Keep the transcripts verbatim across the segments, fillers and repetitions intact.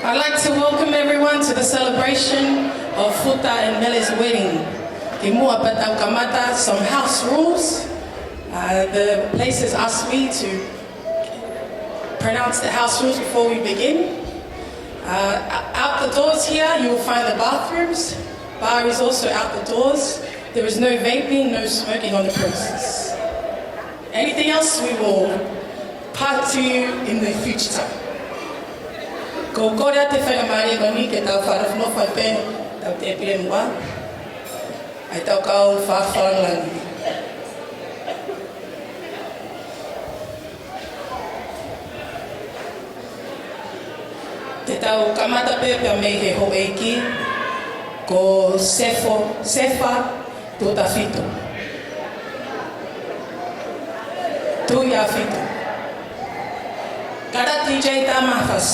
I'd like to welcome everyone to the celebration of Futa and Mele's wedding. Kimuʻa pea tau kamata, some house rules. Uh, the place has asked me to pronounce the house rules before we begin. Uh, out the doors here, you will find the bathrooms. Bar is also out the doors. There is no vaping, no smoking on the premises. Anything else, we will pass to you in the future. Ko e kole atu e faingamālie ko eni ke tau fakanofonofo pē, tau tēpile muʻa. ʻAi tau kau fakalangilangi. Te tau kamata pē pea mei he houʻeiki ko Sefo, Sefa Tuʻiʻāfitu. Tuʻiʻāfitu. Kātaki D J Tamafas.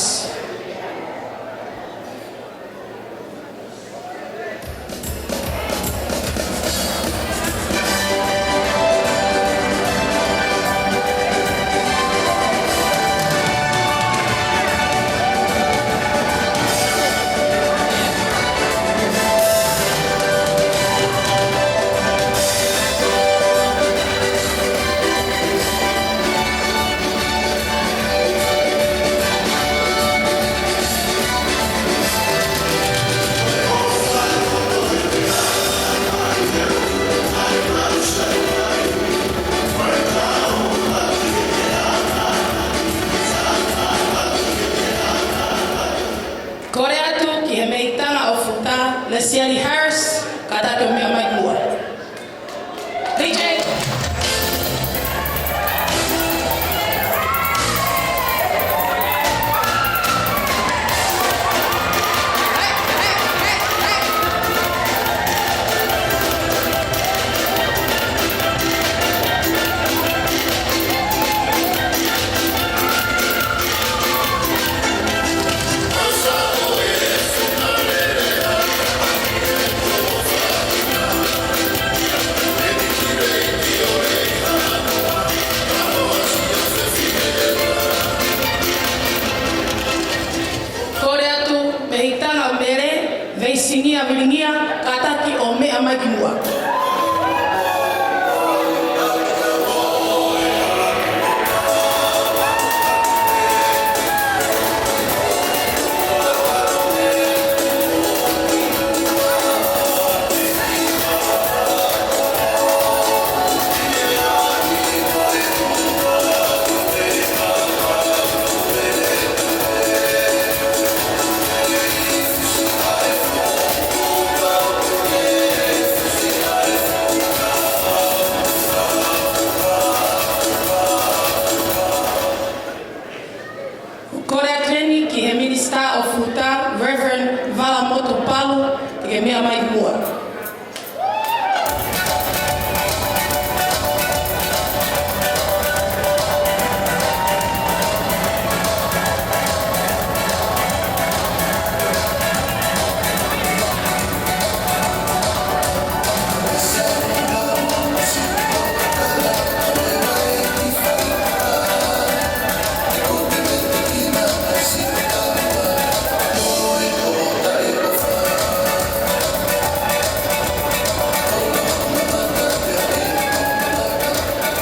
Kole atu ki he meʻitanga ʻo Futa, Lesieli Harris, kātaki ʻo meʻa mai ki muʻa. D J. Kole atu meʻitanga ʻo Mele, Veisinia Vilingia, kātaki ʻo meʻa mai ki muʻa. ke meʻa mai ki muʻa.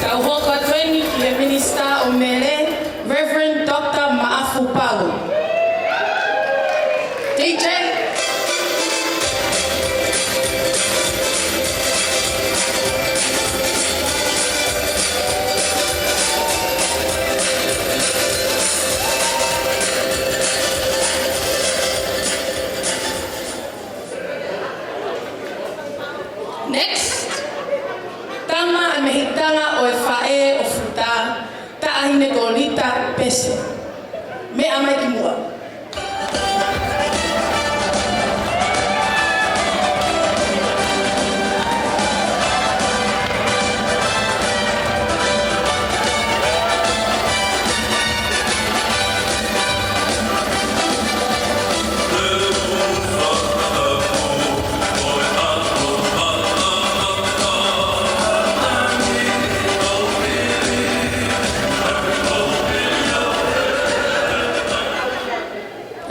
Tau hoko atu eni ki he Minisitā ʻo Mele, Reverend Doctor Maʻafu Palu. D J. Next. Tama ʻa e mehikitanga ʻo e faʻē ʻo Futa, Taʻahine Kolita Pese. Meʻa mai ki muʻa.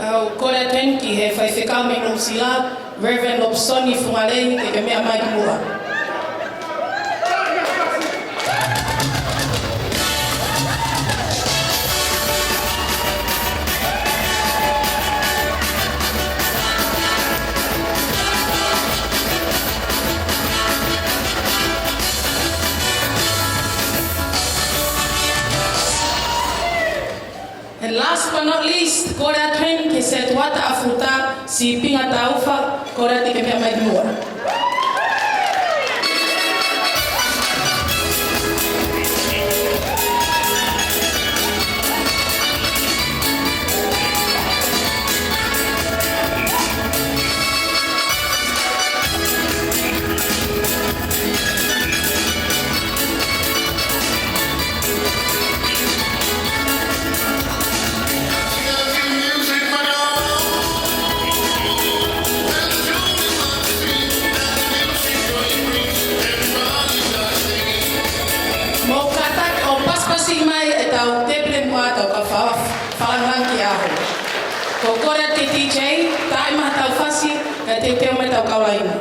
ʻOku ou kole atu eni ki he faifekau mei Nuʻusila, Reverend Lobsoni Fungalei, ke ke meʻa mai ki muʻa. And last but not least, kole atu eni ki he setuata ʻa Futa, Sipinga Taufa, kole atu ke meʻa mai ki muʻa. Mou kātaki ʻo pasipasi mai ʻetau tēpile muʻa ʻetau kau fa-, fakalāngilangi ki he ʻaho. Ko e kole ki he D J, tā mai haʻatau fasi, kae teuteu mai ʻetau kau laina.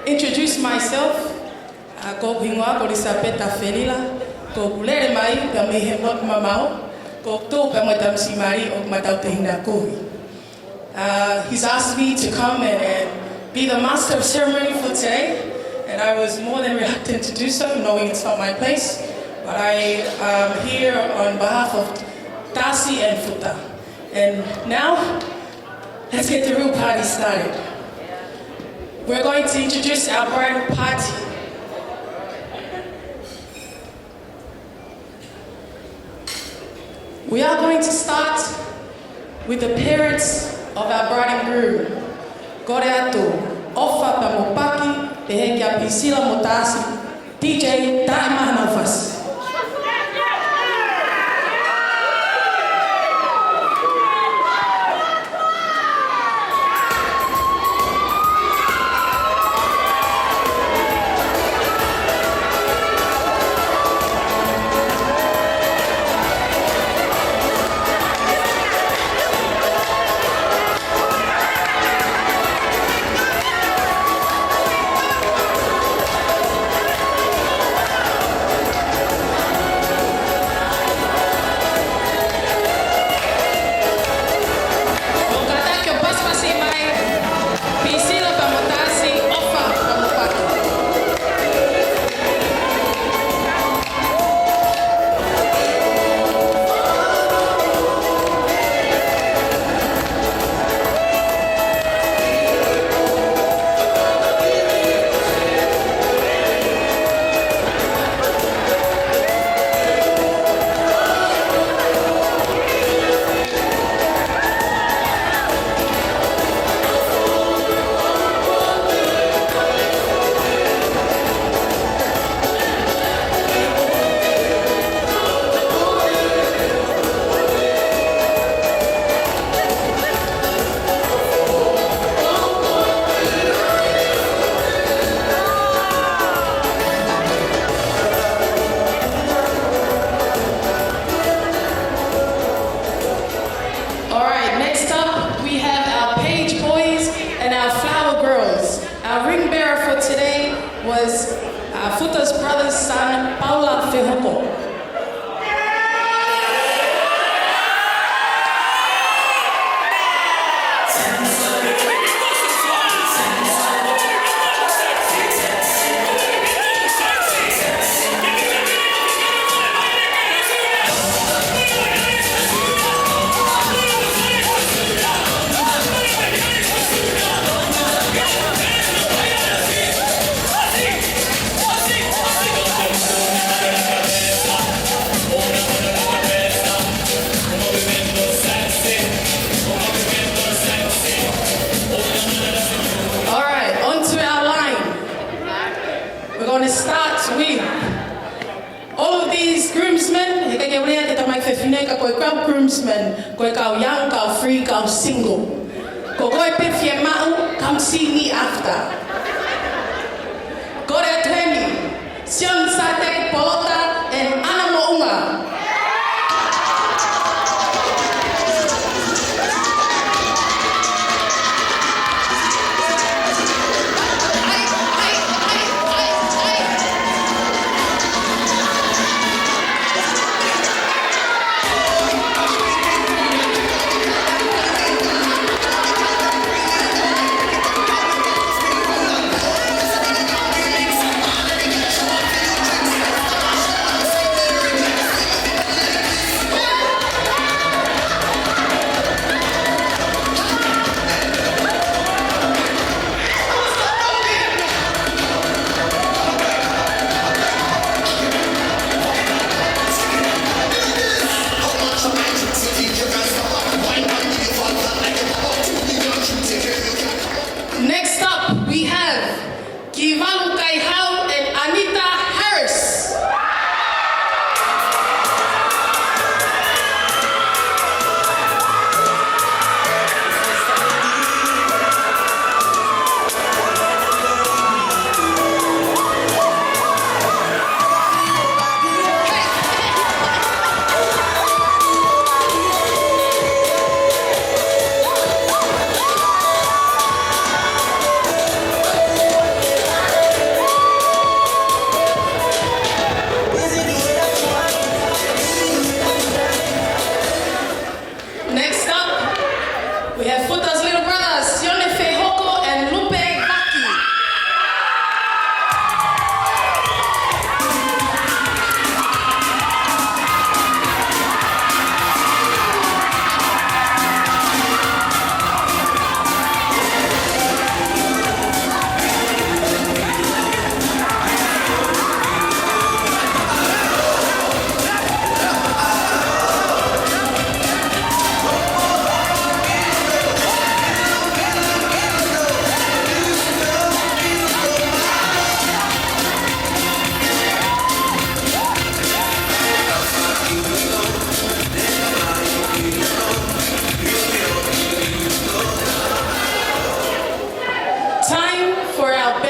Introduce myself. Uh, ko hoku hingoa ko Lisapeta Felila. Ko hoku lele mai pē mei he motu mamao. Ko hoku tuʻu pē mo e tamasiʻi mali ʻoku ma tautehina kovi. Uh, he's asked me to come and, and be the master of ceremony for today, and I was more than reluctant to do so, knowing it's not my place. But I am here on behalf of Tasi and Futa. And now, let's get the real party started. We're going to introduce our bridal party. We are going to start with the parents of our bride and groom. Kole atu, ʻofa pea mo paki, pehē kia Pisila mo Tasi, D J, taʻe maha nau fasi. All right, next up, we have our page boys and our flower girls. Our ring bearer for today was, uh, Futa's brother's son, Paula Fehoko. All right, onto our line. We're gonna start with all of these groomsmen. He ʻikai ke ʻuhinga ki he tamaiki fefine ka ko e kau groomsmen, ko e kau young, kau free, kau single. Ko koe pē fiemaʻu, come see me after. Kole atu heni, Sion Sate Polota and Ana Moʻunga. Next up, we have Kivalu Kaihau and Anita Harris.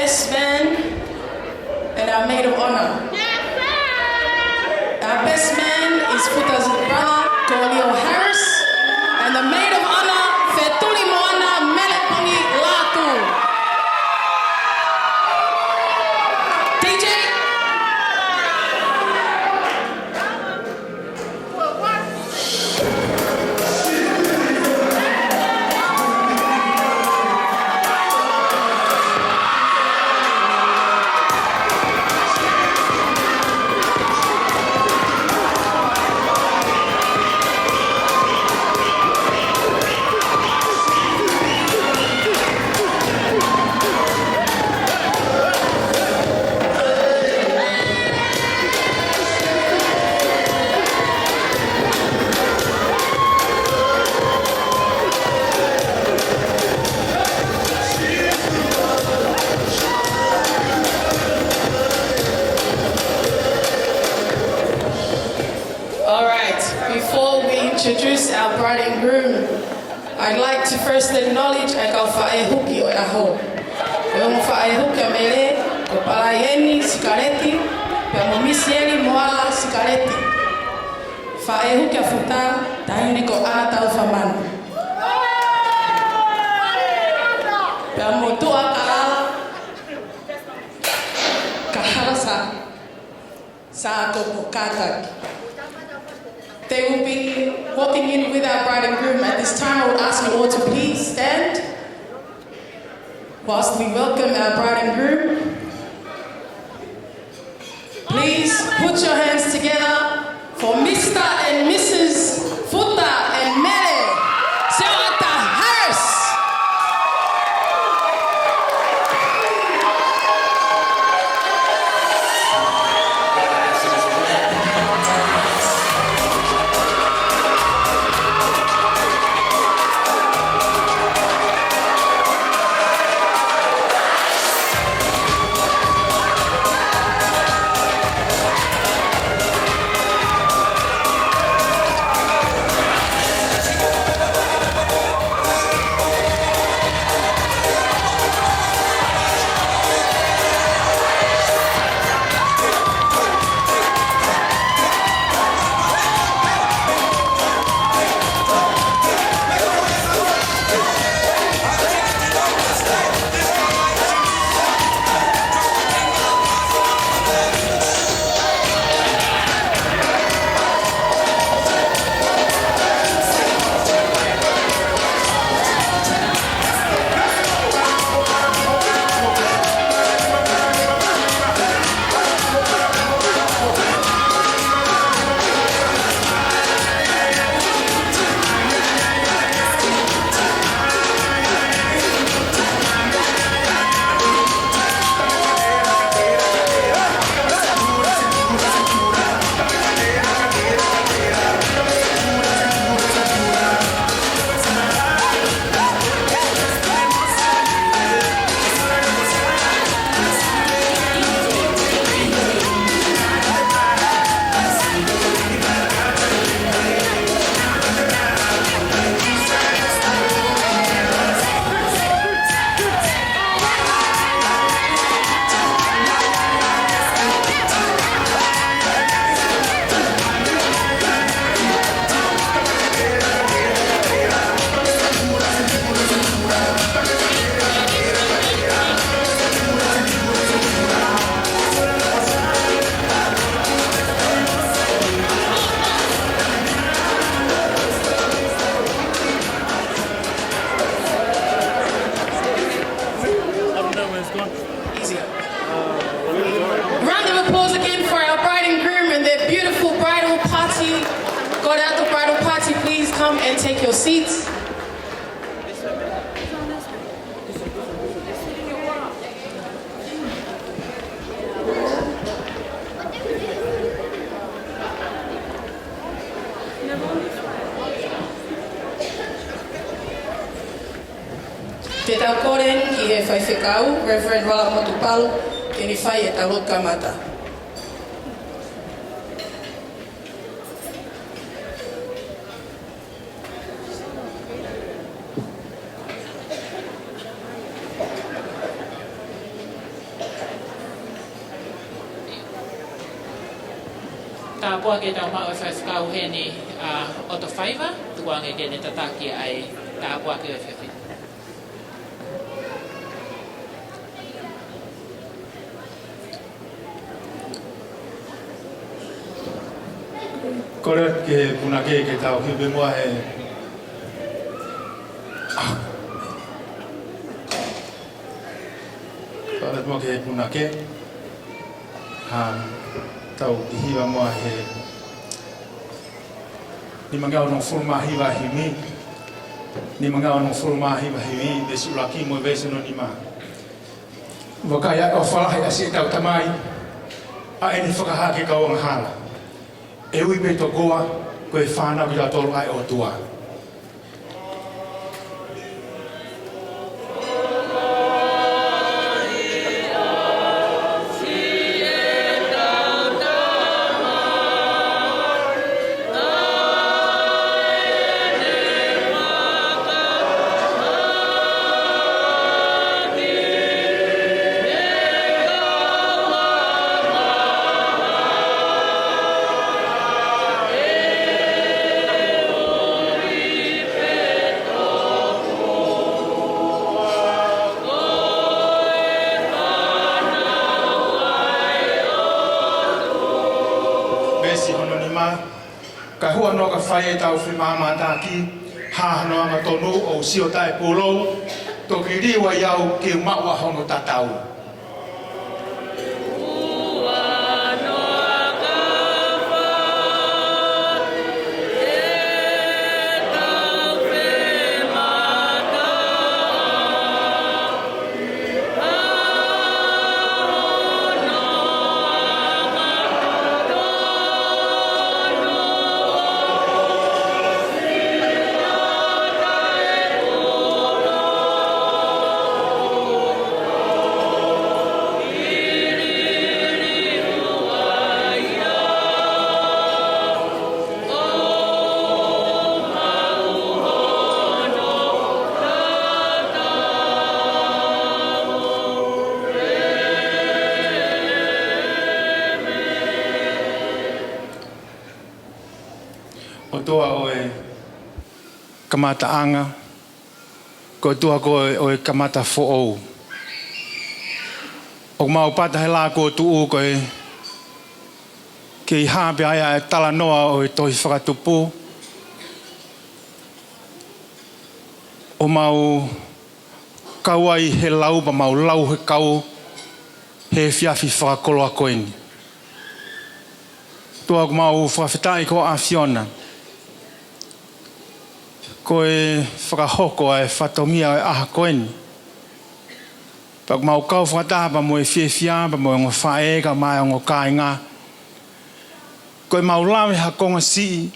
best man and our maid of honor. Our best man is Futa's brother, Cornel Harris, and the maid of honor, Fetuli Moana Melepongi Lātū. D J. All right, before we introduce our bride and groom, I'd like to first acknowledge ʻa e kau faʻē huki ʻo e ʻaho. Ko e ongo faʻē huki ʻa Mele, ko Palaieni Sikaleti, pea mo Misieli Moala Sikaleti. Faʻē huki ʻa Futa, taʻahine ko ʻAna Taufamanu. Pea mo Tuʻa Kalala, Kahala Sa, Sa Koko Kataki. They will be walking in with our bride and groom. At this time, I would ask you all to please stand whilst we welcome our bride and groom. Please put your hands together for Mister and Missus Futa and Mele Seoata Harris. Easy. Round of applause again for our bride and groom and their beautiful bridal party. Got out the bridal party, please come and take your seats. Te tau kole ki he faifekau, Reverend Vala Motupalu, ke ne fai ʻetau lotu kamata. Tāpuaki ke tau maʻu e faifekau heni, ʻa ʻOtofaiva, tukuange ke ne tataki ʻa e tāpuaki ʻo e faifekau. Kole ki he punake ke tau hiva muʻa he. Kole muʻa ki he punake. Ha, tau hiva muʻa he nimangeau hongofulu mā hiva himi. Nimangeau hongofulu mā hiva himi, veesi ʻuluaki mo e veesi hono nima. Vakai ʻa e ʻofa lahi ʻa siʻetau Tamai, ʻa ʻene fakahā ki he kau angahala. ʻE ui pē tokua ko e fānau kitautolu ʻa e ʻOtua. Veesi hono nima. Kae hū ʻa Noa ka fai ʻetau femāmātaaki, hā hono angatonu ʻo sio taʻepūlou, toki liliu ai au ke u maʻu ʻa hono tatau. ʻOtua ʻo e kamataʻanga, ko e ʻOtua ko ē ʻo e kamata foʻou. ʻOku mau pata he lā kuo tuʻu ko e kei hā pē ai ʻa e talanoa ʻo e tohi Fakatupu. ʻO mau kau ai he lau pea mau lau he kau he efiafi fakakoloa ko eni. ʻOtua ʻoku mau fakafetaʻi ko ho ʻAfiona. Ko e fakahoko ʻa e fatongia ʻo e ʻaho ko eni. Pea ʻoku mau kau fakataha pea mo e fiefia, pea mo e ongo faʻē, kae ʻumaʻā e ongo kāinga. Ko e mau lave ha konga siʻi,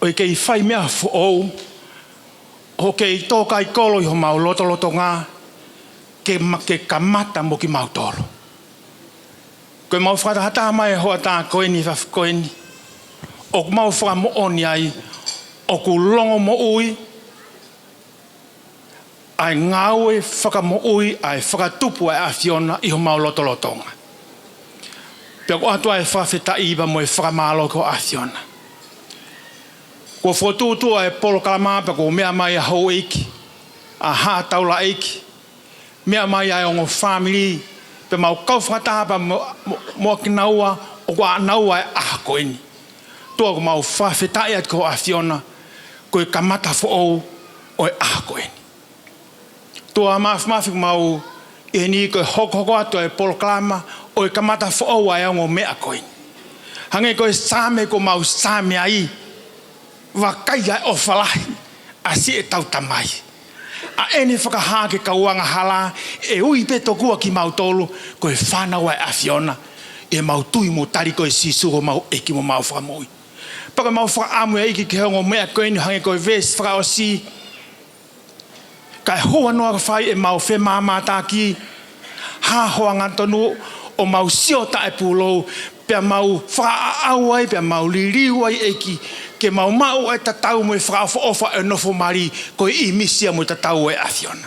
ʻo e kei fai meʻa foʻou, ʻo kei tō kai kolo ʻi homau lotolotonga, ke ma-, ke kamata mo kimautolu. Ko e mau fakatahataha mai he hoʻatā ko eni, efiafi ko eni, ʻoku mau fakamoʻoni ai, ʻoku longomoʻui ʻa e ngāue fakamoʻui ʻa e Fakatupu ʻa e ʻAfiona ʻi homau lotolotonga. Pea ʻoku ʻoatu ʻa e fakafetaʻi pea mo e fakamālō ki ho ʻAfiona. Kuo fokotuʻutuʻu ʻa e polokalama pea kuo meʻa mai ʻa houʻeiki, ʻa Haʻa Taulaʻeiki, meʻa mai ʻa e ongo fāmili, pea mau kau fakataha pea mo, mo, mo kinaua, ʻoku ʻanaua ʻa e ʻaho ko eni. ʻOtua ʻoku mau fakafetaʻi atu ki ho ʻAfiona, ko e kamata foʻou ʻo e ʻaho ko eni. ʻOtua Māfimafi, ʻoku mau ʻi heni ko e hokohoko atu ʻa e polokalama ʻo e kamata foʻou ʻa e ongo meʻa ko eni. Hangē ko e Saame kuo mau Saame ai, vakai ʻa e ʻofa lahi ʻa siʻetau Tamai, ʻa ʻene fakahā ki he kau angahala, ʻe ui pē tokua kimautolu ko e fānau ʻa e ʻAfiona, ʻi heʻemau tui mo tali ko e Sīsū ko homau ʻEiki mo homau Fakamoʻui. Pea ʻoku mau fakaʻamu ʻEiki ki he ongo meʻa ko eni, hangē ko e veesi fakaʻosi, kae hū ʻa Noa ka fai ʻemau femāmātaaki, hā ho angatonu ʻo mau sio taʻepūlou, pea mau fakaʻaʻau ai, pea mau liliu ai ʻEiki, ke mau maʻu ʻa e tatau mo e fakaʻofoʻofa ʻo e nofo mali, ko e ʻīmisi ia mo e tatau ʻo e ʻAfiona.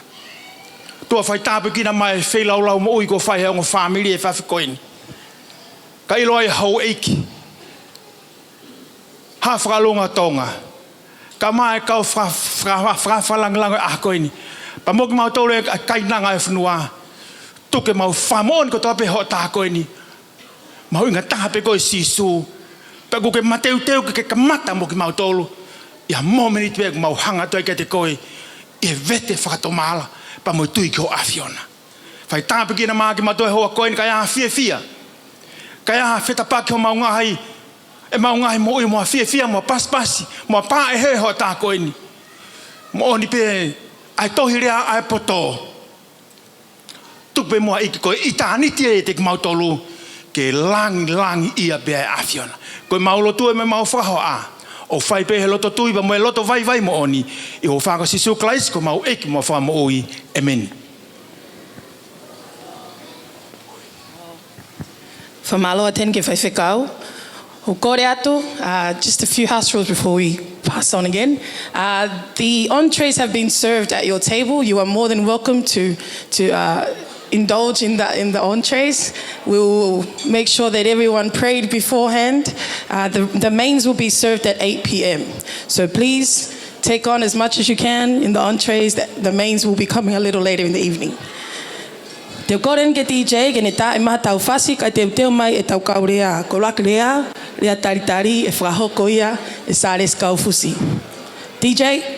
ʻOtua fai tāpuekina mai e feilaulau moʻui kuo fai he ongo fāmili he efiafi ko eni. Ka ʻilo ai houʻeiki, Haʻa Fakalūnga Tonga, kae ʻumaʻā e kau fa-, fa-, fa-, fa-, fakalāngilangi ʻo e ʻaho ko eni, pea mo kimautolu e kainanga ʻo e fonua, tuku ke mau fakamoʻoni kotoa pē hoʻatā ko eni, mahuʻinga taha pē koe Sīsū, pea ʻoku ke mateuteu ke ke kamata mo kimautolu ʻi he mōmeniti pē ʻoku mau hanga atu ai kiate koe ʻi he vete fakatomala pea mo e tui ki ho ʻAfiona. Fai tāpuekina mai kimautolu he houa ko eni kae ʻi ai ha fiefia, kae ʻi ai ha fetapaki homau ngaahi, ʻemau ngaahi moʻui mo ha fiefia mo ha pasipasi mo ha pāʻehe hoʻatā ko eni. Moʻoni pē ʻa e tohi lea ʻa e poto, tuku pē muʻa ʻEiki ko e ʻitāniti ʻiate kimautolu ke langilangiʻia pē ʻa e ʻAfiona. Ko ʻemau lotu ē mo ʻemau fakahohaʻa ʻoku fai pē he loto tui pea mo e loto vaivai moʻoni, ʻi he huafa ʻo Sīsū Kalaisi ko homau ʻEiki mo Fakamoʻui. ʻĒmeni. Fakamālō Ateni ki he Faifekau. ʻOku ou kole atu, uh, just a few house rules before we pass on again. Uh, the entrees have been served at your table. You are more than welcome to, to, uh, indulge in the, in the entrees. We will make sure that everyone prayed beforehand. Uh, the, the mains will be served at eight p.m. So please take on as much as you can in the entrees. The, the mains will be coming a little later in the evening. Te u kole eni ki he D J ke ne tā ʻi ai ha tau fasi kae teuteu mai ʻetau kau lea, koloa lea, lea talitali, ʻe fakahoko ia ʻe Sālesi Kaufusi. D J.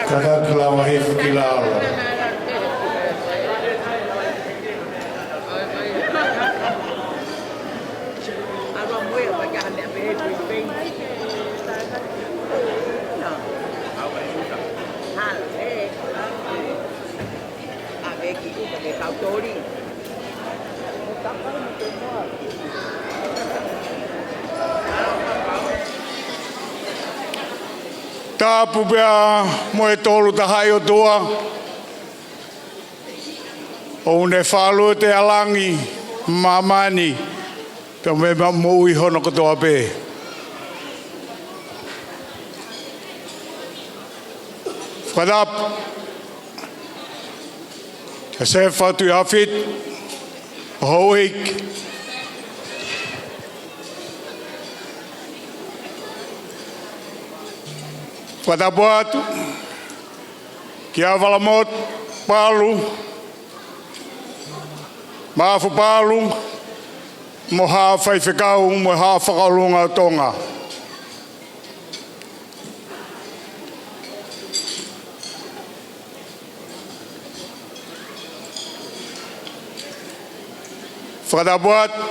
Kaka kila wahi fukila alo. Tapu pea mo e Tolu Tahaʻi ʻOtua, ʻoku ne fakalūtea langi, māmani, pea mo e meʻa moʻui hono kotoa pē. Fakatapu kia Sefa Tuʻihaʻafitu, houʻeiki. Fakatapu atu kia Valamotu Palu, Maʻafu Palu, mo haʻa faifekau, mo haʻa fakaʻolunga ʻo Tonga. Fakatapu atu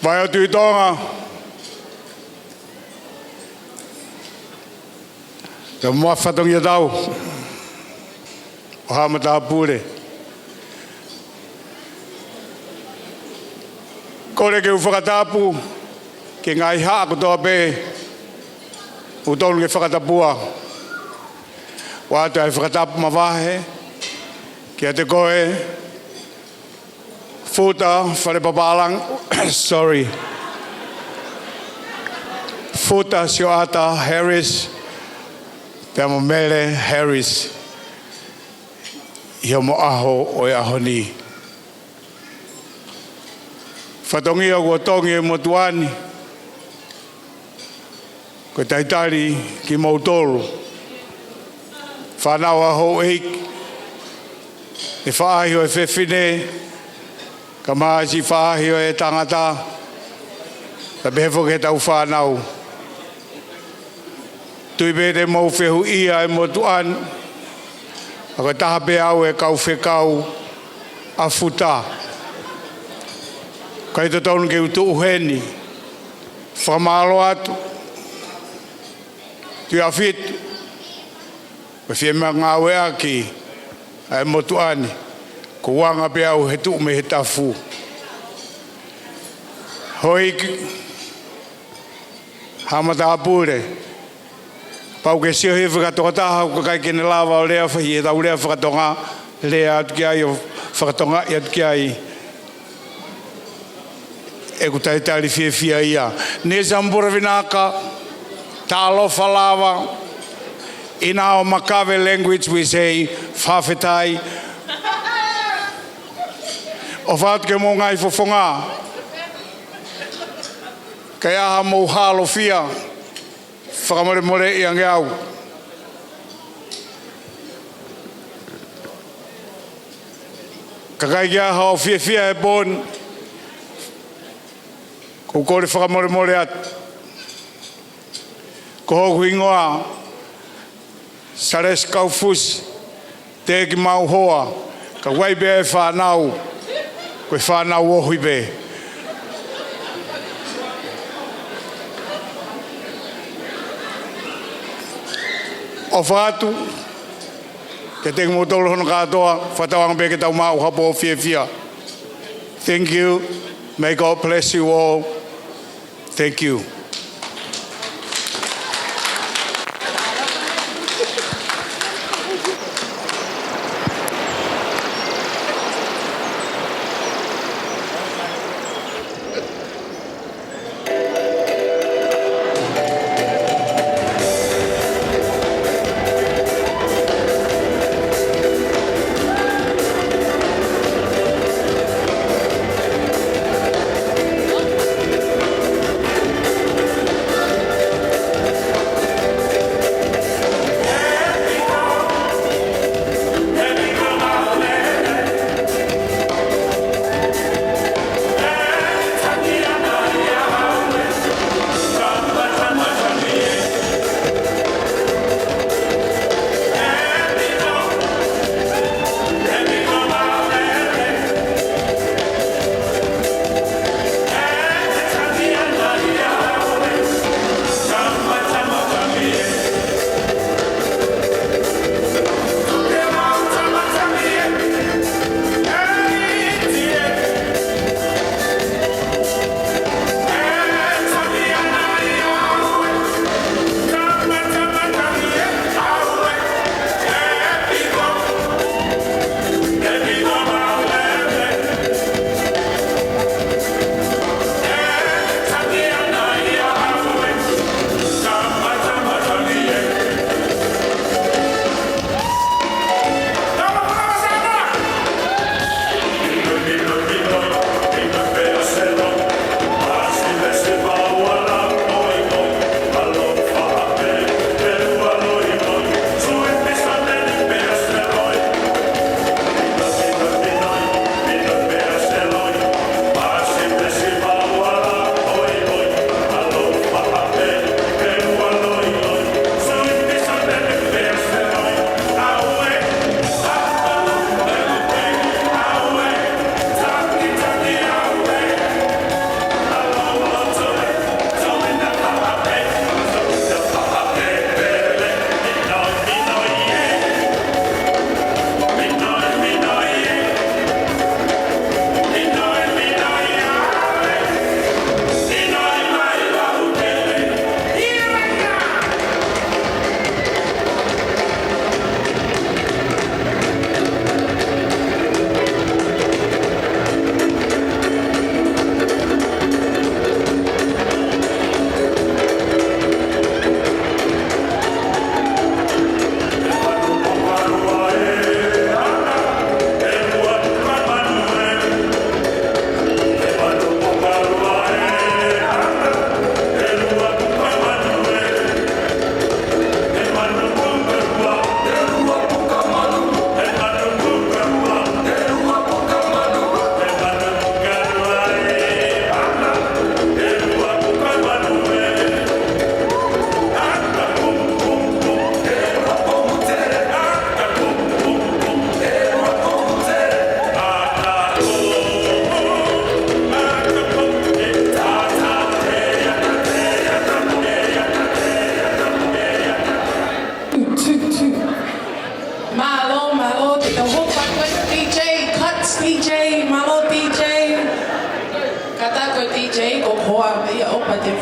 Vaheʻi Tuʻi Tonga, pea mo e fatongia tau ʻo haʻa matāpule. Kole ke u fakatapu ki he ngaahi haʻa kotoa pē ʻoku totonu ke fakatapua. ʻOatu e fakatapu mavahe kiate koe, Futa Fale Papālangi, sorry. Futa Sioʻata Harris, pea mo Mele Harris, ʻi hoʻomo ʻaho ʻo e ʻaho ni. Fatongia kuo tongi e motuʻa ni, ko e talitali kimoutolu, fānau ʻa houʻeiki, e faʻahi ʻo e fefine, kae ʻumaʻā siʻi faʻahi ʻo e tangata, pea pehē foki ki heʻetau fānau. Tui pē te mou fehuʻia e motuʻa ni, ʻa ko e taha pē au e kau fekau ʻa Futa. ʻIkai totonu ke u tuʻu heni. Fakamālō atu Tuʻihaʻafitu, ko e fiemaʻu ngāueʻaki ʻa e motuʻa ni, ko e anga pē au he tuʻu mei he tafu. Houʻeiki, haʻa matāpule, pau ke sio he fakatokotaha, ʻoku ʻikai ke ne lava ʻo lea fai ʻetau lea fakatonga, lea atu ki ai ʻo fakatongaʻi atu ki ai ʻeku talitali fiefia ia. Nisa Mbura Vinaka, talofa lava. In our Makawe language we say, fakafetaʻi. ʻOfa atu ki hoʻomou ngaahi fofonga, kae ʻai haʻamou halofia, fakamolemoleʻi ange au. Ka ʻikai ke ʻi ai haʻo fiefia he pō ni, ʻoku ou kole fakamolemole atu. Ko hoku hingoa Salesi Kaufusi, teʻeki mau hoa, ka ʻoku ʻi ai pē ʻa e fānau, ko e fānau ohi pē. ʻOfa atu kiate kimoutolu hono kātoa, fakatauange pē ke tau maʻu ha pō fiefia. Thank you. May God bless you all. Thank you.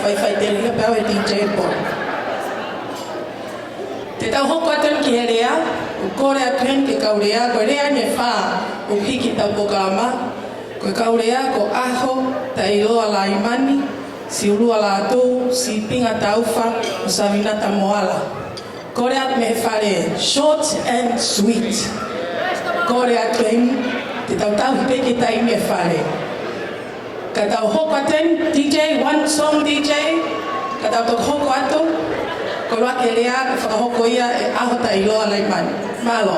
Faifai telia pē ʻe D J Paul. Te tau hoko atu ki he lea, ʻoku kole atu heni ki he kau lea, ko e lea ʻe fā ʻoku hiki ʻetau polokalama, ko e kau lea ko ʻAho Taʻeiloa Laimani, Siulua Lātū, Sīpinga Taufa, mo Savinata Moala. Kole atu mei he fale, short and sweet. Kole atu eni, te tau tauhi pē ki he taimi ʻa e fale. Ka tau hoko atu eni, D J, one song, D J, ka tau toki hoko atu, kole atu ki he lea, ka fakahoko ia ʻe ʻAho Taʻeiloa Laimani. Mālō.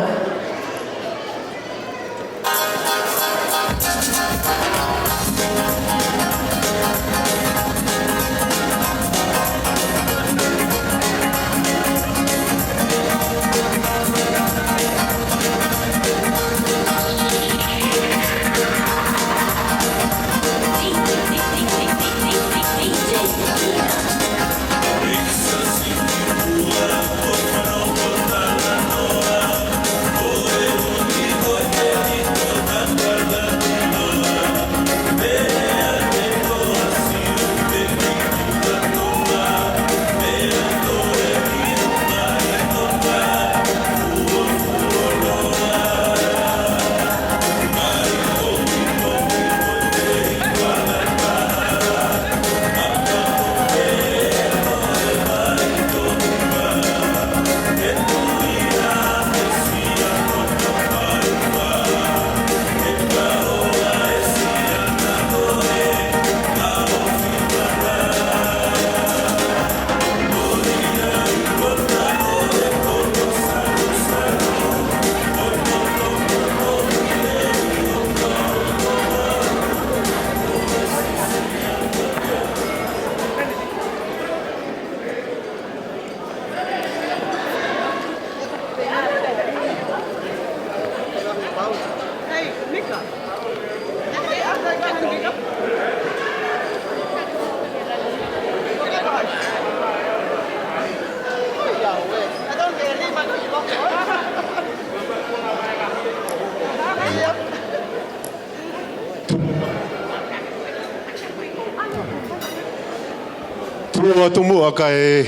Tuʻu atu muʻa kae,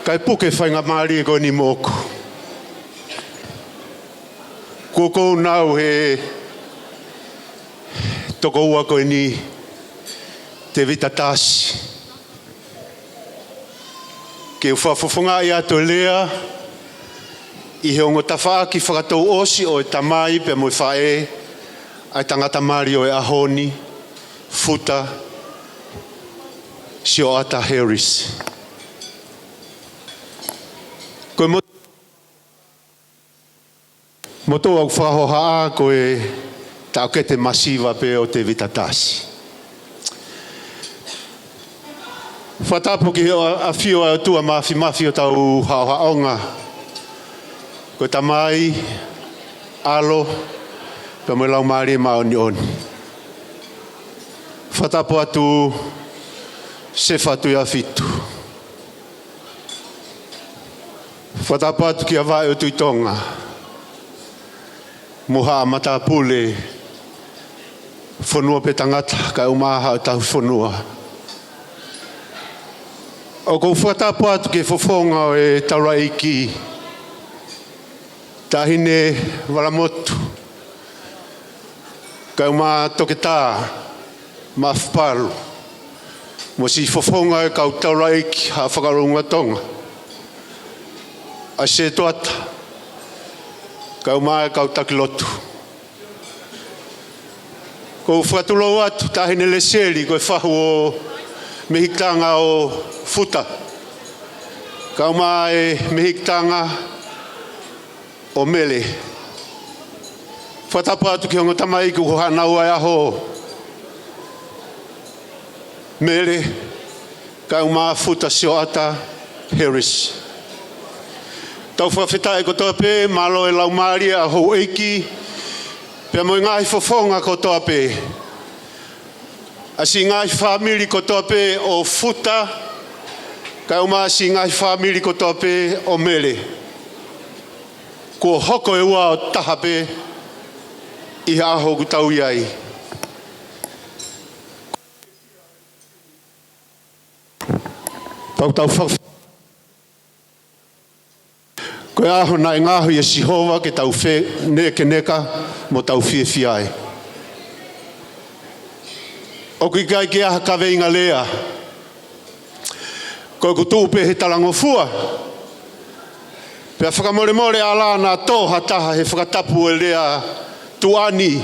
kae puke faingamālie ko eni moʻoku. Kuo ʻoku ou nau he tokoua ko eni, Tevita Tasi, ke u fakafofongaʻi atu e lea ʻi he ongo tafaʻaki fakatouʻosi ʻo e tamai pea mo e faʻē ʻa e tangata mali ʻo e ʻaho ni, Futa Sioata Harris. Ko e mo- Motuʻa ʻoku fakahohaʻa ko e taʻokete masiva pē ʻo Tevita Tasi. Fakatapu ki he ʻafio ʻa e ʻOtua Māfimafi ʻo hotau haʻohaʻonga. Ko e Tamai, ʻAlo, pea mo e Laumālie Māʻoniʻoni. Fakatapu atu Sefa Tuʻiʻāfitu. Fakatapu atu kia Vaʻe ʻo Tuʻi Tonga, mo haʻa matāpule, fonua pē tangata, kae ʻumaʻā haʻa tauhi fonua. ʻOku ou fakatapu atu ki he fofonga ʻo e taulaʻeiki, Taʻahine Valamotu, kae ʻumaʻā Toketā Maʻafupalu, mo siʻi fofonga e kau taulaʻeiki Haʻa Fakalounga Tonga, ʻa Setuata, kae ʻumaʻā e kau taki lotu. ʻOku ou fakatulou atu Taʻahine Leseli, ko e fahu ʻo e mehikitanga ʻo Futa, kae ʻumaʻā e mehikitanga ʻo Mele. Fakatapu atu ki he ongo tamaiki ʻoku haʻanau ʻa e ʻaho, Mele, kae ʻumaʻā Futa Sioata Harris. Tau fakafetaʻi kotoa pē, mālō e laumālie ʻa houʻeiki, pea mo e ngaahi fofonga kotoa pē, ʻa siʻi ngaahi fāmili kotoa pē ʻo Futa, kae ʻumaʻā siʻi ngaahi fāmili kotoa pē ʻo Mele. Kuo hoko e ua ʻo taha pē ʻi he ʻaho ʻoku tau ʻi ai. ʻOku tau faka-, ko e ʻaho naʻe ngaohi ʻe Sihova ke tau fenēkeneka mo tau fiefia ai. ʻOku ʻikai ke ʻi ai ha kaveinga lea. Ko ʻeku tuʻu pē he talangofua. Pea fakamolemole ʻa lana tō ha taha he fakatapu e lea tuʻa ni.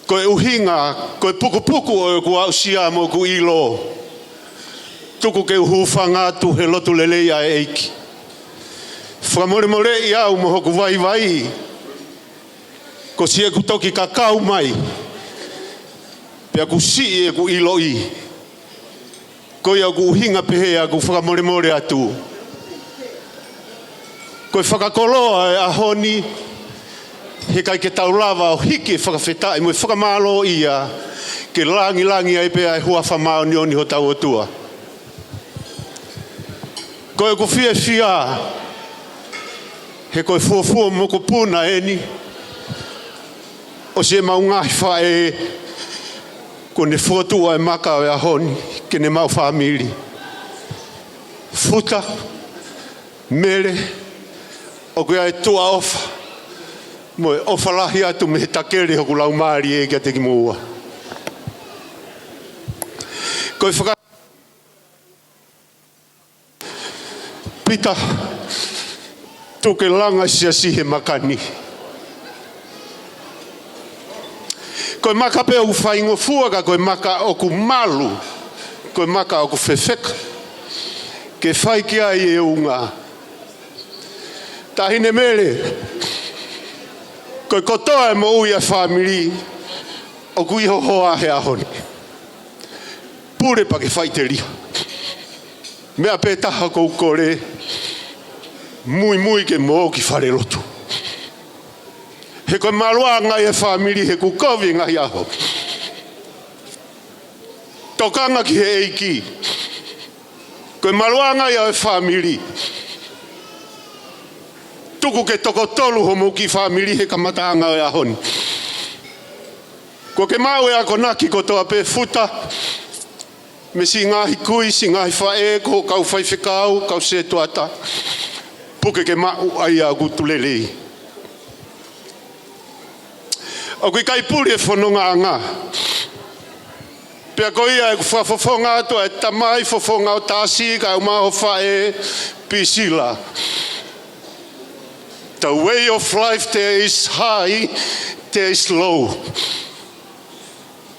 Ko e ʻuhinga, ko e pukupuku ʻo ʻeku aʻusia mo ʻeku ʻilo. Tuku ke u hūfanga atu he lotu lelei ʻa e ʻEiki. Fakamolemoleʻi au mo hoku vaivai. Ko siʻeku toki kakau mai. Pea kuo siʻi ʻeku ʻiloʻi. Ko ia ʻoku ʻuhinga pehē ʻeku fakamolemole atu. Ko e fakakoloa e ʻaho ni, he ʻikai ke tau lava ʻo hiki e fakafetaʻi mo e fakamālō ia, ke langilangiʻia ai pē ʻa e huafa māʻoniʻoni hotau ʻOtua. Ko ʻeku fiefia, he ko e fuofua mokopuna eni, ʻo siʻemau ngaahi faʻē, kuo ne fokotuʻu ʻa e maka ʻo e ʻaho ni, ke ne maʻu fāmili. Futa, Mele, ʻoku ʻi ai e tuʻa ʻofa, mo e ʻofa lahi atu mei he takele hoku laumālie kiate kimoua. Ko e faka- Pita, tuku ke langa e siasi he maka ni. Ko e maka pē ʻoku faingofua ka ko e maka ʻoku malu, ko e maka ʻoku fefeka. Ke fai ki ai e unga. Taʻahine Mele, ko e kotoa e moʻui ʻa e fāmili, ʻoku ʻi ho hoa he ʻaho ni. Pule pea ke faʻiteliha. Meʻa pē taha ʻoku ou kole, muimui ke mo ō ki falelotu. He ko e maluʻanga ia e fāmili he kuo kovi e ngaahi ʻaho. Tokanga ki he ʻEiki. Ko e maluʻanga ia e fāmili. Tuku ke toko tolu hoʻomou kiʻi fāmili he kamataʻanga ʻo e ʻaho ni. Kuo ke maʻu e akonaki kotoa pē Futa. Mei siʻi ngaahi kui, siʻi ngaahi faʻē, ko e kau faifekau, kau setuata. Puke ke maʻu ʻa ia ʻoku tuʻu lelei. ʻOku ʻikai puli e fonongaʻanga. Pea ko ia ʻeku fakafofonga atu ʻa e tamai fofonga ʻo Tasi kae ʻumaʻā ho faʻē Pisila. The way of life, there is high, there is low.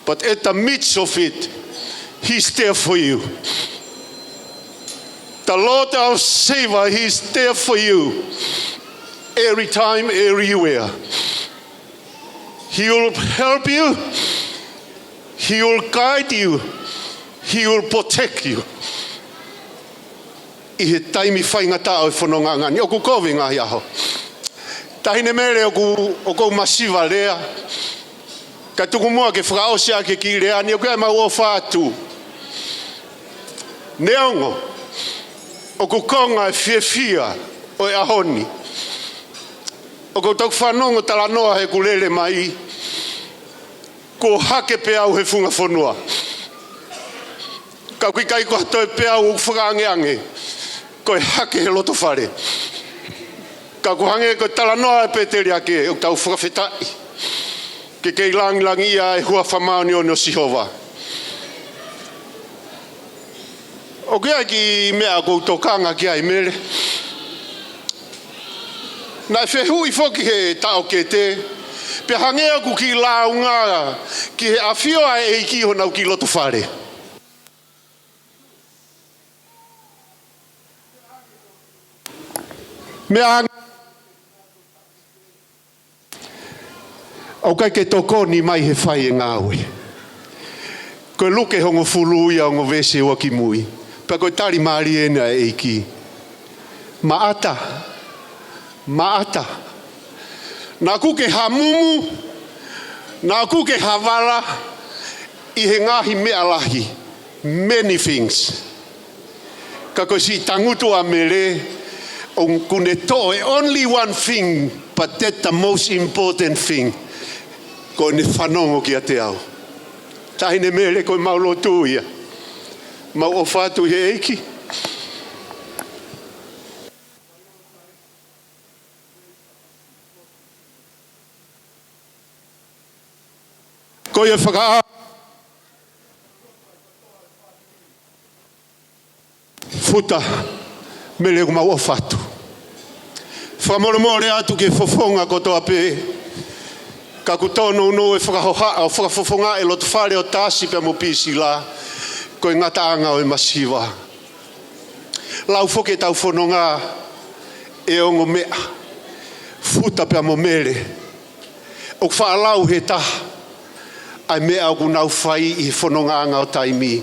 But at the midst of it, He's there for you. The Lord our Savior, He is there for you. Every time, everywhere. He will help you. He will guide you. He will protect you. ʻI he taimi faingataʻa ʻo e fonongaʻanga ni, ʻoku kovi e ngaahi ʻaho. Taʻahine Mele, ʻoku, ʻoku ou masiva lea. Ka tuku muʻa ke fakaʻosi ʻaki e kiʻi lea ni, ʻoku ʻi ai ʻemau ʻofa atu. Neongo, ʻoku konga e fiefia ʻo e ʻaho ni. ʻOku ou toki fanongo talanoa heʻeku lele mai. Kuo hake pē au he funga fonua. Ka ʻoku ʻikai ko ha toe peau ʻoku fakaangeange. Ko e hake he loto fale. Ka ʻoku hangē ko e talanoa e pēteliake, ʻoku tau fakafetaʻi. Ke kei langilangiʻia e huafa māʻoniʻoni ʻo Sihova. ʻOku ʻi ai e kiʻi meʻa ʻoku ou tokanga ki ai Mele. Naʻe fehuʻi foki he taʻokete. Pea hangē ʻoku kiʻi lāunga ki he ʻafio ʻa e ʻEiki honau kiʻi loto fale. Meʻa ʻoku ʻikai ke tokoni mai he fai e ngāue. Ko e Luke hongofulu ia ongo veesi ua ki mui. Pea ko e tali mālie eni ʻa e ʻEiki. Maʻata. Maʻata. Naʻa ʻoku ke hamumu. Naʻa ʻoku ke havala. ʻI he ngaahi meʻa lahi. Many things. Ka ko e siʻi tangutu ʻa Mele, ʻoku ne toʻo e only one thing, but that the most important thing. Ko ʻene fanongo kiate au. Taʻahine Mele, ko ʻemau lotu ia. Mau ʻofa atu ʻi he ʻEiki. Ko ia faka- Futa, Mele, ʻoku mau ʻofa atu. Fakamolemole atu ki he fofonga kotoa pē, ka ʻoku tōnounou e fakahohaʻa ʻo fakafofongaʻi e lotofale ʻo Tasi pea mo Pisila, ko e ngataʻanga ʻo e masiva. Lau foki ʻetau fononga ʻe ongo meʻa, Futa pea mo Mele. ʻOku faʻa lau he taha ʻa e meʻa ʻoku nau fai ʻi he fonongaʻanga ʻo taimi.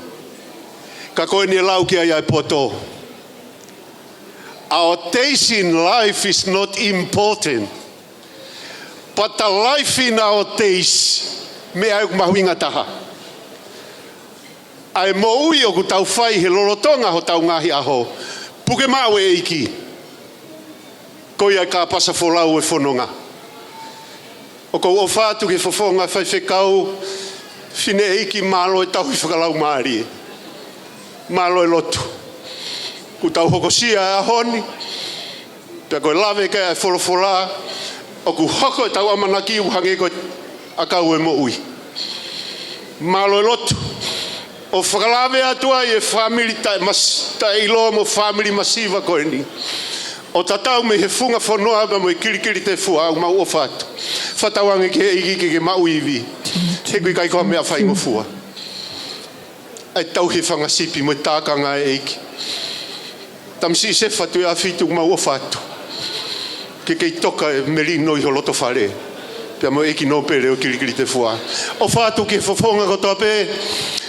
Ka ko eni e lau ki ai ʻa e poto. Our days in life is not important, but the life in our days, meʻa ʻoku mahuʻinga taha. ʻA e moʻui ʻoku tau fai he lolotonga hotau ngaahi ʻaho. Puke maʻu e ʻEiki. Ko ia e kāpasa folau e fononga. ʻOku ou ʻofa atu ki he fofonga faifekau, fineʻeiki, mālō e tauhi fakalaumālie. Mālō e lotu. Kuo tau hokosia e ʻaho ni. Pea ko e lave ki ai e folofola, ʻoku hoko ʻetau ʻamanaki ʻo hangē ko e ʻakau e moʻui. Mālō e lotu. ʻO fakalave atu ai e fāmili taʻe mas-, taʻeʻiloa mo fāmili masiva ko eni. ʻO tatau mei he funga fonua pea mo e kilikili tefua, ʻoku mau ʻofa atu. Fakatauange ki he ʻEiki ke ke maʻu ivi. He ʻoku ʻikai ko ha meʻa faingofua ʻa e tauhi e fanga sipi mo e tākanga e ʻEiki. Tamasiʻi Sefa Tuʻiʻāfitu, mau ʻofa atu. Ke kei toka e melino ʻi ho lotofale. Pea mo e ʻEiki Nōpele ʻo e kilikili tefua. ʻOfa atu ki he fofonga kotoa pē.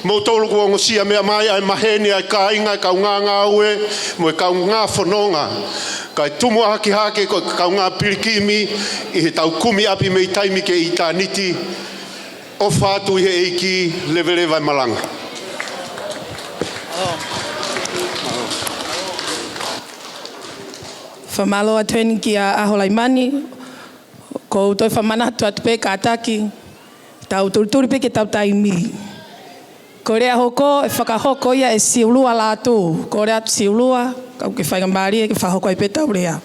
Moutolu kuo ongosia meʻa mai ʻa e maheni ʻa e kāinga, e kaungā ngāue, mo e kaungā fononga. Kae tumu ʻaki hake ko e kaungā pilikimi ʻi heʻetau kumi ʻapi mei taimi ki he ʻitāniti. ʻOfa atu ʻi he ʻEiki, leveleva e malanga. Fakamālō atu heni kia ʻAholaimani, ʻoku ou toe fakamanatu atu pē kātaki, tau tulituli pē ki heʻetau taimi. Ko e lea hoko, ʻe fakahoko ia ʻe Siulua Lātū, kole atu Siulua, kau ke faingamālie ke fakahoko ai pē ʻetau lea.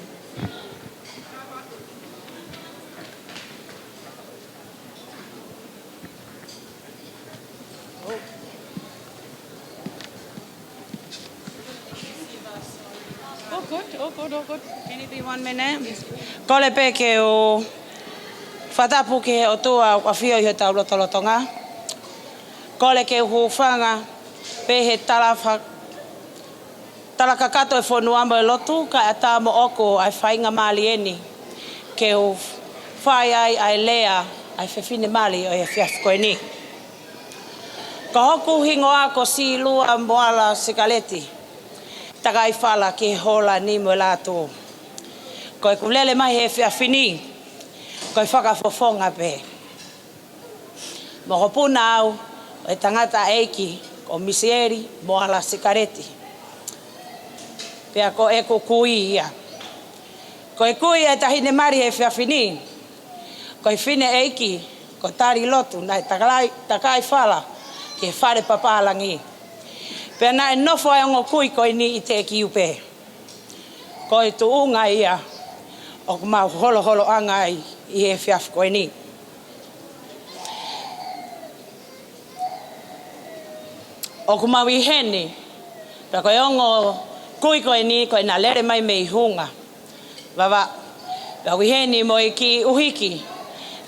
Oh, good, oh, good, oh, good. Can it be one minute? Kole pē ke u fakatapu ki he ʻOtua ʻoku ʻafio ʻi hotau lotolotonga. Kole ke u hūfanga pē he tala fa-, tala kakato e fonua mo e lotu, kae ʻatā moʻoku ʻa e faingamālie ni ke u fai ai ʻa e lea ʻa e fefinemali ʻo e efiafi ko eni. Ko hoku hingoa ko Silua Moala Sikaleti, takai fala ki he hola ni mo e Lātū. Ko ʻeku lele mai he efiafi ni, ko e fakafofonga pē. Mokopuna au ʻo e tangataʻeiki ko Misieli Moala Sikaleti. Pea ko ʻeku kui ia. Ko e kui ʻa e taʻahine mali he efiafi ni, ko e fineʻeiki ko Tali Lotu, naʻe takalai-, takai fala ki he fale papālangi. Pea naʻe nofo ʻa e ongo kui ko eni ʻi Tekiu pē. Ko e tuʻunga ia ʻoku mau holoholoʻanga ai ʻi he efiafi ko eni. ʻOku mau ʻi heni, pea ko e ongo kui ko eni, ko ʻena lele mai mei Hunga Vavaʻu. Pea ʻoku ʻi heni mo e kiʻi ʻuhiki,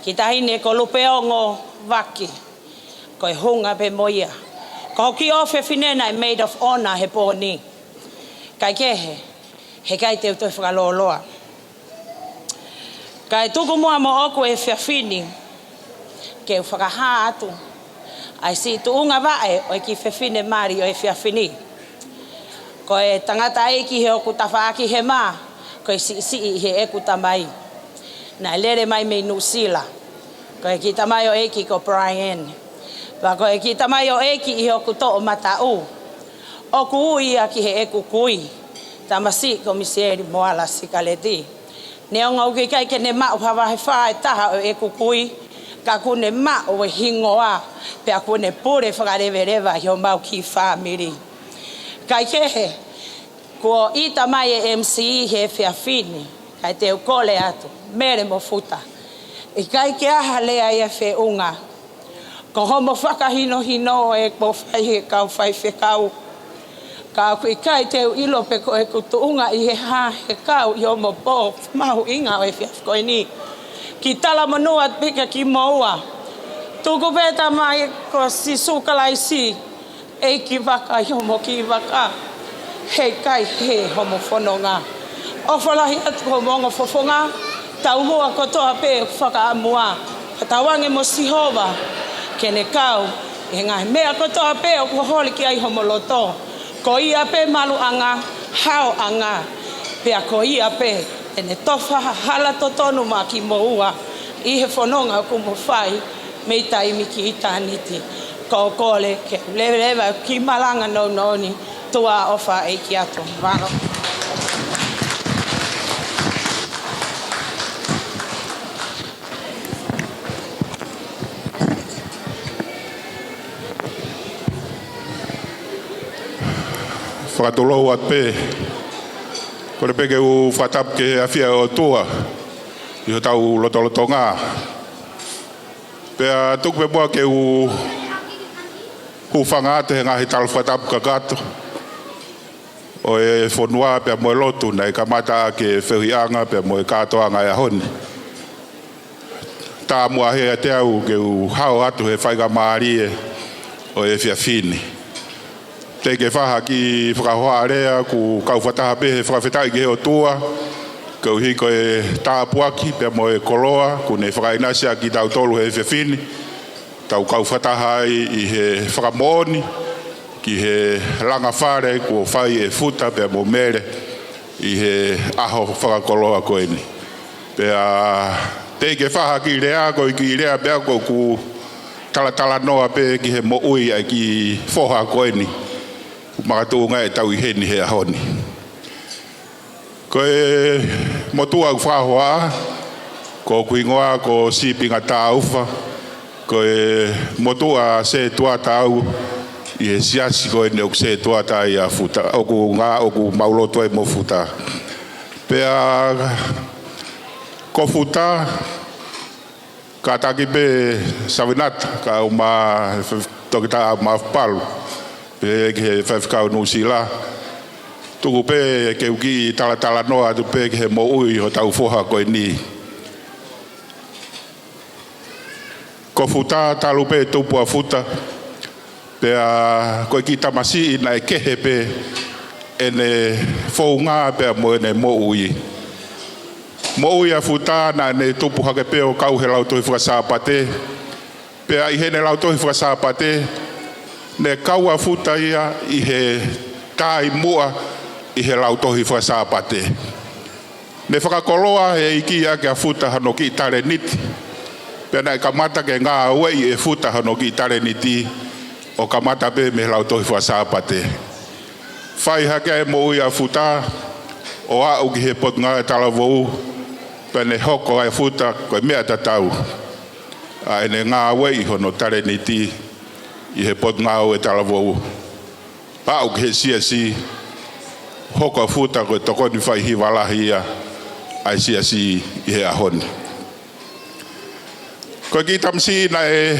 kiʻi taʻahine ko Lupeongo Vaki, ko e Hunga pē mo ia. Ko hoku kiʻi ʻofefine naʻe maid of honour he pō ni. Kae kehe, heʻikai te u toe fakalōloa. Kae tuku muʻa moʻoku e efiafi ni ke u fakahā atu ʻa e siʻi tuʻunga vaʻe ʻo e kiʻi fefinemali ʻo e efiafi ni. Ko e tangataʻeiki he ʻoku tafaʻaki hema, ko e siʻisiʻi ʻi heʻeku tamai. Naʻe lele mai mei Nuʻusila. Ko e kiʻi tamaioʻeiki ko Brian. Pea ko e kiʻi tamaioʻeiki ʻi hoku toʻomataʻu, ʻoku ui ia ki heʻeku kui, tamasiʻi ko Misieli Moala Sikaleti. Neongo ʻoku ʻikai ke ne maʻu ha vahe fā ʻe taha ʻo ʻeku kui, ka kuo ne maʻu e hingoa, pea kuo ne pule fakaleveleva ʻi homau kiʻi fāmili. Kaikehe, kuo ʻita mai e M C he efiafi ni, kae te u kole atu, Mele mo Futa. ʻIkai ke ʻi ai ha lea ia ʻe feʻunga. Ko homo fakahinohino ʻoku fai he kau faifekau. Ka ʻoku ʻikai te u ʻilo pe ko ʻeku tuʻunga ʻi he hā he kau ʻi homo pō mahuʻinga ʻo e efiafi ko eni. Kiʻi talamonū atu pē kia kimoua. Tuku pē Tamai ko Sīsū Kalaisi, ʻEiki vaka ʻi homo kiʻi vaka. Heʻikai hē homo fononga. ʻOfa lahi atu ki homo ongo fofonga, taumuʻa kotoa pē ʻoku fakaʻamua. Ka tauange mo Sihova ke ne kau ʻi he ngaahi meʻa kotoa pē ʻoku holi ki ai homo loto. Ko ia pē maluʻanga, haoʻanga, pea ko ia pē ʻene tofa hala totonu maʻa kimoua ʻi he fononga ʻoku mo fai mei taimi ki ʻitāniti. Ko e kole ke leveleva ki he malanga nounou ni, tuʻa ʻofa ʻEiki atu. Mālō. Fakatulou atu pē. Kole pē ke u fakatapu ki he ʻafio ʻa e ʻOtua ʻi hotau lotolotonga. Pea tuku pē muʻa ke u hūfanga atu he ngaahi tala fakatapu kakato ʻo e fonua pea mo e lotu naʻe kamata ʻaki e feohiʻanga pea mo e kātoanga ʻo e ʻaho ni. Tāmuʻa hē ʻiate au ke u hao atu he faingamālie ʻo e efiafi ni. Teʻeki ke fai ha kiʻi fakahohaʻa lea, ʻoku kau fakataha pē he fakafetaʻi ki he ʻOtua koeʻuhi ko e tāpuaki pea mo e koloa kuo ne fakaʻinasi ʻaki kitautolu he efiafi ni. Tau kau fakataha ai ʻi he fakamoʻoni ki he langa fale kuo fai ʻe Futa pea mo Mele ʻi he ʻaho fakakoloa ko eni. Pea teʻeki ke fai ha kiʻi lea, ko e kiʻi lea pē ʻoku ou talatalanoa pē ki he moʻui ʻa e kiʻi foha ko eni ʻoku makatuʻunga ʻetau ʻi heni he ʻaho ni. Ko e motuʻa ʻoku fakahohaʻa, ko hoku hingoa ko Sipinga Taufa, ko e motuʻa sētuata au ʻi he siasi ko eni ʻoku sētuata ai ʻa Futa, ʻoku ngā, ʻoku mau lotu ai mo Futa. Pea ko Futa, kātaki pē Savinata, kae ʻumaʻā Toketā Mafupalu, pehē ki he faifekau Nuʻusila. Tuku pē ke u kiʻi talatalanoa atu pē ki he moʻui hotau foha ko eni. Ko Futa, talu pē tupu ʻa Futa, pea ko e kiʻi tamasiʻi naʻe kehe pē ʻene founga pea mo ʻene moʻui. Moʻui ʻa Futa naʻa ne tupu hake pē ʻo kau he lautohi faka-Sāpate. Pea ʻi heʻene lautohi faka-Sāpate, ne kau ʻa Futa ia ʻi he taʻimuʻa ʻi he lautohi faka-Sāpate. Ne fakakoloa he ʻEiki ʻaki ʻa Futa hono kiʻi talēniti. Pea naʻe kamata ke ngāueʻi ʻe Futa hono kiʻi talēniti ʻo kamata pē mei he lautohi faka-Sāpate. Fai hake ʻa e moʻui ʻa Futa ʻo aʻu ki he Potungāue Talavou, pea ne hoko ʻa Futa ko e meʻa tatau ʻa ʻene ngāueʻi hono talēniti ʻi he Potungāue Talavou. Pea aʻu ki he siasi, hoko ʻa Futa ko e tokoni faihiva lahi ia ʻa e siasi ʻi he ʻaho ni. Ko e kiʻi tamasiʻi naʻe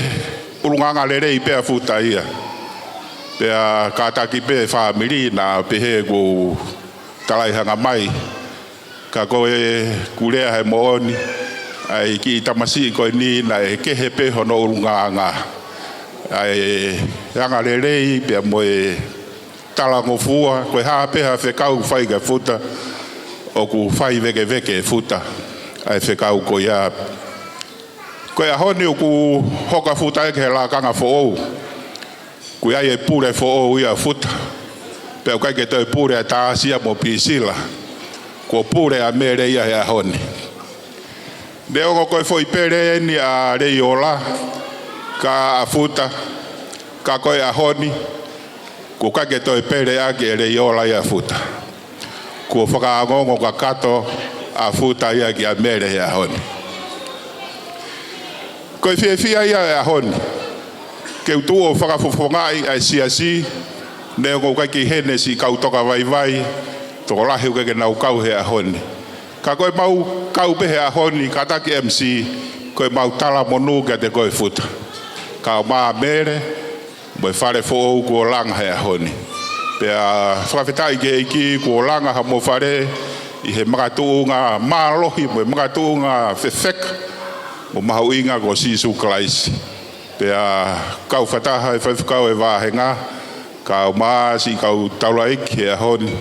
ʻulungaanga lelei pē ʻa Futa ia. Pea kātaki pē fāmili naʻa pehē kuo talai hanga mai. Ka ko ʻeku lea he moʻoni, ʻa e kiʻi tamasiʻi ko eni naʻe kehe pē hono ʻulungaanga. ʻA e anga lelei pea mo e talangofua, ko e hā pē ha fekau ʻoku fai kia Futa, ʻoku fai vēkeveke ʻe Futa ʻa e fekau ko ia. Ko e ʻaho ni ʻoku hoko ʻa Futa ia ki he lakanga foʻou. Kuo ʻi ai e pule foʻou ia ʻa Futa. Pea ʻoku ʻikai ke toe pule ʻa Tāsia mo Pisila. Kuo pule ʻa Mele ia he ʻaho ni. Neongo ko e foʻi pele eni ʻa Leiola kia Futa, ka ko e ʻaho ni, kuo ʻikai ke toe pele ʻaki ʻe Leiola ia ʻa Futa. Kuo fakaongoongo kakato ʻa Futa ia kia Mele he ʻaho ni. Ko e fiefia ia he ʻaho ni ke u tuʻu ʻo fakafofongaʻi ʻa e siasi, Neongo ʻoku ʻikai ke ʻi heni siʻi kau toka vaivai, tokolahi ʻoku ʻikai ke nau kau he ʻaho ni. Ka ko ʻemau kau pē he ʻaho ni, kātaki M C, ko ʻemau talamonū kiate koe Futa. Kau mai Mele, mo e fale foʻou kuo langa he ʻaho ni. Pea fakafetaʻi ki he ʻEiki kuo langa haʻamo fale ʻi he makatuʻunga mālohi, mo e makatuʻunga fefeka, mo mahuʻinga ko Sīsū Kalaisi. Pea kau fakataha e faifekau e vāhenga, kau mai siʻi kau taulaʻeiki he ʻaho ni,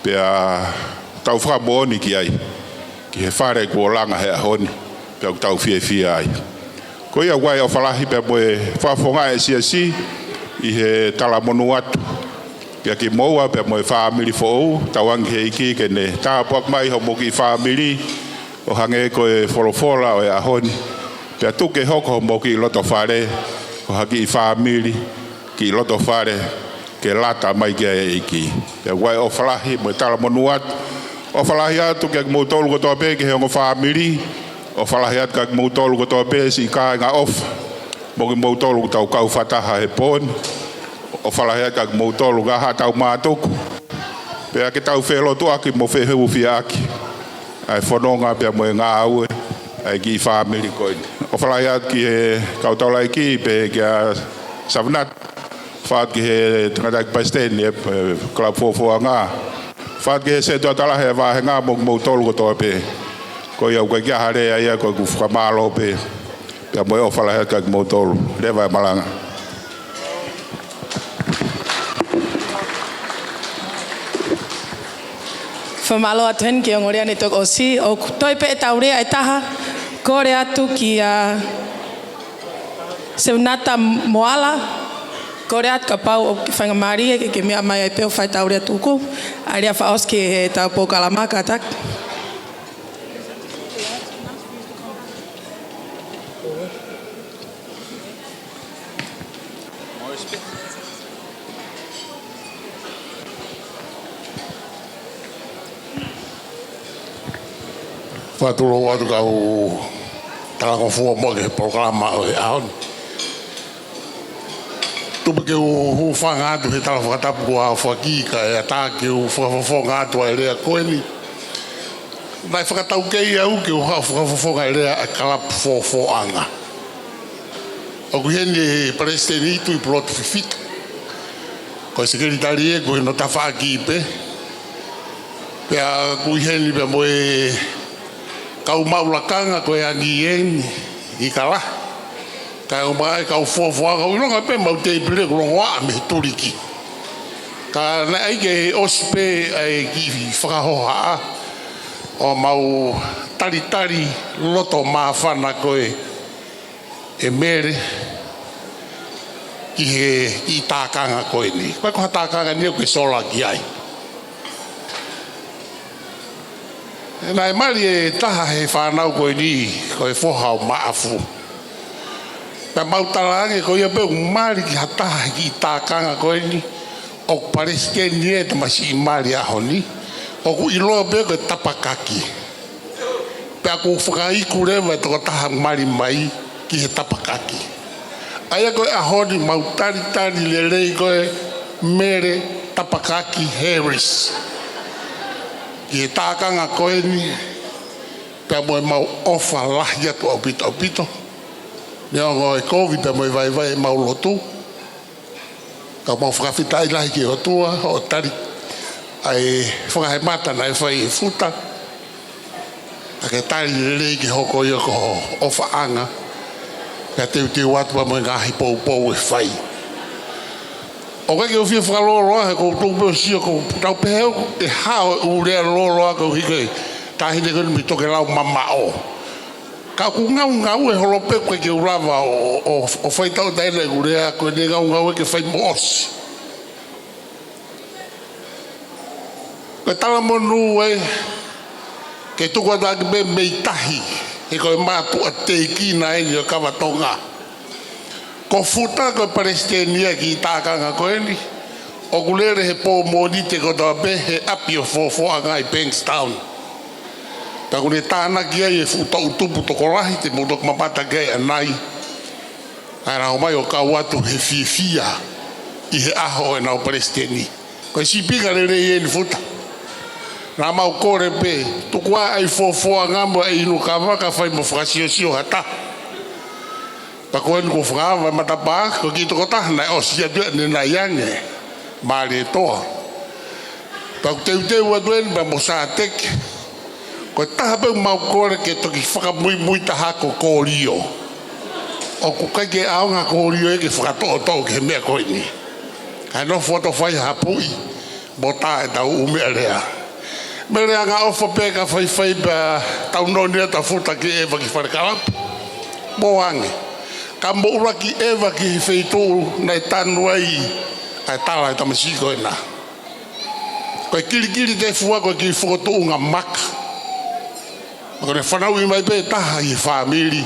pea tau fakamoʻoni ki ai, ki he fale kuo langa he ʻaho ni, pea ʻoku tau fiefia ai. Ko ia ʻoku ʻi ai e ʻofa lahi pea mo e fakafofonga e siasi ʻi he talamonū atu. Pea kimoua pea mo e fāmili foʻou, tauange ki he ʻEiki ke ne tāpuaki mai hoʻomo kiʻi fāmili, ʻo hangē ko e folofola ʻo e ʻaho ni. Pea tuku ke hoko hoʻomo kiʻi loto fale, ko ha kiʻi fāmili, kiʻi loto fale, ke lata mai ki ai e ʻEiki. Pea ʻoku ʻi ai e ʻofa lahi mo e talamonū atu. ʻOfa lahi atu kiate kimoutolu kotoa pē ki he ongo fāmili. ʻOfa lahi atu kiate kimoutolu kotoa pē siʻi kāinga ʻofa. Mo kimoutolu ʻoku tau kau fakataha he pō ni. ʻOfa lahi atu kiate kimoutolu ngaahi haʻa tau mātuku. Pea ke tau felotuʻaki mo fehūfiaʻaki ʻa e fononga pea mo e ngāue ʻa e kiʻi fāmili ko eni. ʻOfa lahi atu ki he kau taulaʻeiki pea kia Savanata, ʻofa atu ki he tangataʻeiki palesiteni e, e kalapu Fofoʻanga. ʻOfa atu ki he setuata lahi e vāhenga mo kimoutolu kotoa pē. Ko ia ʻoku ʻikai ke ʻi ai ha lea ia, ko ʻeku fakamālō pē. Pea mo e ʻofa lahi atu kiate kimoutolu. Leva e malanga. Fakamālō atu heni ki he ongo lea ne toki ʻosi, ʻoku toe pē ʻetau lea ʻe taha, kole atu kia Seunata Moala, kole atu kapau ʻoku ke faingamālie ke ke meʻa mai ai pē ʻo fai ʻetau lea tuku, ʻa e lea fakaʻosi ki heʻetau polokalama kātaki. Fakatulou atu kau talangofua muʻa ki he polokalama ʻo e ʻaho ni. Tuku pē ke u hūfanga atu he tala fakatapu kuo aofaki kae ʻatā ke u fakafofonga atu ʻa e lea ko eni. Naʻe fakataukei au ke u haʻu ʻo fakafofonga e lea ʻa e kalapu Fofoʻanga. ʻOku ʻi heni e palesiteni Tuʻipulotu Fifita. Ko e sekelitali ʻoku ʻi hono tafaʻaki pē. Pea ʻoku ʻi heni pea mo e kau maʻu lakanga ko e Angieni ʻi Kalaha. Kae ʻumaʻā e kau Fofoʻanga, ʻoku ʻilonga pē ʻemau teipile ʻoku longoaʻa mei he tuliki. Ka naʻe ʻai ke ʻosi pē ʻa e kiʻi fakahohaʻa ʻo mau talitali loto māfana ko ē ʻe Mele ki he kiʻi tākanga ko eni. Ko e ko ha tākanga ni ʻoku ke sola ki ai. Naʻe mali e taha he fānau ko eni, ko e foha ʻo Maʻafu. Pea mau talaange ko ia pē ʻoku mali ki ha taha he kiʻi tākanga ko eni, ʻoku palesiteni e tamasiʻi mali ʻaho ni, ʻoku ʻiloa pē ko e Tapakaki. Pea ʻoku fakaiku leva e tokotaha mali mai ki he Tapakaki. ʻA ia ko e ʻaho ni mau talitali lelei ko e Mele Tapakaki Harris ki he tākanga ko eni, pea mo ʻemau ʻofa lahi atu ʻaupito ʻaupito. Neongo e kovi pea mo e vaivai ʻemau lotu, ka mau fakafetaʻi lahi ki he ʻOtua hoʻo tali ʻa e fakahemata naʻe fai ʻe Futa. ʻA ke tali lelei ke hoko ia ko ho ʻofaʻanga. Pea teuteu atu pea mo e ngaahi poupou ʻe fai. ʻOku ʻikai ke u fie fakalōloa he ʻoku ou tuku pē ʻo sio ʻoku tau pehē ʻoku ʻi ai ha ʻū lea lōloa koeʻuhi ko e taʻahine ko eni mei Tokelau mamaʻo. Ka ʻoku ngaungaue holo pē ʻoku ʻikai ke u lava ʻo, ʻo, ʻo fai tauʻatāina ʻeku lea, ko ʻene ngaungaue ke fai mo ʻosi. Ko e talamonū ē, ke tuku atu ʻaki pē mei tahi, he ko e mātuʻa teikina eni ʻo e Kava Tonga. Ko Futa ko e palesiteni ia kiʻi tākanga ko eni, ʻoku lele he pō Mōnite kotoa pē he ʻapi ʻo Fofoʻanga ʻi Bankstown. Pea ʻoku ne tānaki ai e fuʻu toʻutupu tokolahi te mou toki mamata ki ai ʻanai. ʻA e lau mai ʻo kau atu he fiefia ʻi he ʻaho ʻenau palesiteni. Ko e sīpinga lelei eni Futa. Naʻa mau kole pē, tuku ā ʻa e fuofuoʻanga mo e inu kava kae fai mo fakasiosio ha taha. Pea ko eni kuo fakaava e matapā, ko e kiʻi tokotaha naʻe ʻosi atu ia ʻanenai ange, Mālietoa. Pea ʻoku teuteu atu eni pea mo Sāteki. Ko e taha pē ʻoku mau kole ke toki fakamuimui taha ko Kolio. ʻOku ʻikai ke ʻaonga Kolio ia ke fakatoʻotoʻo ki he meʻa ko eni. Kae nofo atu ʻo fai ha puʻi mo tā ʻetau ʻū meʻalea. Meʻalea angaʻofa pē ka faifai pea tau noni atu ʻa Futa ke ʻeva ki Falekalapu. Mou ange. Ka mou ʻuluaki ʻeva ki he feituʻu naʻe tanu ai ʻa e tala ʻa e tamasiʻi ko ena. Ko e kilikili tefua ko e kiʻi fokotuʻunga maka. Ko ʻene fanauʻi mai pē taha ʻi he fāmili,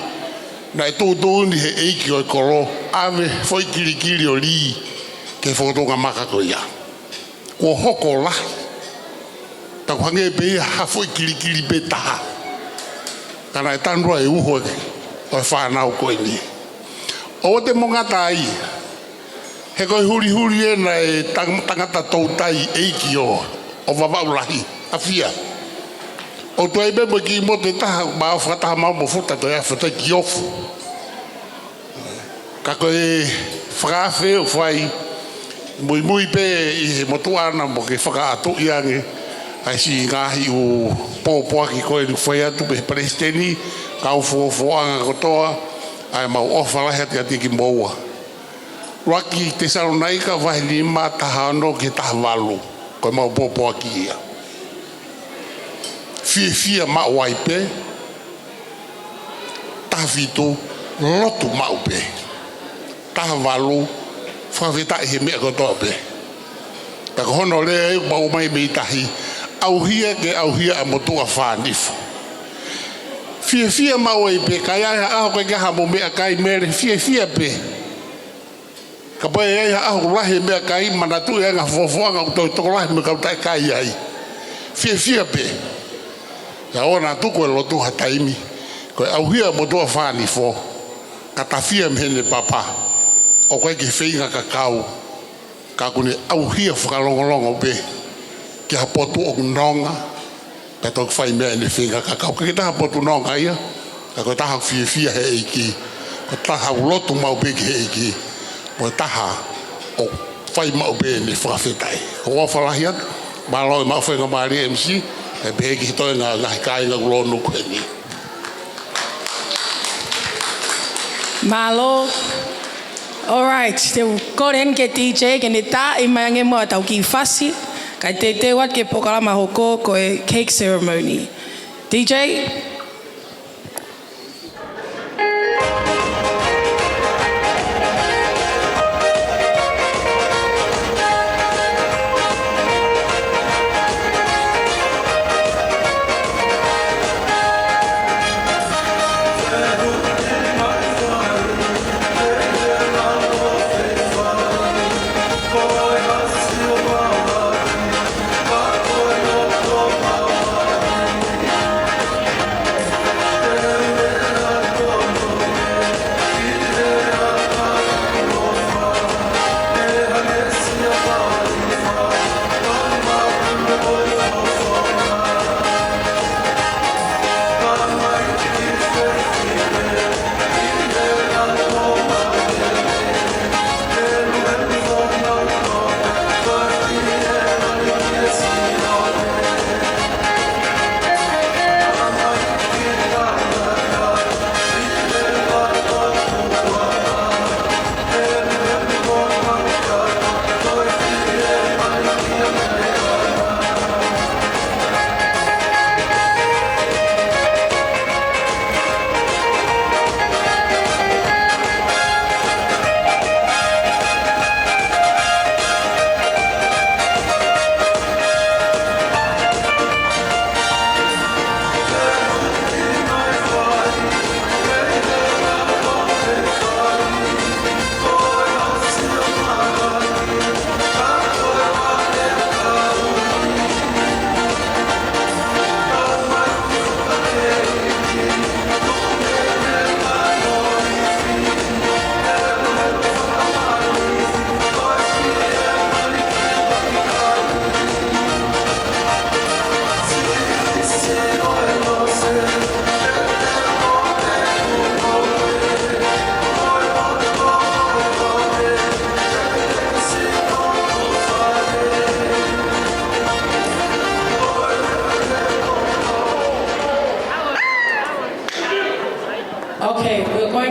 naʻe tuʻutuʻuni he ʻeiki ʻo e kolo, ʻave foʻi kilikili ʻo lī ki he fokotuʻunga maka ko ia. Kuo hoko lahi. Taku hangē pē ia ha foʻi kilikili pē taha. Ka naʻe tanu ai e uho ʻo e fānau ko eni. ʻOua te mou ngata ai, he ko e hulihuli ena e tang-, tangata toutai ʻeiki ʻo, ʻo Vavaʻu Lahi, ʻa Fia. ʻOku tuai pē mo e kiʻi motu ʻe taha, mau fakataha mau mo Futa ko e ʻa Futa ki Ofu. Ka ko e fakaafe ʻoku fai, muimui pē ʻi he motuʻa na mo ke fakaʻatuʻi ange ʻa e siʻi ngaahi ʻū pōpoaki ko eni ʻoku fai atu pē he palesiteni, kau fuofuoʻanga kotoa, ʻa e mau ʻofa lahi atu kiate kimoua. ʻUluaki Tesalonaika vahe nima taha ono ki he taha valu, ko e mau pōpoaki ia. Fiefia maʻu ai pē, taha fitu, lotu maʻu pē, taha valu, fakafetaʻi he meʻa kotoa pē. Ka ko hono lea ʻoku mau ʻomai mei tahi, ʻauhia ke ʻauhia ʻa e motuʻa fānifo. Fiefia maʻu ai pē, ka ʻi ai ha ʻaho ʻoku ʻikai ke ʻi ai haʻamou meʻakai, Mele, fiefia pē. Kapau ʻe ʻi ai ha ʻaho ʻoku lahi e meʻakai, manatuʻi ange ha fuofuoʻanga ʻoku toe tokolahi mo e kau taʻekai ai. Fiefia pē. Pea ʻoua naʻa tuku e lotu ha taimi, ko e ʻauhia motuʻa fānifo, ka tafia mei heʻene papa, ʻoku ʻikai ke feinga kakau, ka ʻoku ne ʻauhia fakalongolongo pē ki ha potu ʻoku nonga, pea toki fai mei ai ʻene feinga kakau. ʻIkai ke taha potu nonga ia, ka ko e taha ʻoku fiefia he ʻEiki, ko e taha ʻoku lotu maʻu pē ki he ʻEiki, mo e taha ʻoku fai maʻu pē ʻene fakafetaʻi. ʻOku ou ʻofa lahi atu, mālō e maʻu faingamālie M C, ʻe pehē ki he toenga ngaahi kāinga ʻoku lōnuku heni. Mālō. All right, te u kole heni ki he D J ke ne tā mai ange muʻa ʻetau kiʻi fasi, kae teuteu atu ki he polokalama hoko ko e cake ceremony. D J.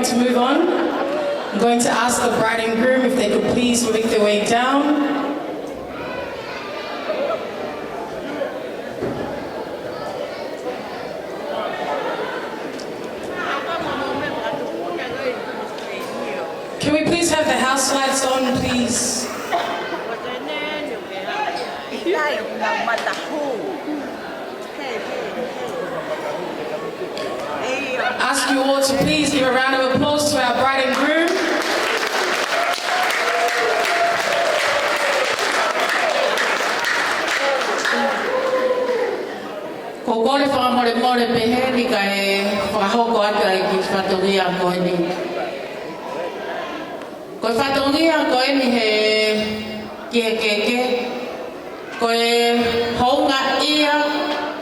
To move on, I'm going to ask the bride and groom if they could please make their way down. Can we please have the house lights on, please? Ask you all to please give a round of applause to our bride and groom. Ko e kole fakamolemole pehē ni kae fakahoko atu ai ki he fatongia ko eni. Ko e fatongia ko eni he ki he keke, ko e houngaʻia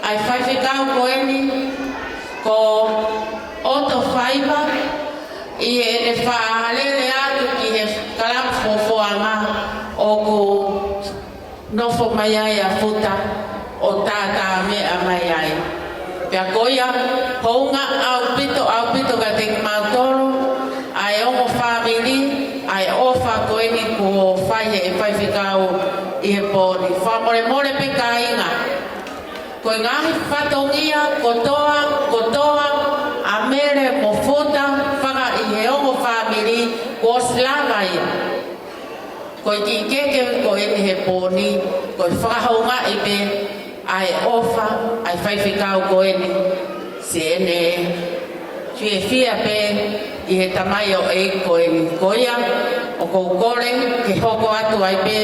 ʻa e faifekau ko eni ko ʻOto Faiva ʻi heʻene faʻa lele atu ki he kalapu fofoanga ʻoku nofo mai ai ʻa Futa ʻo tātāmeʻa mai ai. Pea ko ia, hounga ʻaupito, ʻaupito kiate kimautolu, ʻa e ongo fāmili, ʻa e ʻofa ko eni kuo fai ʻe he faifekau ʻi he pō ni. Fakamolemole pē kāinga. Ko e ngaahi fatongia kotoa, kotoa, ʻa Mele mo Futa, fakaʻi he ongo fāmili, kuo ʻosi lava ia. Ko e kiʻi keke ko eni he pō ni, ko e fakahoungaʻi pē ʻa e ʻofa ʻa e faifekau ko eni, siʻene fiefia pē ʻi he tamaioʻeiki ko eni. Ko ia, ʻoku ou kole ke hoko atu ai pē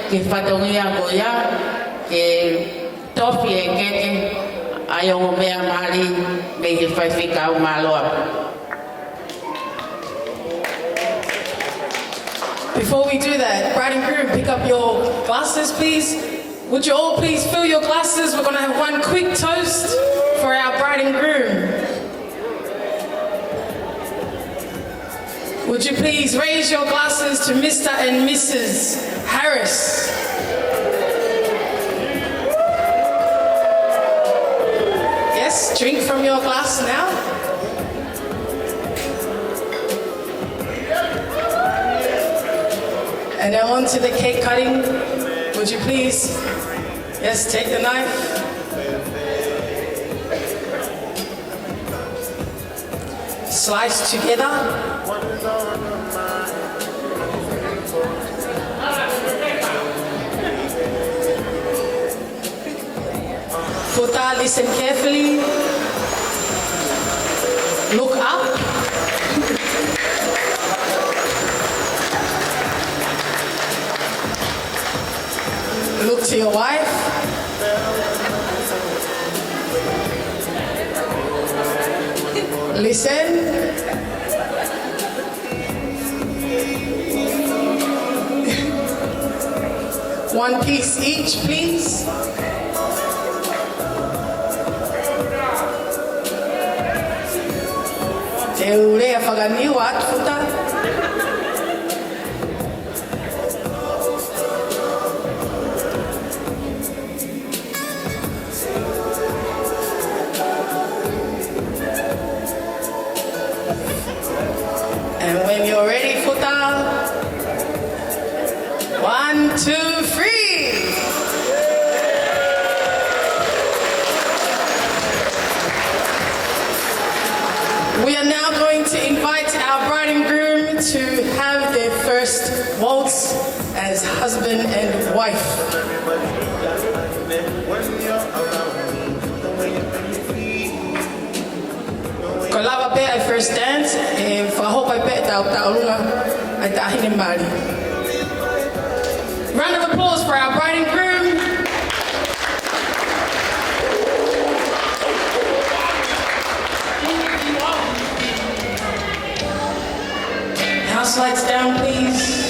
ki he fatongia ko ia, ke tofi e keke ʻa e ongo meʻa mali mei he faifekau. Mālō ʻaupito. Before we do that, bride and groom, pick up your glasses, please. Would you all please fill your glasses? We're gonna have one quick toast for our bride and groom. Would you please raise your glasses to Mister and Missus Harris? Yes, drink from your glass now. And now on to the cake cutting. Would you please, yes, take the knife. Slice together. Futa, listen carefully. Look up. Look to your wife. Listen. One piece each, please. Te u lea fakaniu atu, Futa. And when you're ready, Futa, one, two, three. We are now going to invite our bride and groom to have their first waltz as husband and wife. Ko e lava pē ʻa e first dance, ʻe fakahoko ai pē ʻetau tauʻolunga ʻa e taʻahine mali. Round of applause for our bride and groom. House lights down, please.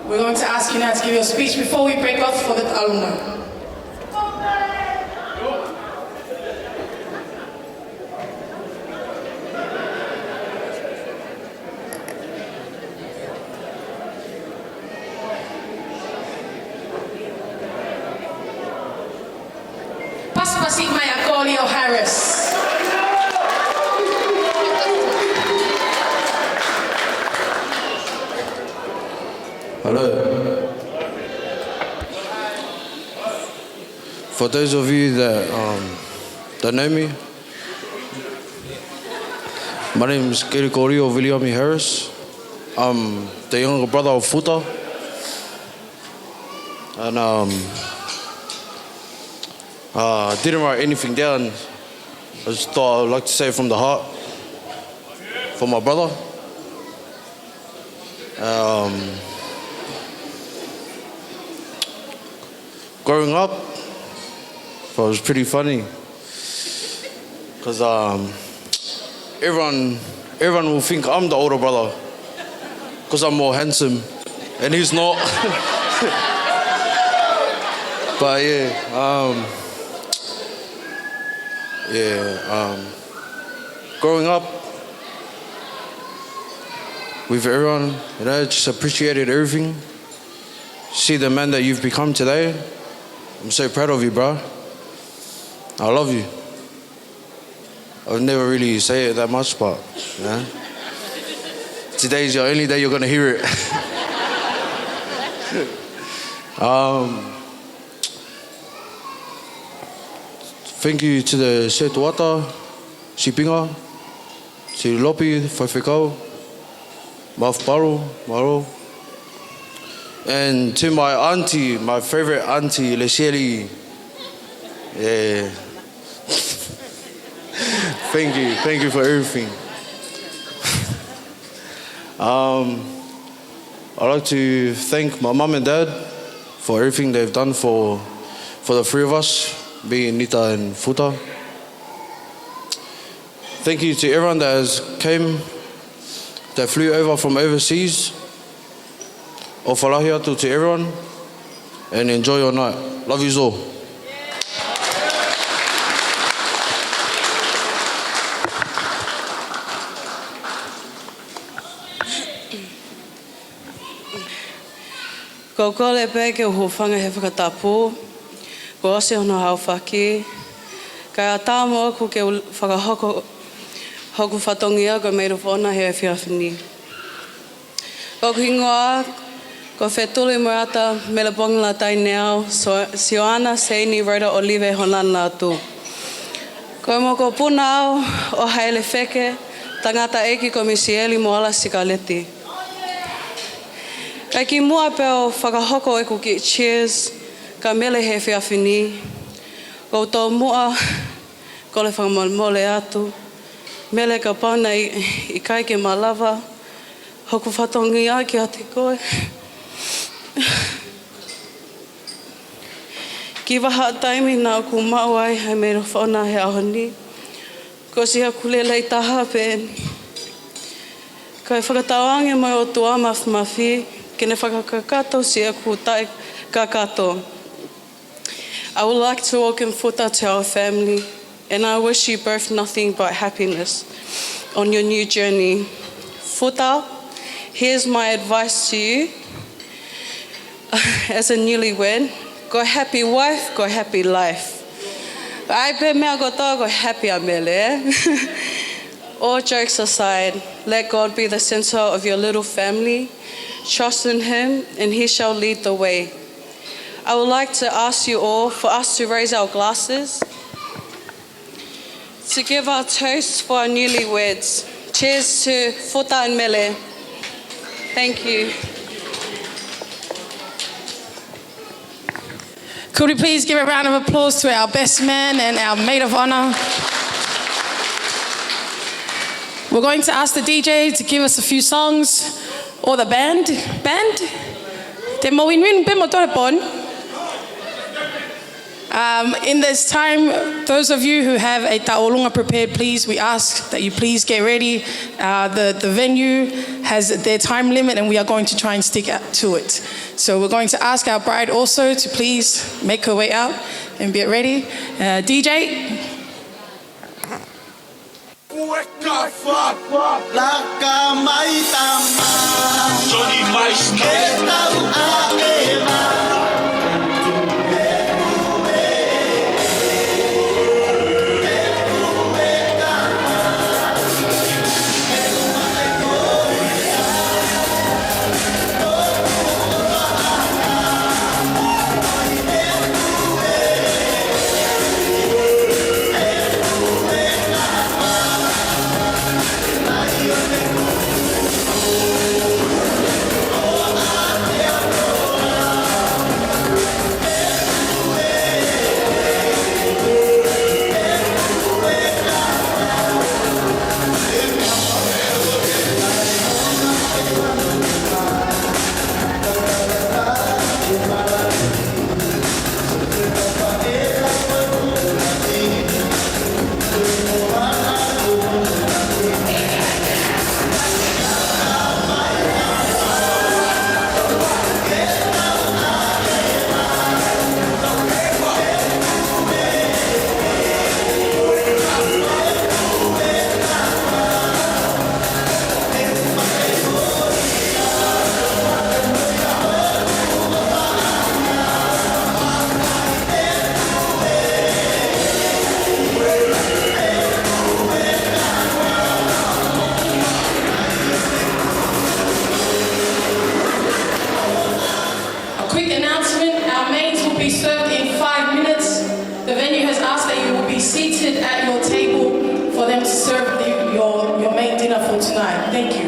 We're going to ask you now to give your speech before we break off for the alumni. Pasipasi mai ʻa Kolio Harris. Hello. For those of you that, um, don't know me, my name is Kelekolio Viliami Harris. I'm the younger brother of Futa. And, um, uh, I didn't write anything down. I just thought I would like to say from the heart for my brother. Um, growing up, it was pretty funny. 'Cause, um, everyone, everyone will think I'm the older brother 'cause I'm more handsome, and he's not. But yeah, um, yeah, um, growing up with everyone, you know, just appreciated everything. See the man that you've become today. I'm so proud of you, bro. I love you. I would never really say it that much, but, you know, today is your only day you're gonna hear it. Um, thank you to the Setuata, Sipinga, to Lopi, Faifekau, Mafu Palu, Malo. And to my auntie, my favorite auntie, Lesieli. Yeah. Thank you. Thank you for everything. Um, I'd like to thank my mum and dad for everything they've done for, for the three of us, being Nita and Futa. Thank you to everyone that has came, that flew over from overseas. ʻOfa lahi atu to everyone, and enjoy your night. Love yous all. Ko e kole pē ke u hūfanga he fakatapu, kuo ʻosi hono haofaki, kae ʻatā moʻoku ke u fakahoko hoku fatongia ko e Maid of Honour he efiafi ni. Ko hoku hingoa ko Fetuli Moeata Melepongi Lataineau So-, Sioana Seini Rhoda Olive Honana Latu. Ko e mokopuna au ʻo Haʻele Feke, tangataʻeiki ko Misieli Moala Sikaleti. Kae kimuʻa pea u fakahoko ʻeku kiʻi cheers kia Mele he efiafi ni, ʻoku ou tomuʻa kole fakamolemole atu, Mele, kapau naʻe ʻikai ke malava hoku fatongia kiate koe. Kiʻi vahaʻa taimi naʻa ku maʻu ai ʻa e Maid of Honour he ʻaho ni, ko siʻaku lelei taha pē eni. Kae fakatauange mo e ʻOtua Mafimafi ke ne fakakakato siʻaku taʻekakato. I would like to welcome Futa to our family, and I wish you both nothing but happiness on your new journey. Futa, here's my advice to you. As a newlywed, ko e happy wife, ko e happy life. ʻAi pē meʻa kotoa ko e happy ʻa Mele. All jokes aside, let God be the center of your little family. Trust in Him, and He shall lead the way. I would like to ask you all for us to raise our glasses to give our toast for our newlyweds. Cheers to Futa and Mele. Thank you. Could we please give a round of applause to our best man and our maid of honour? We're going to ask the D J to give us a few songs, or the band. Band? Te mo win win pe mo tore pon. Um, in this time, those of you who have a taʻolunga prepared, please, we ask that you please get ready. Uh, the, the venue has their time limit, and we are going to try and stick up to it. So we're going to ask our bride also to please make her way out and get ready. Uh, D J. Wake up, fuck. Laka mai tama. Johnny Mice. Ke tau ʻaʻeva. A quick announcement, our mains will be served in five minutes. The venue has asked that you will be seated at your table for them to serve the, your, your main dinner for tonight. Thank you.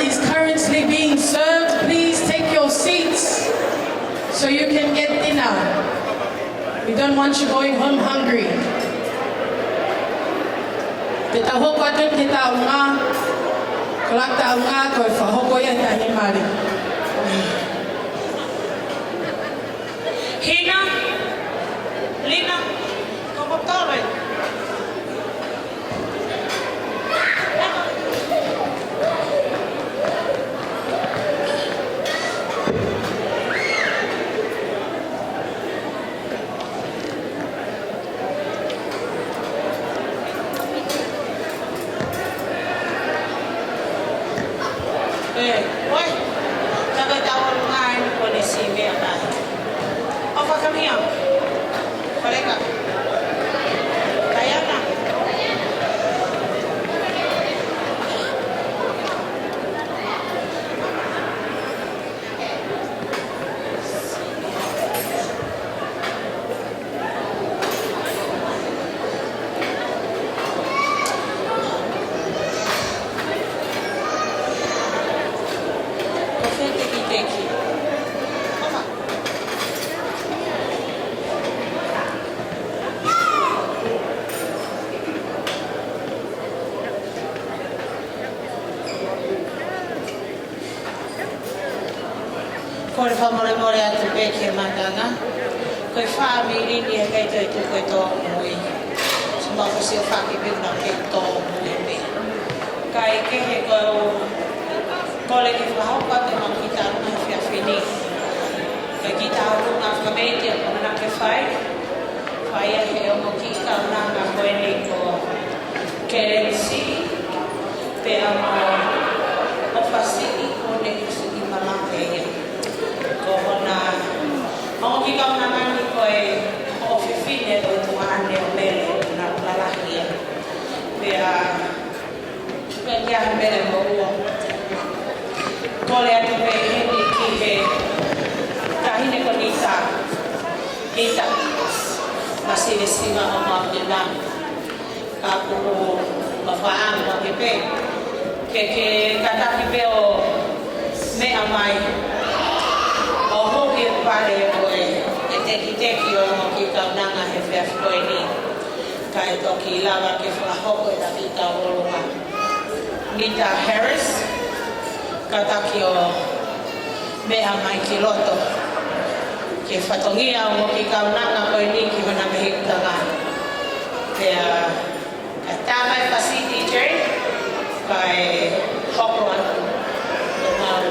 is currently being served. Please take your seats so you can get dinner. We don't want you going home hungry. Te tau hoko atu ki he taʻu ngā, ko e taʻu ngā ko e fakahoko ia he taʻu mali. Hina, Lina, Komotore. Ē, oi. Taka tau ngā ni ko ne si mea kai. O fakamia. Koleka. Taiana. Kole fakamolemole atu pē ki he matanga. Ko e fāmili ni ʻoku ʻikai toe tuku e tōmui. Suma fasi o faki pē na ke tōmui pē. Kae kehe ko e kole ke fakahoko atu e ongo kiʻi taʻu ngā he efiafi ni. Kae kiʻi taʻu ngā fakameʻi ʻoku ʻamanaki ke fai. Fai ia he ongo kiʻi kaunanga ko eni ko Kelenisi, pea mo ʻOfasiʻi ko ne kusi ki Malake ia. Ko hona ongo kiʻi kaunanga ni ko e ʻofefine ko e tuaʻane ʻo Mele na Malake ia. Pea, pea kia Mele mo ua. Kole atu pē heni ki he taʻahine ko Nita. Nita. Masivesiva ʻo Maʻulina. Ka kuo mafai ange ke pē. Ke, ke kātaki pē ʻo meʻa mai. ʻO hū ki he pale ko e, e tekiteki ʻo e ongo kiʻi kaunanga he efiafi ko eni. Kae toki lava ke fakahoko e taki tau ʻolunga. Nita Harris, kātaki ʻo meʻa mai ki loto. Ke fatongia ʻa e ongo kiʻi kaunanga ko eni ki hona mehikutanga. Pea, ka tā mai fasi D J, kae hoko atu. Ko mau.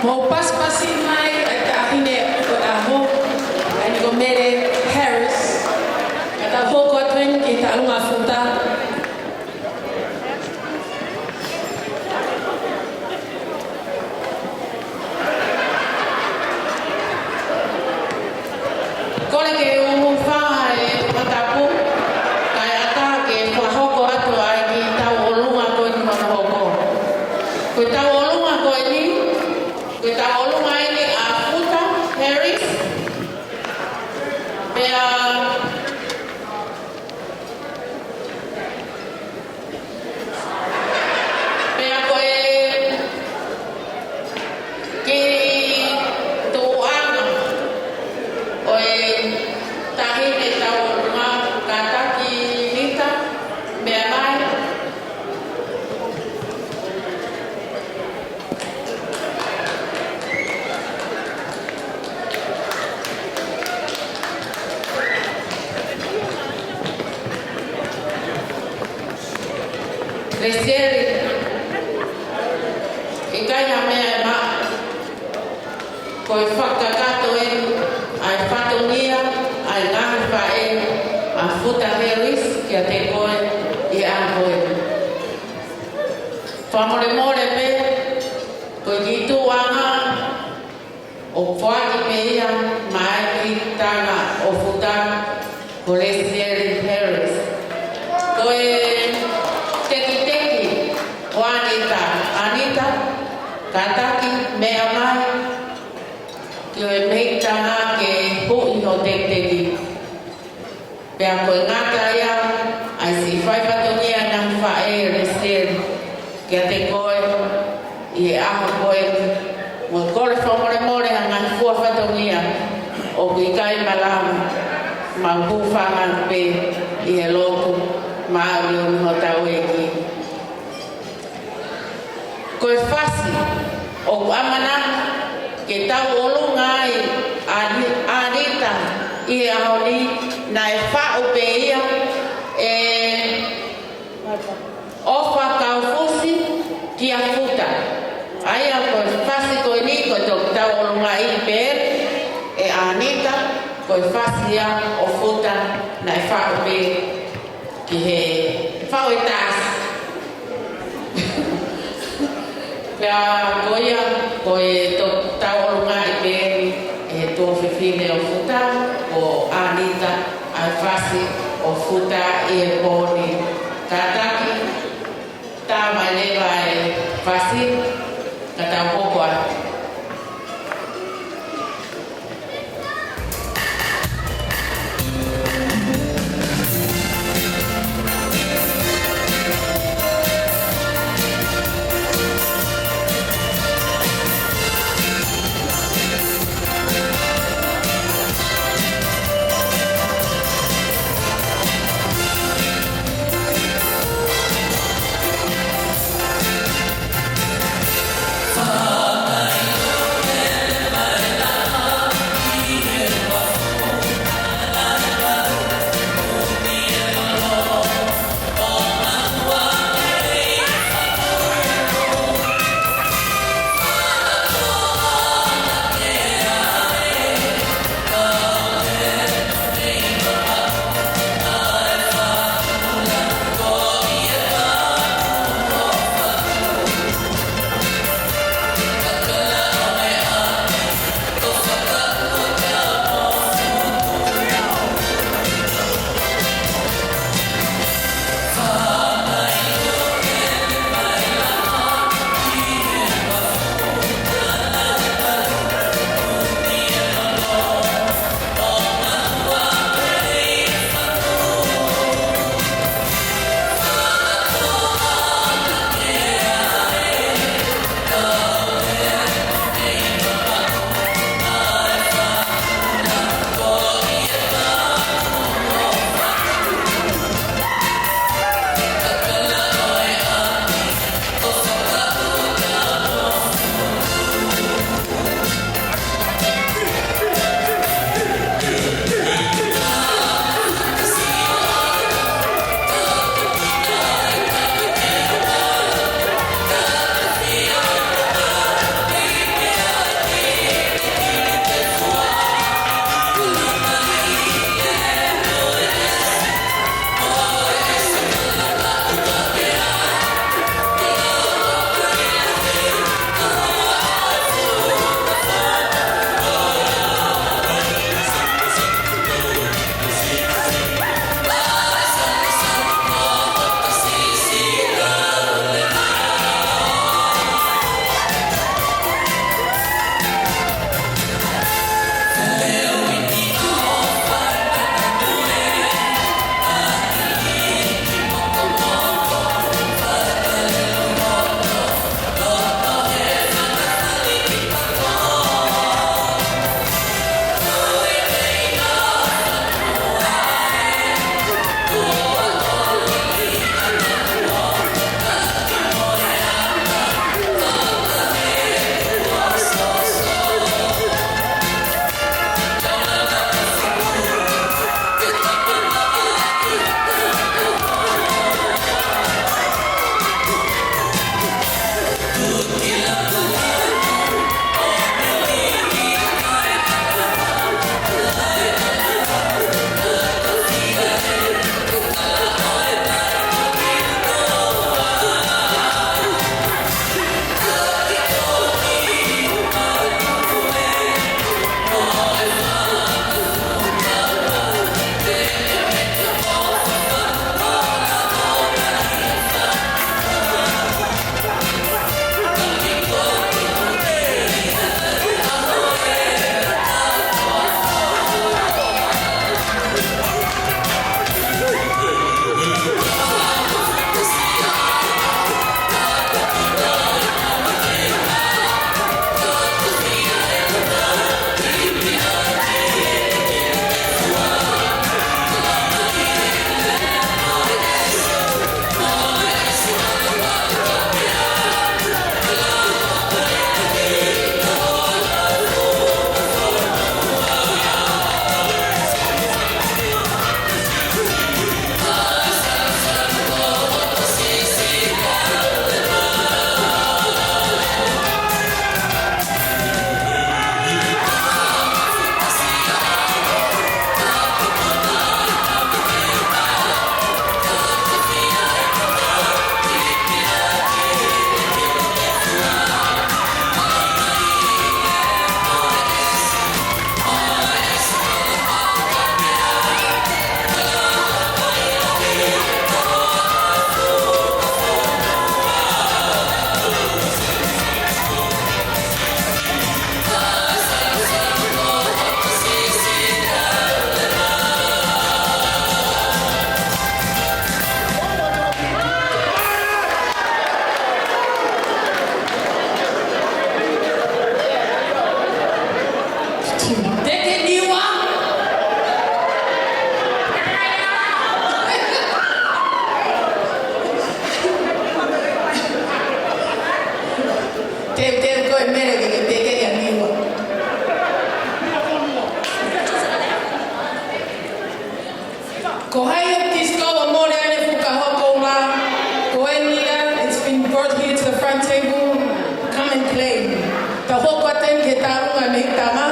Mou pasipasi mai ʻa e taʻahine ʻo e ʻaho, ʻa ia ko Mele Harris, ka tau hoko atu eni ki he tauʻolunga futa. Kole ke u hūfanga he fakatapu, kae ʻatā ke fakahoko atu ʻa e kiʻi tauʻolunga ko eni hono hoko. Ko e tauʻolunga ko eni, ko e tauʻolunga eni ʻa Futa Harris. Pea Pea ko e kiʻi tuʻuʻanga ʻo e taʻahine tauʻolunga, kātaki Nita, meʻa mai. Lesieli, ʻikai ha meʻa ʻe maʻu. Ko e fakakakato eni ʻa e fatongia ʻa e ngaahi faʻē ʻa Futa Harris kiate koe ʻi he ʻaho ko eni. Fakamolemole pē, ko e kiʻi tuʻuʻanga ʻoku foaki pē ia maʻa e kiʻi tangata ʻo Futa, ko Lesieli Harris. Ko e tekiteki ʻo Anita. Anita, kātaki, meʻa mai, ke ʻomai e tangata ke huʻi hoʻo tekiteki. Pea ko e ngata ia ʻa e siʻi fai fatongia ʻa e ngaahi faʻē, Lesieli, kiate koe ʻi he ʻaho ko eni. Mo e kole fakamolemole ha ngaahi fua fatongia ʻoku ʻikai malava, mau hūfanga pē ʻi he lotu māʻoniʻoni hotau ʻEiki. Ko e fasi ʻoku ʻamanaki ke tauʻolunga ai ʻa Ni-, ʻa Anita ʻi he ʻaho ni, naʻe faʻu pē ia ʻe ʻOfa Kaufusi kia Futa. ʻA ia ko e fasi ko eni, ko e toki tauʻolungaʻi pē ʻe Anita, ko e fasi ia ʻo Futa naʻe faʻu pē ki he faʻu ʻe taha. Pea ko ia, ko e toki tauʻolungaʻi pē ʻe he tuofefine ʻo Futa, ko Anita, ʻa e fasi ʻo Futa ʻi he pō ni. Kātaki, tā mai leva e fasi, ka tau hoko atu. Teke Niua. Teuteu ko e mele ke ke teke ia Niua. Ko hai ʻoku discover mole ʻa e fuʻu kahokoʻanga ko eni ia, it's been brought here to the front table. Come and claim. Tau hoko atu eni ki he tālunga mei tama.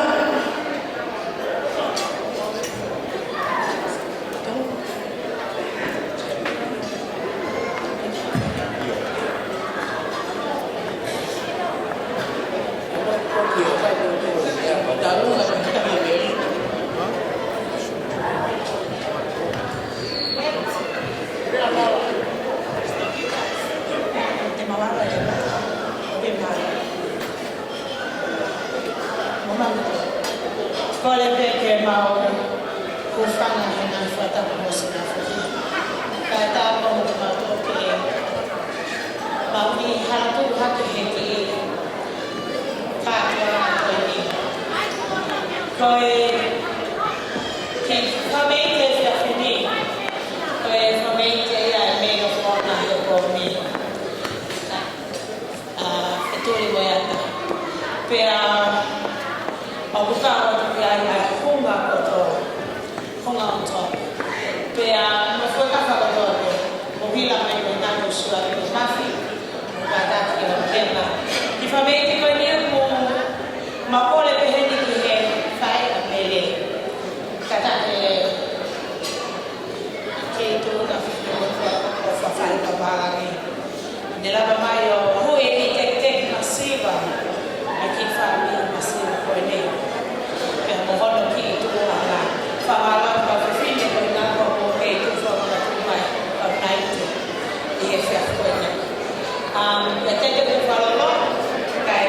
Kole pē ke mau hūfanga he ngaahi fakatapu mo e siʻi ngaahi foki. Kae ʻatā mo kimautolu ke mau ʻi hala tuʻu hake he kiʻi kātoanga ko eni. Ko e kiʻi fakameʻite efiafi ni, ko e fakameʻite ia e Maid of Honour he pō ni. ʻA, e tuli mo e ata. Pea, ʻa, ʻoku tau atu ki ai ʻa e hunga kotoa, hunga on top. Pea, mo e fueka kotoa pē, mo hila mai ko e ngaahi usuari ko e mafi, mo kātaki ʻo pena. Kiʻi fakameʻite ko eni mo, ma kole pē heni ki he fai a mele. Kātaki e kei tuʻu na fika motua ʻo fafai papālangi. Ne lava mai ʻo hui e kiʻi tekiteki masiva, ʻa e kiʻi fāmili masiva ko eni. Pea mo hono kiʻi tuʻu ʻa e fakamālō atu ki he fefine ko ena kuo kei tuʻu fakamanatu mai, ʻa Naite, ʻi he efiafi ko eni. Um, e tete ko e fakalolo, kae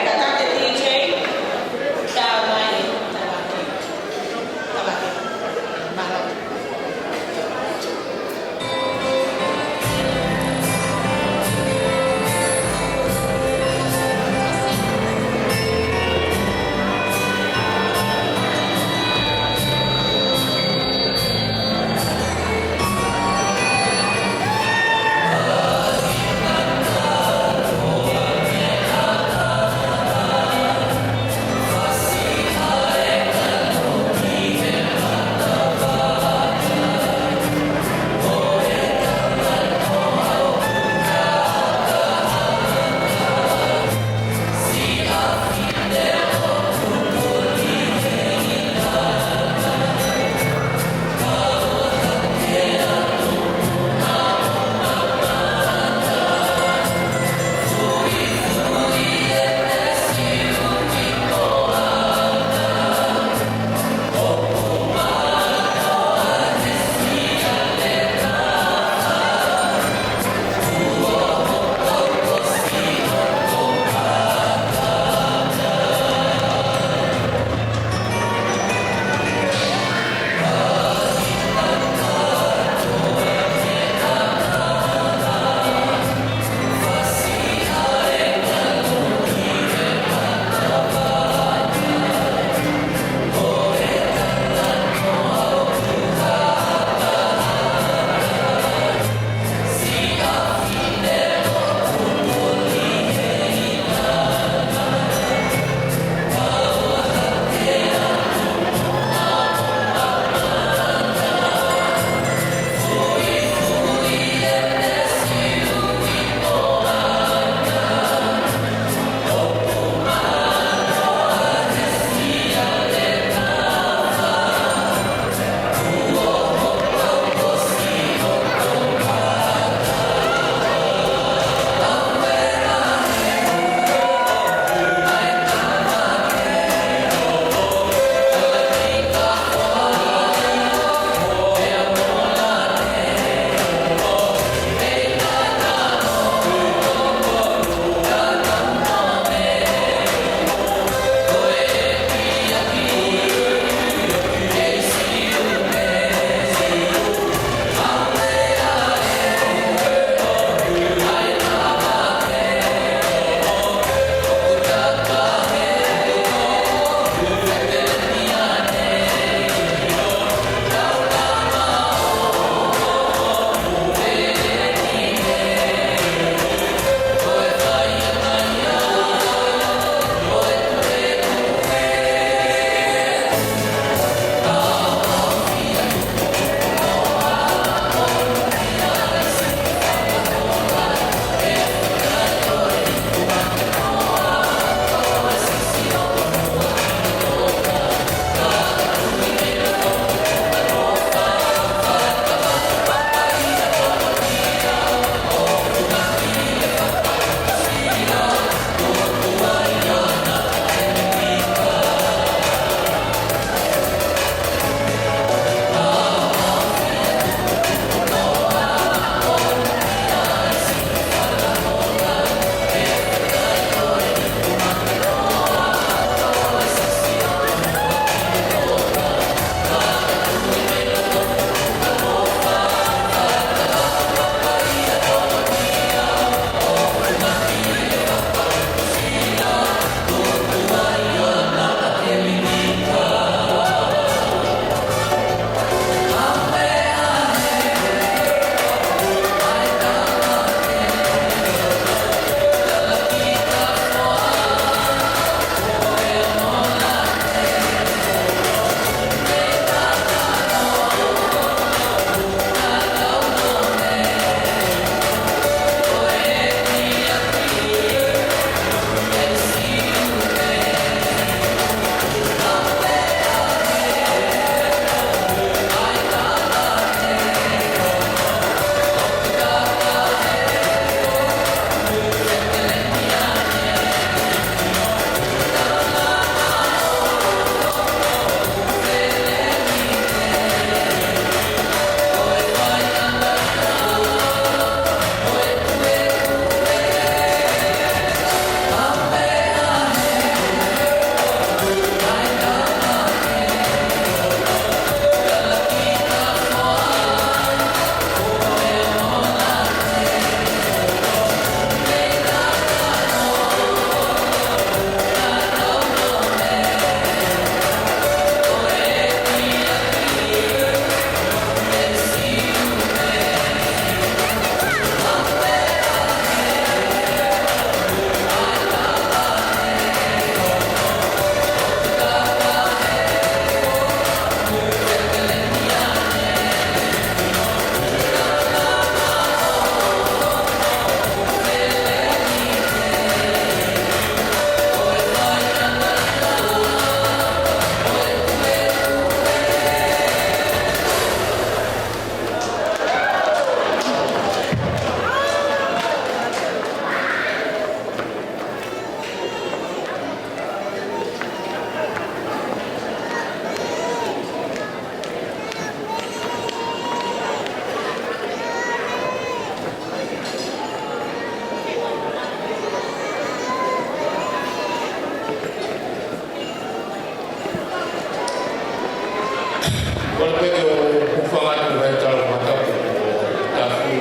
Kole pē ke u hūfanga atu he tala fakatapu ʻo Tafu,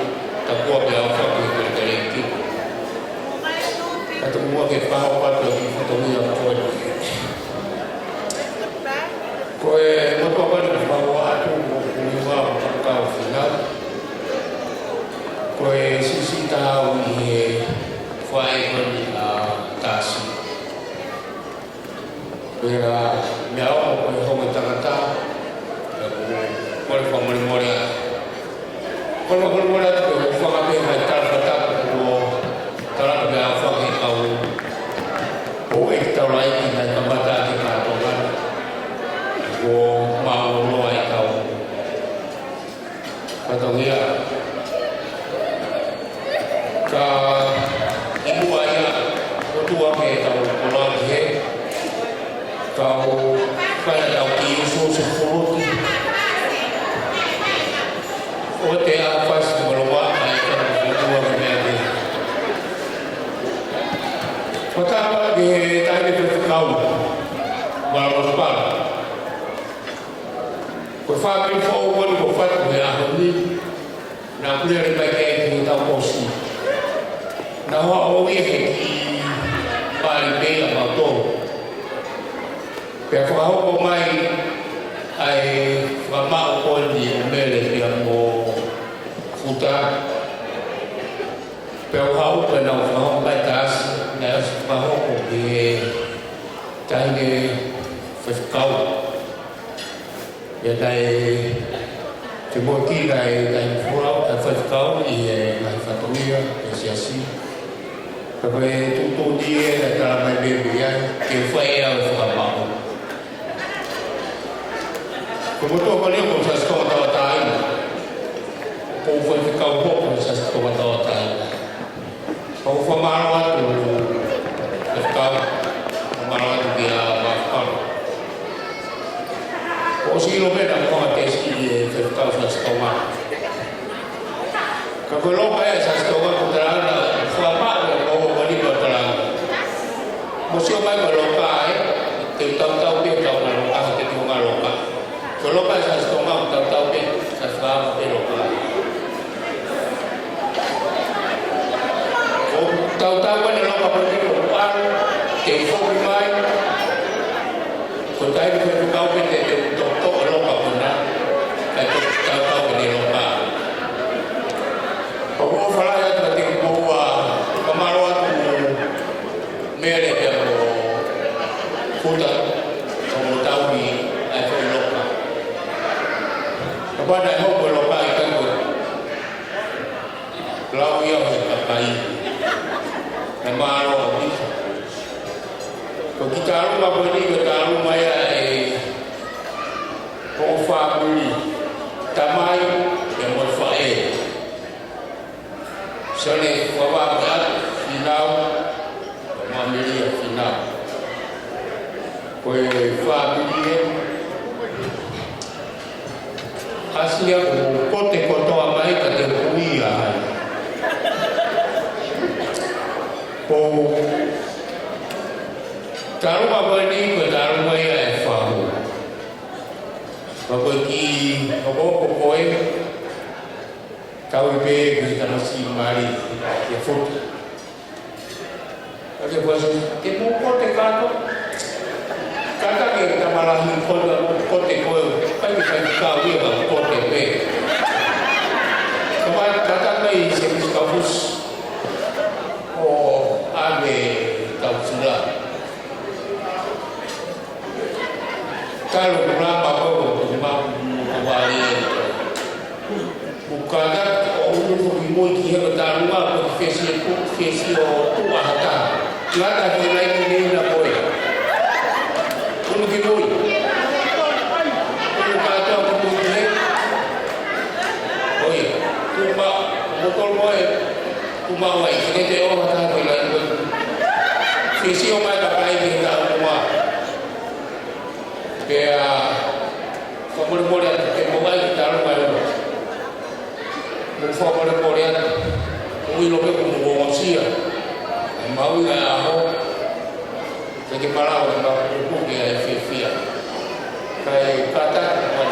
Takua pea u faki ke te lei kiku. Ka te mua ke paho patu ki fatongia koe. Ko e motuʻa pale ke fakaua atu mo kuiva mo kakau finau. Ko e sisi tau ʻi he fai ko ni a tasi. Pea meʻa o ko e hongo tangata, pea ko e kole fakamolemole atu. Kole fakamolemole atu ko e fakape hai tala fakatapu ko tala ka meʻa fakahe kau. Ko e tau lai ki nai kamata ke kātoa. Ko mau loa e kau. Fatongia. Ka ʻi muʻa ia, ʻoku tuʻu ange ʻetau koloa ki he, kau fai ʻetau kiʻi usu usu fuluki. ʻO te a fasi koloa, ʻa e kau ʻoku tuʻu ange meʻa ki. Fakatapa ki he taʻahine faifekau, Malosipala. Ko e fāmili foʻou ko eni kuo fatu he ʻaho ni, naʻa ku lele mai ki ai ki he taʻu kuo ʻosi. Naʻa ku ʻalu ia he kiʻi mali pē ʻa mautolu. Pea fakahoko mai ʻa e fakamaʻu ko eni ʻo Mele pea mo Futa. Pea u haʻu pē naʻa ku fakahoko mai tasi, naʻe ʻosi fakahoko ki he taʻahine faifekau. Pea naʻe, te mo ki naʻe, naʻe fua, ʻa e faifekau ʻi he ngaahi fatongia, ʻe siasi. Pea ko e tuʻutuʻuni ē, naʻe tala mai pē mei ai, ke fai ʻe au e fakamaʻu. Ko e motuʻa pale ko Siaosi Tonga Tauʻatāina. Ko e faifekau ko Siaosi Tonga Tauʻatāina. ʻOku fakamālō atu, fakamālō atu kia Mafakalo. ʻOsi ʻilo pē naʻa ko e tesi ʻi he faifekau Siaosi Tonga. Ka ko e loka ē Siaosi Tonga ko Talana, fakamaʻu ʻe ko ko ni ko Talana. Mo sio mai ko e loka ē, te u tautau pē tau ngā loka, te u ngā loka. Ko e loka ē Siaosi Tonga, ʻoku tautau pē, Siaosi Tonga pē loka. ʻOku tautau pē ne loka pē ko ʻalu, te u foki mai. Ko e taimi ko ē ʻoku kau pē te, te u toʻotoʻo e loka ko ena, kae toki tautau pē ne loka. ʻOku ou fālahi atu kiate kimoua, fakamālō atu Mele pea mo Futa, ʻo mo tauhi ʻa e foʻi loka. Kapau naʻe hoko e loka ʻikai ko e lau ia ʻo e kakai. Kae mālō ʻaupito. Ko e kiʻi tālunga ko eni, ko e tālunga ia ʻa e, ko e fāmili, tamai, pea mo e faʻē. Sione Favaʻa Finau, mo Amelia Finau. Ko e fāmili ē, ʻasi ia ʻoku kote kotoa mai ka te u ui ai. Ko e tālunga ko eni, ko e tālunga ia ʻa e fahu. Ka ko e kiʻi hokohoko ko ē, tau ui pē ki he tamasiʻi mali, ki he Futa. Ka ke fuasi, ke mou kote kātoa. Kātaki e tama lahi ko ena mou kote ko ē, kai ke kai kau ia ka kote pē. Ka mai, kātaki mai Semisi Kafusi, ʻo ʻave tau sila. Kalo kulama ko ko ma ko vale. Mukana o unu ko kimoi ki he ko tālunga ko fesi e ku, fesi o tuʻa hata. Lata ki lai ki nei na koe. Unu kimoi. Unu kātoa kimoi ki he. ʻOi. Kuma, mokol moe. Kuma wai, kene te o hata ki lai koe. Fesi o mai ka kai ki he tālunga. Pea, fakamolemole atu, ke mou ʻai ki tālunga ē. Mou fakamolemole atu, ʻoku ou ʻilo pē kuo mou ongosia. ʻE maui ngaahi ʻaho, ke ke malava, ke mau puke ʻa e fiefia. Kae kātaki, mau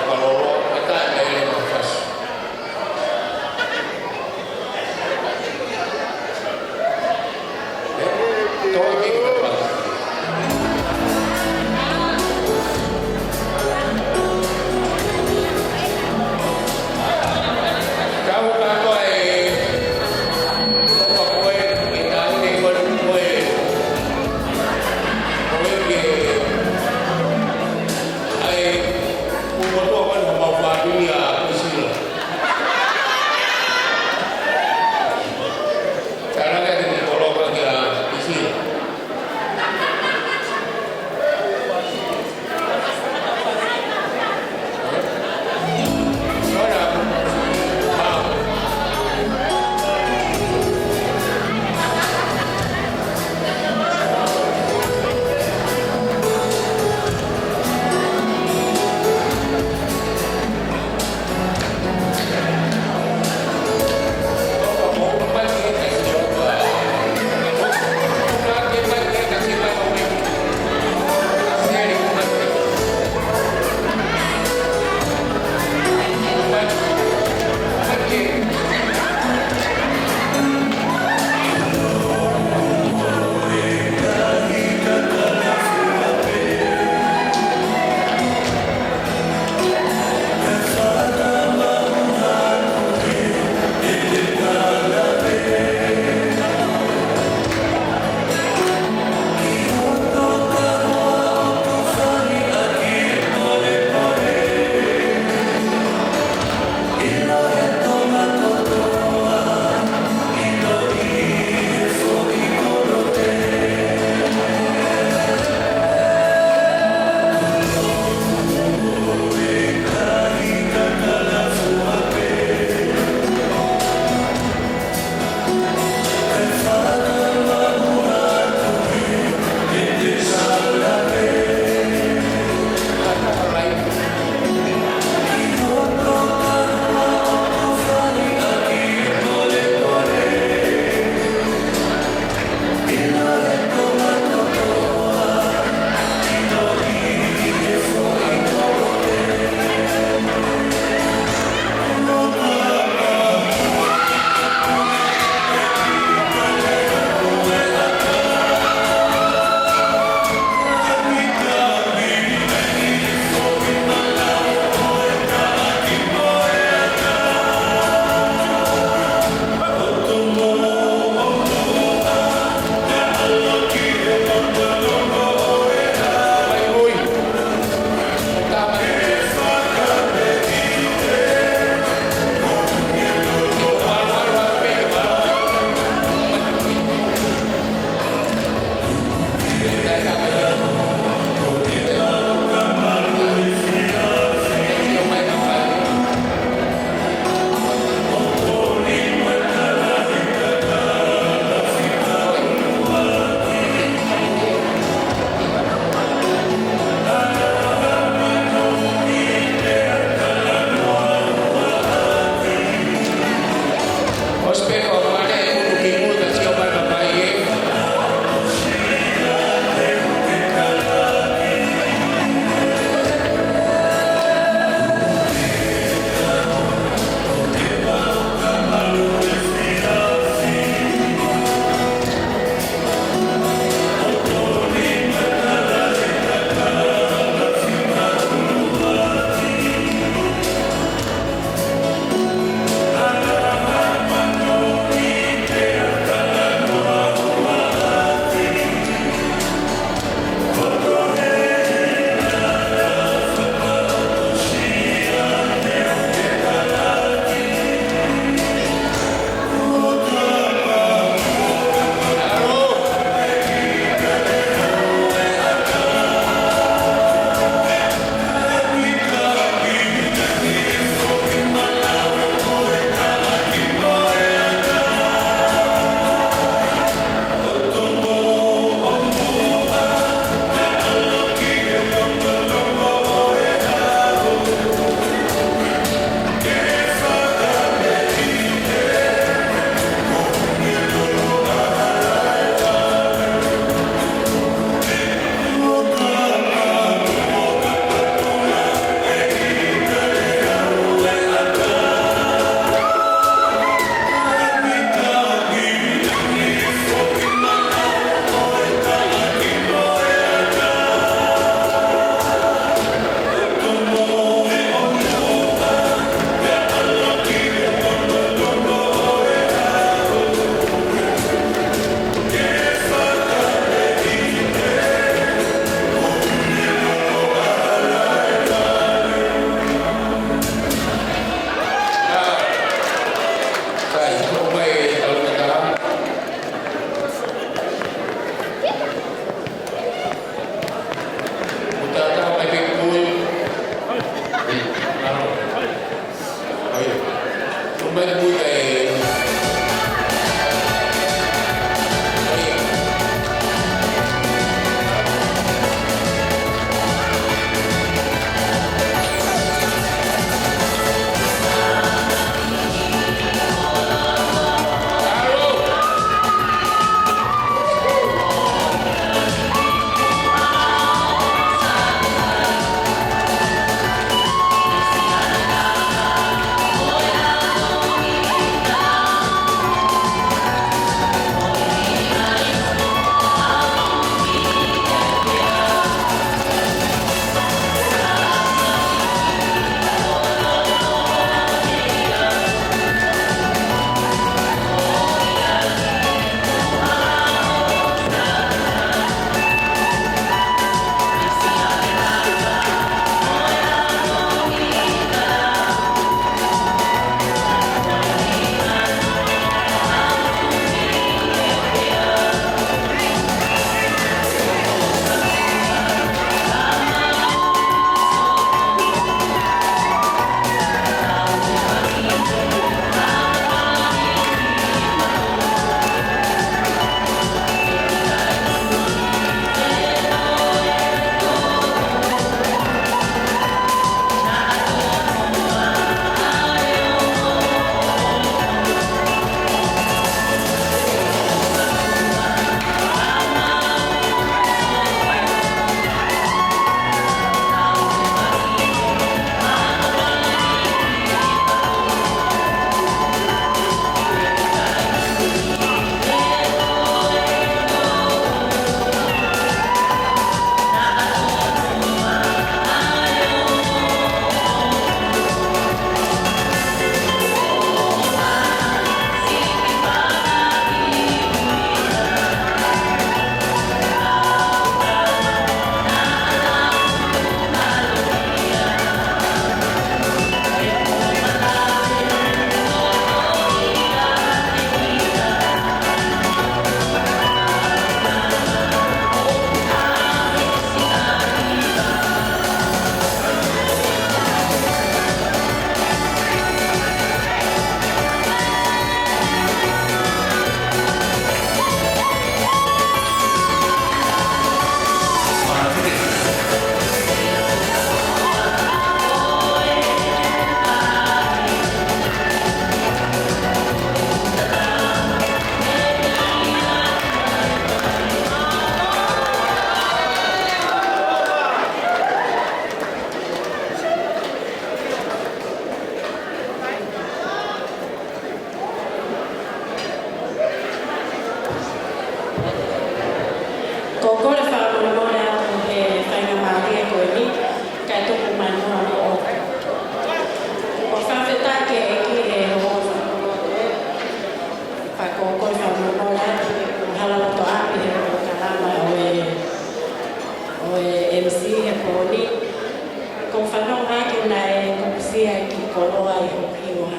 Siʻi he pō ni, ʻoku ou fanongo hake naʻe kupusia e kiʻi koloa ʻi hoku hingoa.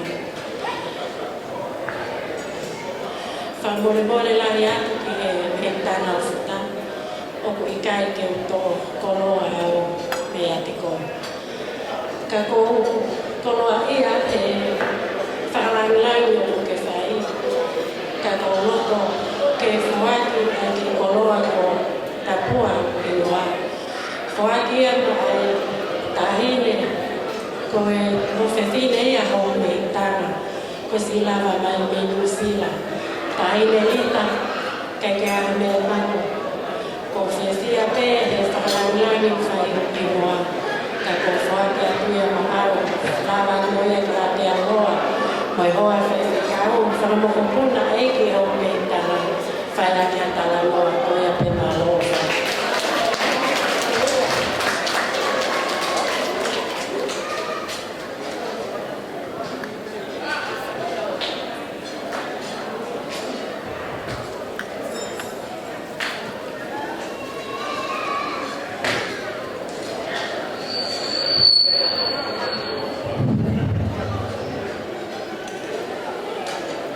Fakamolemole lahi atu ki he Meitana ʻo Futa, ʻoku ʻikai ke u toʻo koloa au meiate koe. Ka ʻoku ou koloaʻia he fakalāngilangi ʻoku ke fai. Ka ʻoku ou loto ke foaki ʻa e kiʻi koloa ko Tapua ʻi Noa. Foaki ia maʻa e taʻahine, ko e ʻofefine ia hoʻo Meitana, ko Silava mai mei Nuʻu Sila. Taʻahine Lita, ʻikai ke ʻi ai ha meʻa mano. ʻOku ou fiefia pē he fakalāngilangi ʻoku fai hoku hingoa. Ka ʻoku ou foaki atu ia maʻau, lava atu mo ia ki Lātealoa, mo e hoa faifekau, fanga mokopuna ʻeiki hoʻo Meitana, fai ʻaki ha talanoa, ko ia pē, mālō.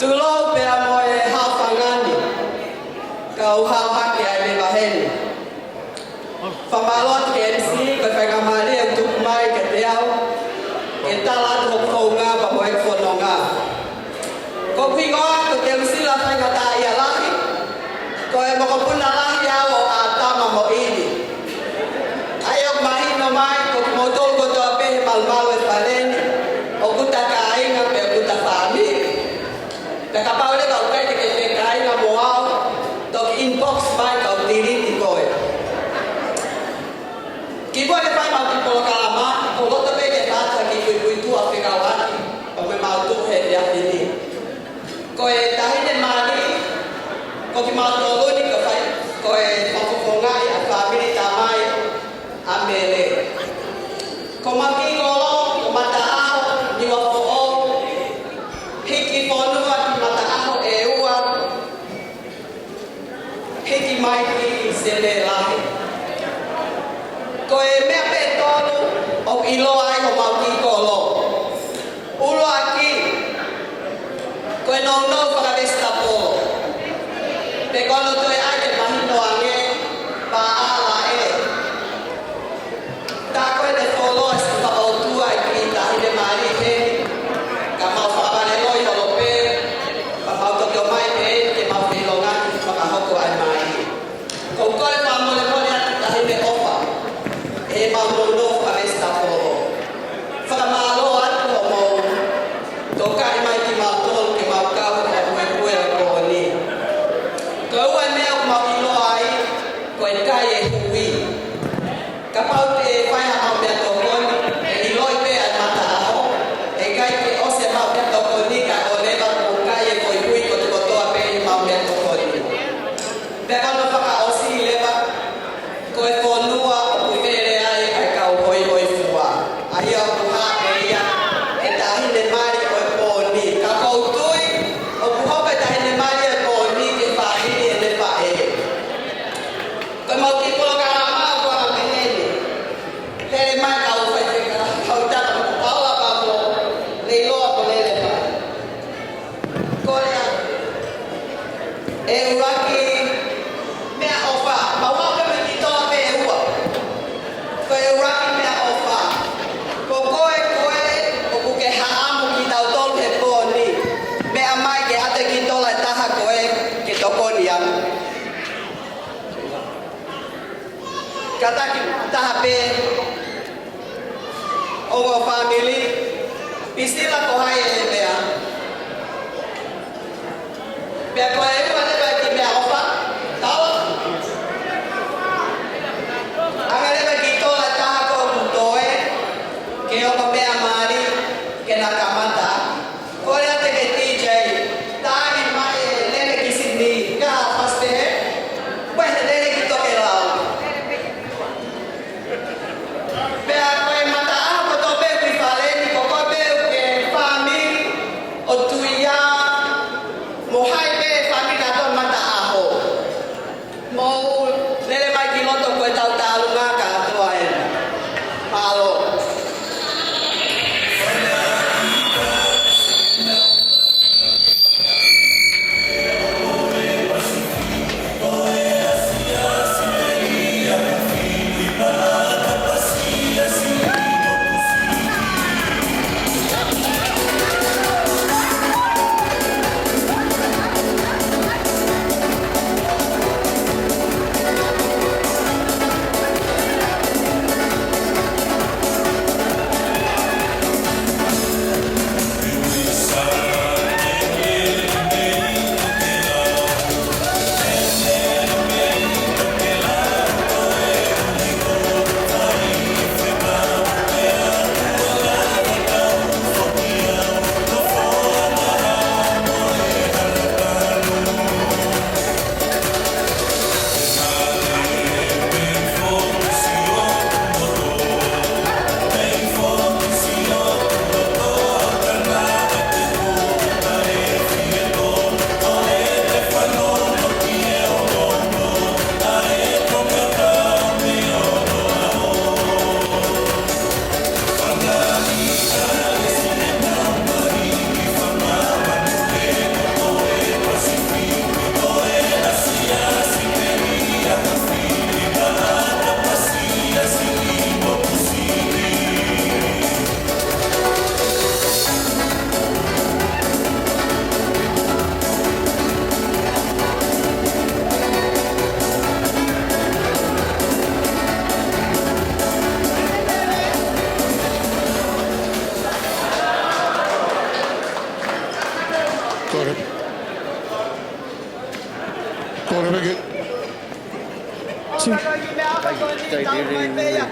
Tulou pea mo e haʻofanga ni, kau hao hake ai leva heni. Fakamālō atu ki he M C, ko e faingamālie ʻoku tuku mai kiate au ke tala atu hoku founga pea mo ʻeku fononga. Ko hoku hingoa ko Telusila Faingataʻaʻia Lahi, ko e mokopuna lahi au ʻo ʻĀtama mo ʻIvi. ʻA ia ʻoku mahino mai, ko kimoutolu kotoa pē he malumalu ʻo e fale ni, ʻoku ta kāinga pea ʻoku ta fāmili. Pea kapau leva ʻoku ʻikai te ke fekāinga mo au, toki inbox mai kau tiliti koe. Kimuʻa ke fai ʻemau kiʻi polokalama, ʻoku ou loto pē ke fai ha kiʻi puipuituʻa fekauʻaki, ʻo ʻemau tuʻu he efiafi ni. Ko e taʻahine mali, ko kimautolu ni ko e fai, ko e fakafofongaʻi ʻa e fāmili tamai ʻa Mele. Ko ʻemau kiʻi kolo, ko Mataʻaho, Niuafoʻou, hiki fonua ki Mataʻaho ʻEua, hiki mai ki Senelahi. Ko e meʻa pē ʻe tolu ʻoku ʻiloa ai homau kiʻi kolo. ʻUluaki, ko e nounou fakavesitapolo. Pea ko hono toe ʻai ke mahino ange, paʻala ē. Tā ko ʻene folofola siʻi fakaʻotua ʻa e kiʻi taʻahine mali heni, ka mau fakamālō holo pē, pea mau toki ō mai pē ke mau feʻiloaki fakahoko ʻa e mali. ʻOku ou kole fakamolemole atu ki he taʻahine ʻofa, ʻemau nounou fakavesitapolo. Fakamālō atu hoʻomou tokaʻi mai kimautolu ke mau kau he kuekue ʻo e pō ni. Ko e ua e meʻa ʻoku mau ʻiloa ai, ko e kai e hui. Kapau te fai haʻamau meʻatokoni, ʻe ʻiloʻi pē ʻa e Mataʻaho, ʻe ʻikai ke ʻosi ʻemau meʻatokoni kae ʻoua leva kuo kai e foʻi hui kotokotoa pē ʻi heʻemau meʻatokoni. Pea ko hono fakaʻosi leva, ko e fonua ʻoku vele ai ʻa e kau hoihoifua. ʻA ia ʻoku hā pē ia ki he taʻahine mali ʻo e pō ni. Ka ʻoku ou tui, ʻoku hoko e taʻahine mali ʻo e pō ni ki he fāmili ʻene faʻē. Ko ʻemau kiʻi polokalama ʻoku anga pehē ni. Hele mai kau faifekau, kau tata mo Paula pea mo Leiloa mo Lele mai. Ko ia, ʻuluaki meʻaʻofa, mau ō pē mo e kiʻi tola pē ʻe ua. Ko e ʻuluaki meʻaʻofa, ko koe, koe ʻoku ke haʻamo kitautolu he pō ni. Meʻa mai ke ʻoatu e kiʻi tola ʻe taha ko ē ke tokoni atu. Kātaki taha pē, ongo fāmili, Pisila, ko hai e meʻa? Pea ko e ua leva e kiʻi meʻaʻofa, tau. Anga leva e kiʻi tola ʻe taha ko ē ʻoku toe, ke ongo meʻa mali, ke na kamata. Kole atu ki he D J, tali mai e lele kisini, ka fasi pē, pea he lele ki tokelau. Pea ko e Mataʻaho kotoa pē ʻoku ʻi fale ni, ko koe pē ʻoku ke fāmili ʻo Tuʻia, mo hai pē fāmili ka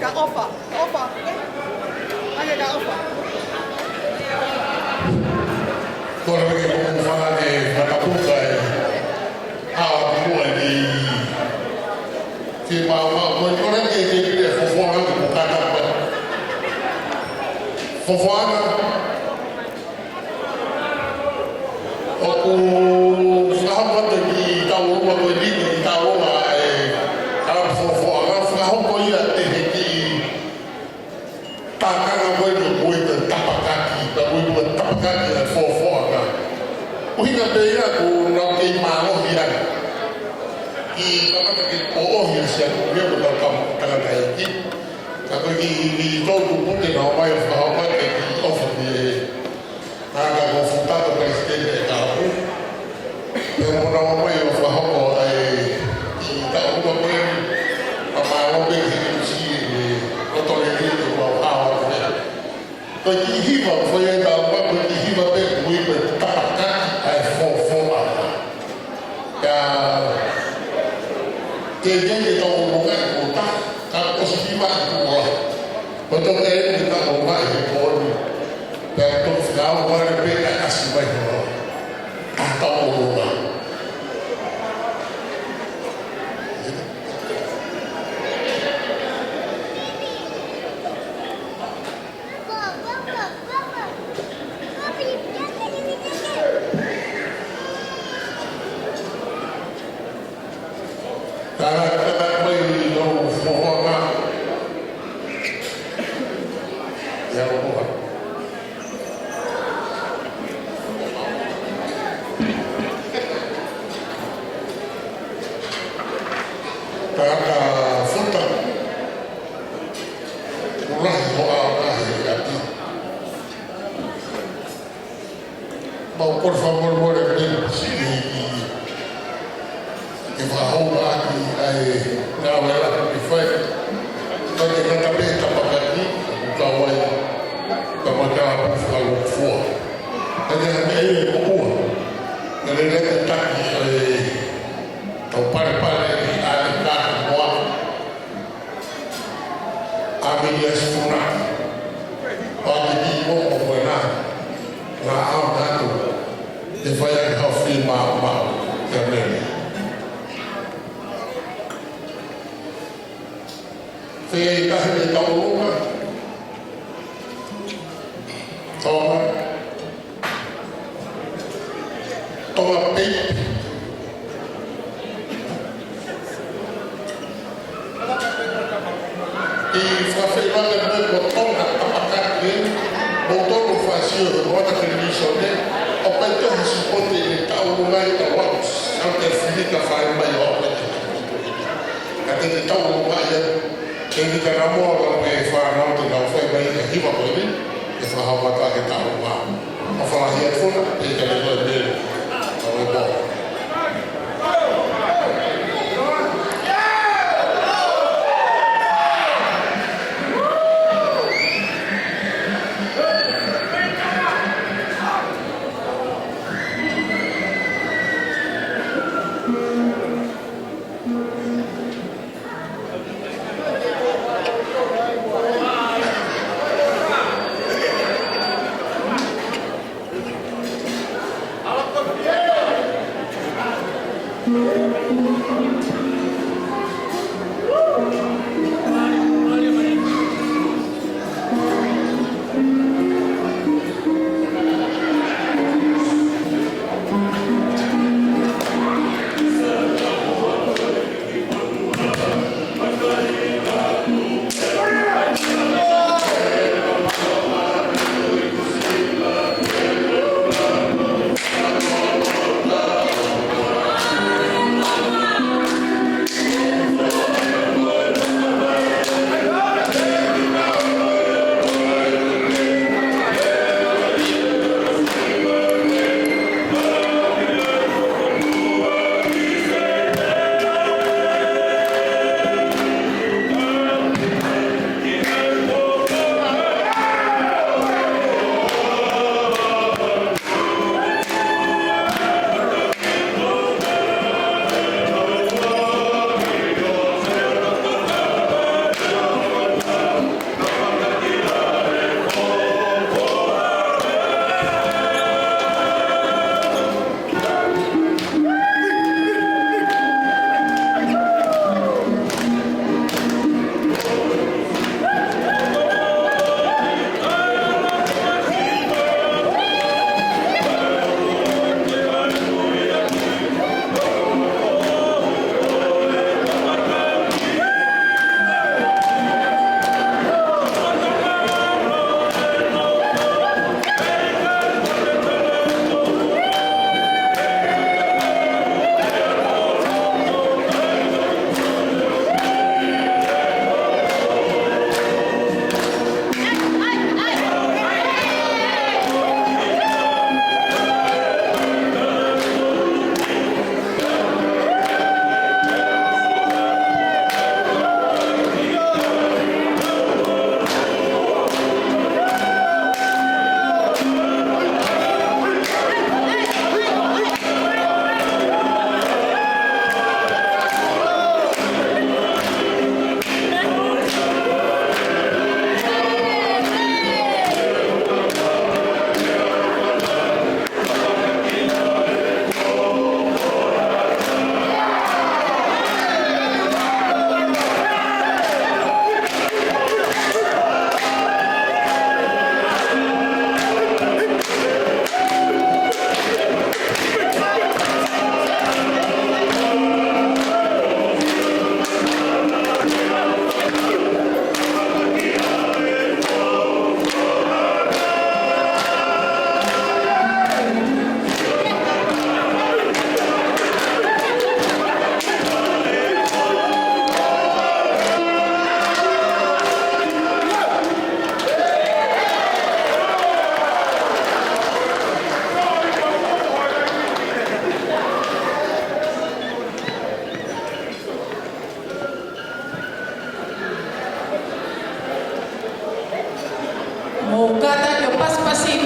Ka ʻofa, ʻofa, ē? Ange ka ʻofa. Kole ke ko mo fana ke fakapuka e awa ki mua ni. Ke mau mau, ko e kole ke ke pile fofoanga ke pukata pa. Fofoanga. ʻOku fakahoko atu ki taulua ko e liki, ki taulua e kalapu fofoanga, fakahoko ia ʻe he kiʻi tākanga ko eni ʻoku ui ko e tapakaki, ka ui ko e tapakaki e fofoanga. ʻUhinga pē ia ʻoku nau kei mālohi ai. ʻI kamata ke ʻoʻohi ʻa Siaʻu Kumeʻa ko e tau kam-, tangataʻeiki. Ka ko e kiʻi, kiʻi tau tupute na ʻomai ʻo fakahoko atu e kiʻi ʻofa ki he Aka ko Futa ko e palesiteni e kalapu. Pea mo na ʻomai ʻo fakahoko ai ʻi taulua ko eni, pea mālō pē ki he M C ʻi loto lelei ke mau hao atu pē. Ko e kiʻi hiva, ko ia taulua ko e kiʻi hiva pē, ko e kiʻi hiva tapakaki ʻa e fofoanga. Ka ke ke ke tau ʻolunga ʻi kota, ka ʻosi hiva ʻi kota. Ko e tau ke ke tau ʻolunga ʻi he pō ni. Pea toki fekau vale pē ka ʻasi mai hoa. Ka tau ʻolunga. Tala, tala mai ʻi hoʻo fofonga. Ia ʻofa. Tala ka Futa. Ulahi hoʻo ʻaonga he ʻapi. Mau kole fakamolemole ki he siʻi ke fakahouʻaki ʻa e ngāue lahi kuo fai. Ka ke ngata pē tapakaki, ʻoku kau ai, ka mau ka pu fakalūkufua. Ka ke hane e ko ua. Ka ke ngata taki ʻa e tau palepale ʻi ʻAne Kātoa. ʻAmiliasi Funaki. Pea ke kiʻi momo ko ena. Naʻa ʻaonga atu. ʻE fai ʻaki haʻo fiemaʻu, maʻu. Ke mele. Fē tahi ʻe taulua. Tonga. Tonga Peipi. ʻI fakafeʻiloaki pē ko Tonga Tapakaki, mo tonu fāsio he moana televīsone, ʻoku ʻikai toe ha sipote ʻi he taulua ʻi he ʻaho, ʻa e filika fai mai ʻo ʻaho. Ka te te taulua ia, Ke ni ka na moa ka mo e fānau te nau fai mai e hiva ko eni, ʻe fakahaumata ke tau ma. ʻO falahi atu Futa, ʻe ka le koe mele. Ka mo e moa.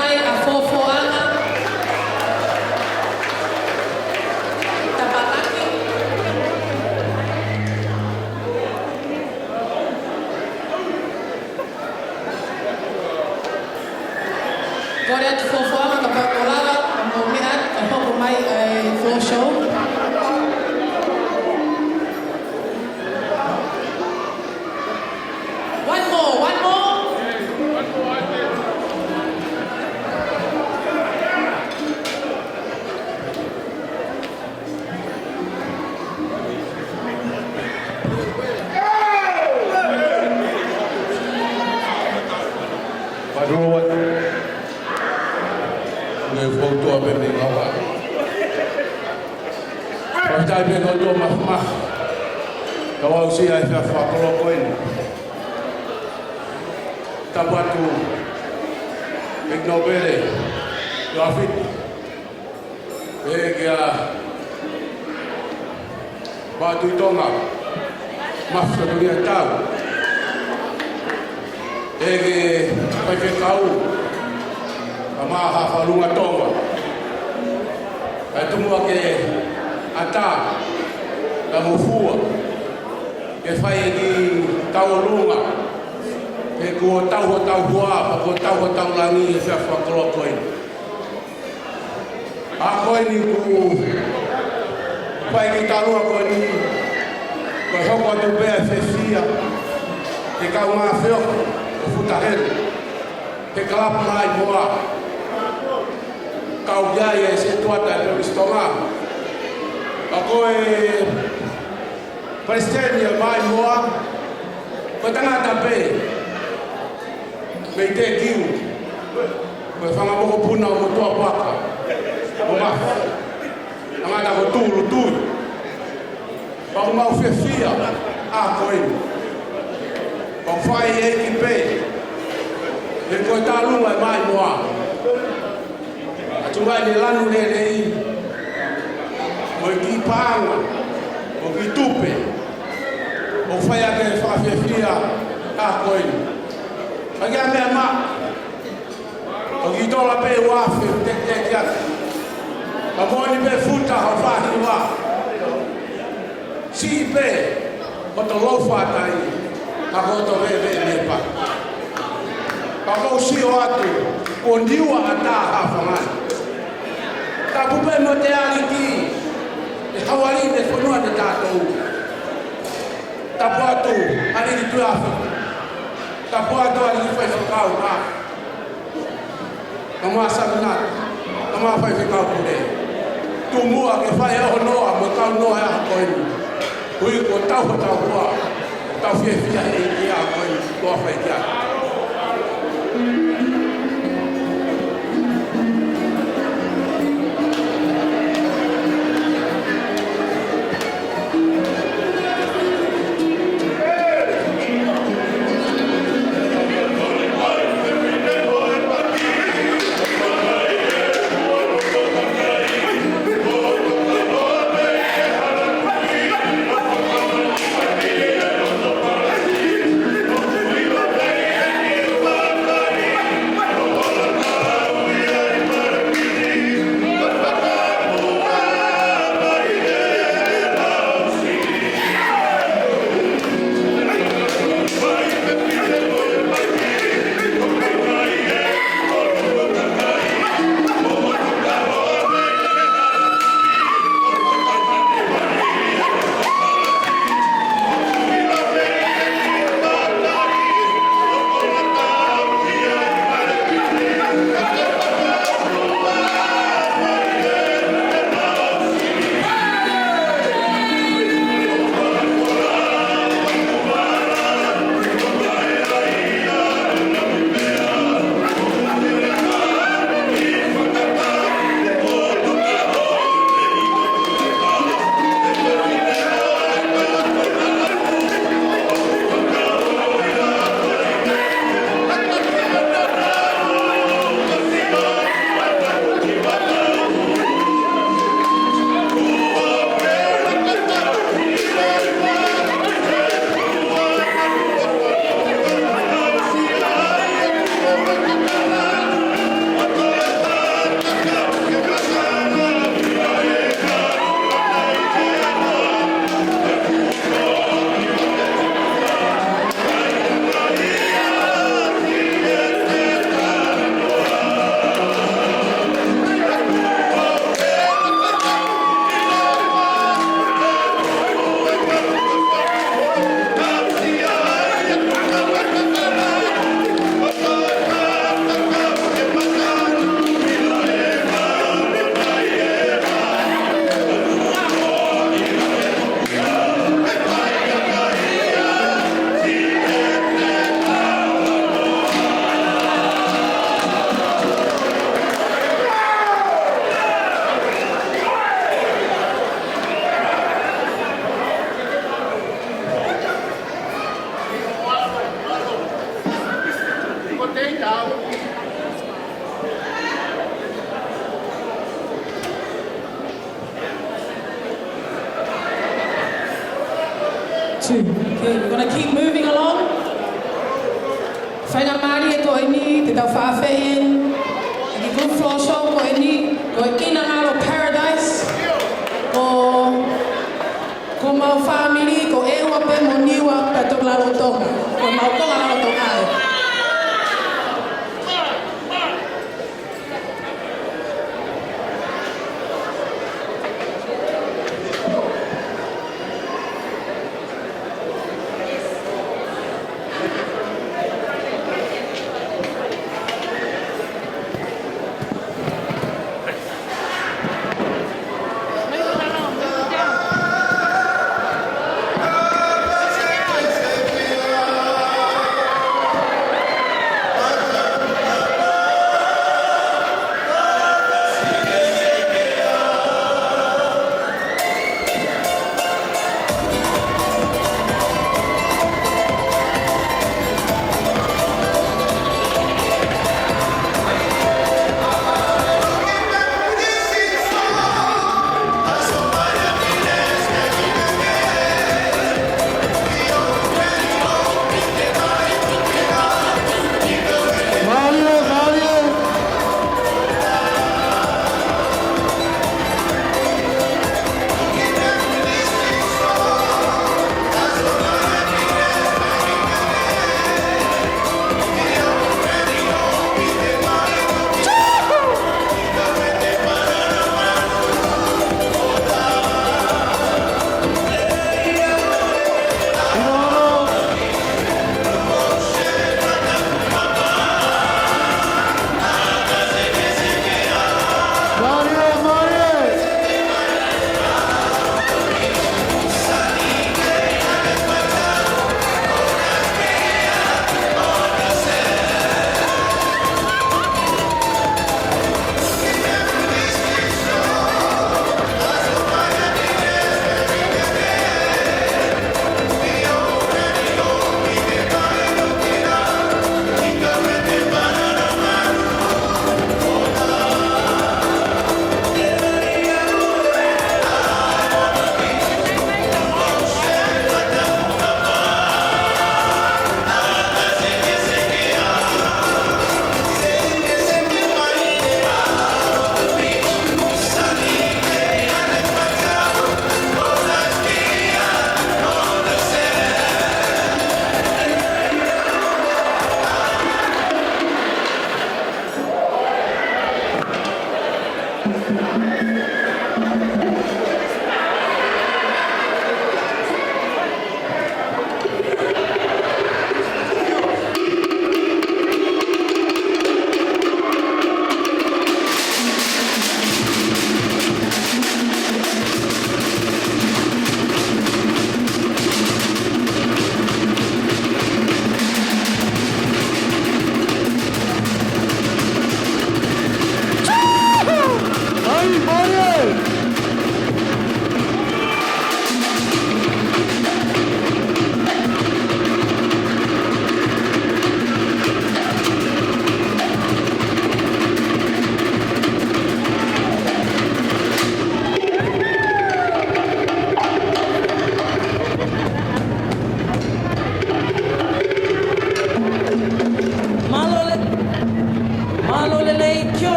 Ai, ʻa Fofoʻanga. Tapataki. Kole atu Fofoʻanga kapau ʻoku lava, ka mou meʻa, ka hoko mai ʻa e floor show. One more, one more. Paʻanga atu. Nge fou toa pē mei ngava. Fakafetaʻi pē ki he ʻOtua Māfimafi. Ka ʻoku ou sio ai he efiafi fakaloko ko eni. Tapu atu. ʻEiki Nōpele. Lafiti. ʻEiki ʻa Maʻa Tuʻi Tonga, Mafi Satulia Tau. ʻEiki Faifekau, ʻa Maʻa Hafalunga Tonga. ʻA e tomuʻa ke ʻatā, ka mo fua. Ke fai ʻEiki tau ʻolunga. He kuo tau hotau hoa, pea kuo tau hotau langi he efiafi fakaloko ko eni. ʻA ko eni kuo fai ki talua ko eni, ko e hoko atu pē ʻa e fiefia, ke kaungā feohi ʻo Futa Helu, he kalapu Maʻimoa, kau ki ai e setuata ʻa e Pelusi Tonga. ʻA ko e Palesiteni ʻa Maʻimoa, ko e tangata pē mei Tekiu, ko e fanga mokopuna ʻo Motuʻapuaka, ʻo Mafi, tangata ko Tūʻulutui. Pea ʻoku mau fiefia ʻa ko eni. Pea ʻoku fai ʻe he ʻEiki pē, he ko e tālunga ʻe Maʻimoa. ʻA e tuʻunga ʻene lanu lelei, mo e kiʻi paʻanga, mo e kiʻi tupe, ʻoku fai ʻaki e fakafiefia ʻa ko eni. ʻA ia meʻa ma, ʻoku kiʻi tola pē ua afe, teʻeki ake. Ka moʻoni pē Futa hoʻo fāhiva. Siʻi pē hoto lou faʻahi, ka ko hoto veveʻe mepa. Ka ʻoku ou sio atu, kuo Niua ʻatā ʻa Fangani. Tapu pē mo e ʻEiki, ʻe hauali ne fonua ne tātou. Tapu atu, ʻAliki Tuʻiafe. Tapu atu, ʻAliki Faifekau, ʻa Kama Saminaka, Kama Faifekau Pule. Tuʻu muʻa ke fai ʻa hono ʻa mo kau noa ʻa ko eni. Ui ko tau hotau hoa, tau fiefia he ʻEiki ʻa ko eni, ko e fai kia. Two. Okay, we're gonna keep moving along. Faingamālie ko eni, te tau faʻa feinga ki he group floor show ko eni, ko e ʻInalalo Paradise, ko, ko homau fāmili, ko ʻEua pē mo Niua pea toki Lalotonga, ko homau konga Lalotonga ē.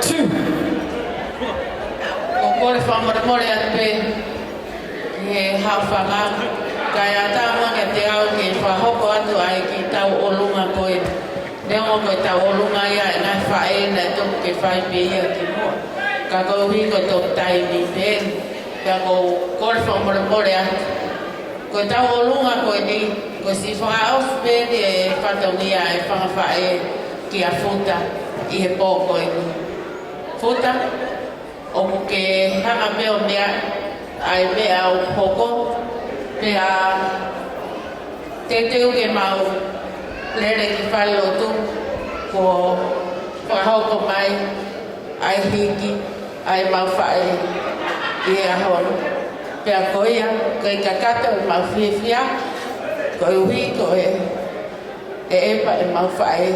Two. ʻOku ou kole fakamolemole atu pē he haʻofanga, kae ʻatā mai kiate au ke fakahoko atu ʻa e kiʻi tauʻolunga ko ē. Neongo ko e tauʻolunga ia ʻa e ngaahi faʻē naʻe tuku ke fai pē ia kimuʻa, ka koeʻuhi ko e toki taimi pē eni, pea ʻoku ou kole fakamolemole atu. Ko e tauʻolunga ko eni, ko e siʻi fakaʻosi pē eni e fatongia e fanga faʻē kia Futa ʻi he pō ko eni. Futa, ʻoku ke hanga pē ʻo meaʻi ʻa e meʻa ʻoku hoko, pea teuteu ke mau lele ki falelotu, kuo fakahoko mai ʻa e hiki ʻa e mau faʻē ʻi he ʻaho ni. Pea ko ia, ʻoku ʻikai kakato ʻemau fiefia, koeʻuhi ko e, ʻe ʻepa ʻemau faʻē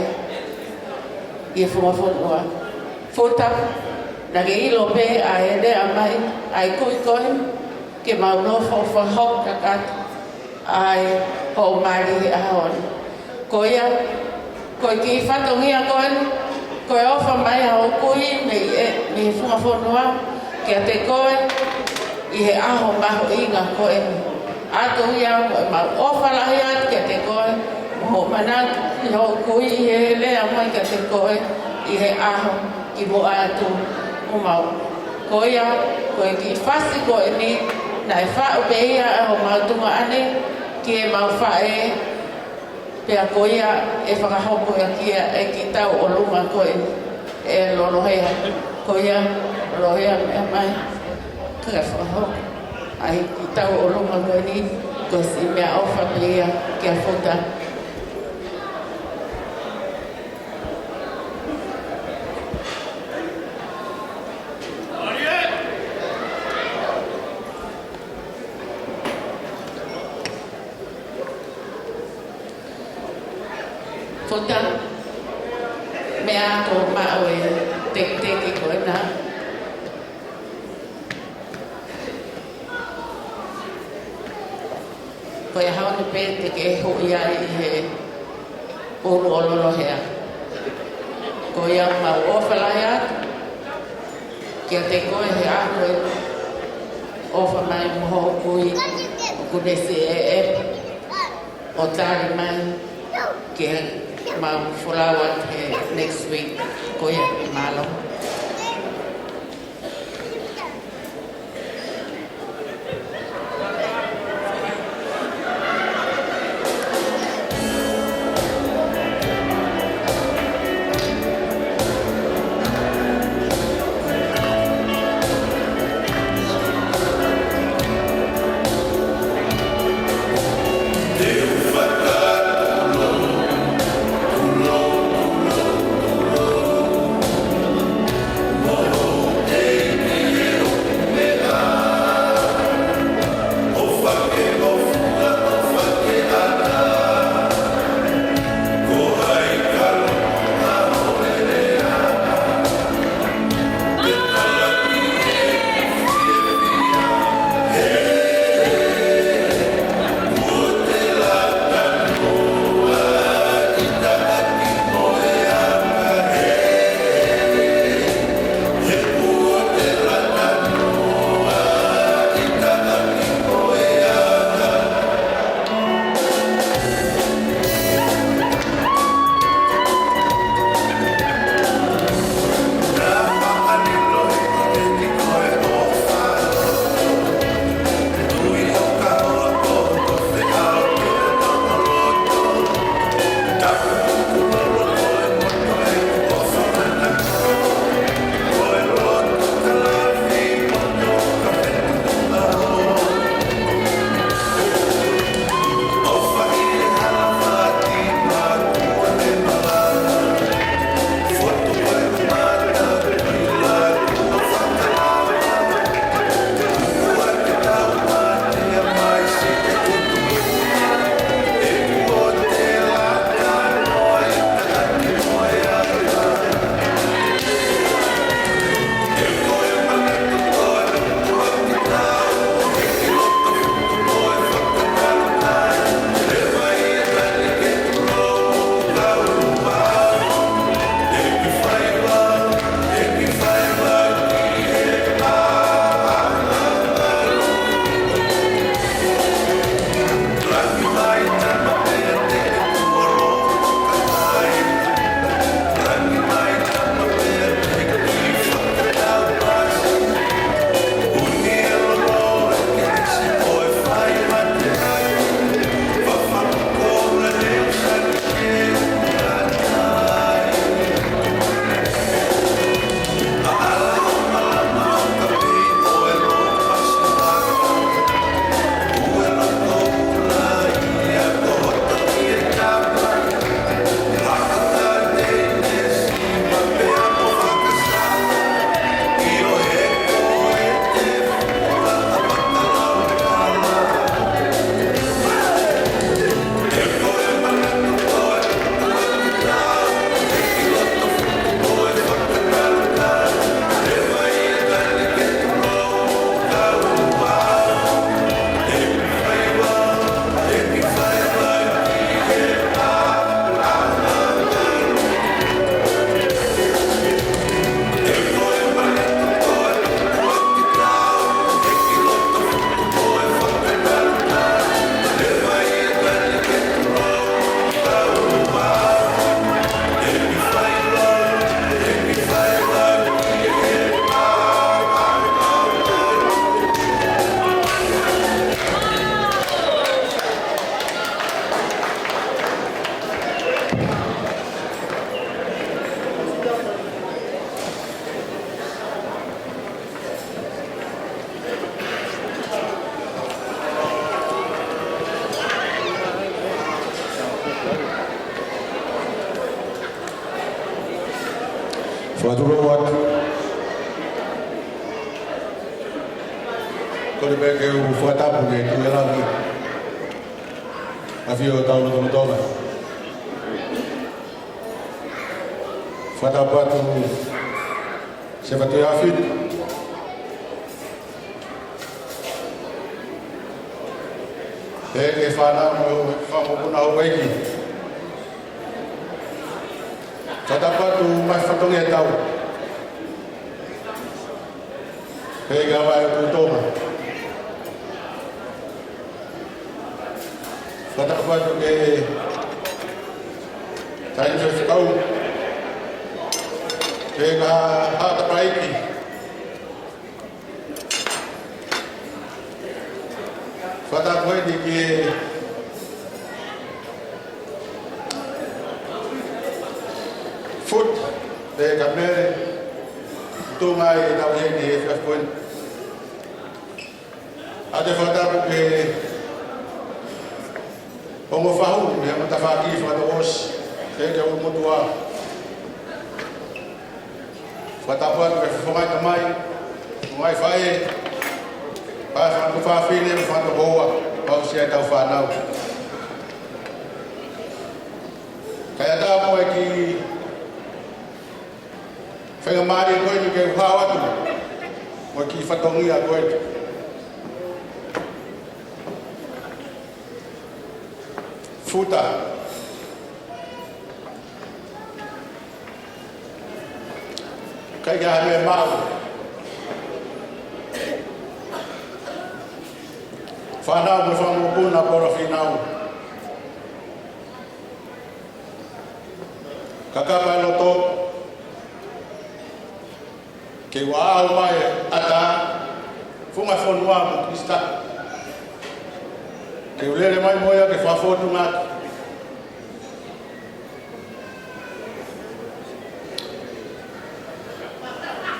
ʻi he funga fonua. Futa, naʻa ke ʻilo pē ʻa e lea mai ʻa e kui ko ē, ke mau nofo fakahoko kakato ʻa e hoʻo mali he ʻaho ni. Ko ia, ko e kiʻi fatongia ko eni, ko e ʻofa mai ʻa hoʻo kui mei he, mei he funga fonua kiate koe ʻi he ʻaho mahuʻinga ko eni. ʻA ia ko ʻemau ʻofa lahi atu kiate koe, mo hoʻo manatu ki hoʻo kui ʻi he lea mai kiate koe ʻi he ʻaho kimuʻa atu. ʻOku mau, ko ia, ko e kiʻi fasi ko eni, naʻe faʻu pē ia ʻe homau tuongaʻane ki heʻemau faʻē, pea ko ia ʻe fakahoko ʻaki ia e kiʻi tauʻolunga ko eni ʻe Lolohea. Ko ia, Lolohea, meʻa mai, kae fakahoko ʻa e kiʻi tauʻolunga ko eni, ko e siʻi meʻaʻofa pē ia kia Futa. Futa, meʻa atu ʻo maʻu e tekiteki ko ena. Ko e ʻaho ni pē te ke huʻi ai ʻi he ʻulu ʻo Lolohea. Ko ia mau ʻofa lahi atu kiate koe he ʻaho ni, ʻofa mai mo hoʻo kui, ʻoku ne siʻi ʻeʻe ʻo tali mai ke mau folau atu he next week. Ko ia, mālō. Patulou atu. Kole pē ke u fakatapu ki he Tuʻi ʻo e Langi, ʻa e ʻAfio ʻo Taulotolotonga. Fakatapu atu Sefatu Afi. Pehē ki he fānau mo e fanga mokopuna ʻo e ʻEiki. Fakatapu atu maʻa e fatongia ʻo e tau. Pehē ki he Vaʻe ʻo Tuʻi Tonga. Fakatapu atu ki he taimi faifekau. Pehē ki he Haʻa Taulaʻeiki. Fakatapu eni ki he Futa, pehē ki he Mele, tuʻunga ʻi he tau heni he efiafi ko eni. ʻOatu e fakatapu ki he ongo fahu mei he matafaki fakatouʻosi, pehē ki he ongo motuʻa. Fakatapu atu ki he fofonga ʻo e tamai, fofonga ʻo e faʻē, pea fanga tuofāfine, fanga tokoua, pea aʻusia ʻetau fānau. Kae ʻatā mo e kiʻi faingamālie ko eni ke u hao atu mo e kiʻi fatongia ko eni. Futa. ʻIkai ke ʻi ai ha meʻa maʻu. Fānau mo e fanga mokopuna, Paula Fīnau. Kakapa e loto. Ke u ʻaʻau mai ʻa e ʻatā, funga fonua mo Kalisitaua. Ke u lele mai mo ia ke fakafōtunga atu.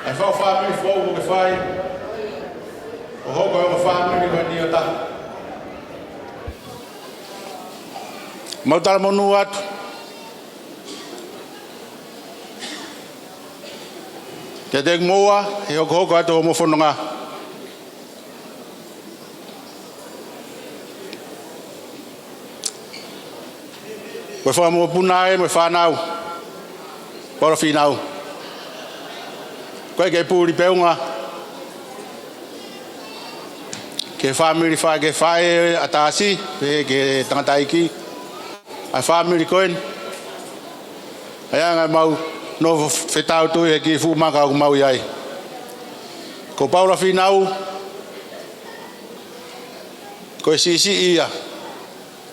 ʻA e fau fāmili foʻou kuo ke fai, ʻo hoko ko e fāmili ko eni ʻo taha. Mau talamonū atu kiate kimoua he hokohoko atu hoʻomou fononga. Ko e fanga mokopuna ē mo e fānau, Paula Fīnau. ʻOku ʻikai ke puli pē ʻunga ki he fāmili, faʻē, ki he faʻē ʻa Tasi, pehē ki he tangataʻeiki ʻa e fāmili ko eni. ʻA ia naʻa mau nofo fetautui he kiʻi fuʻu maka ʻoku mau ʻi ai. Ko Paula Fīnau, ko e siʻisiʻi ia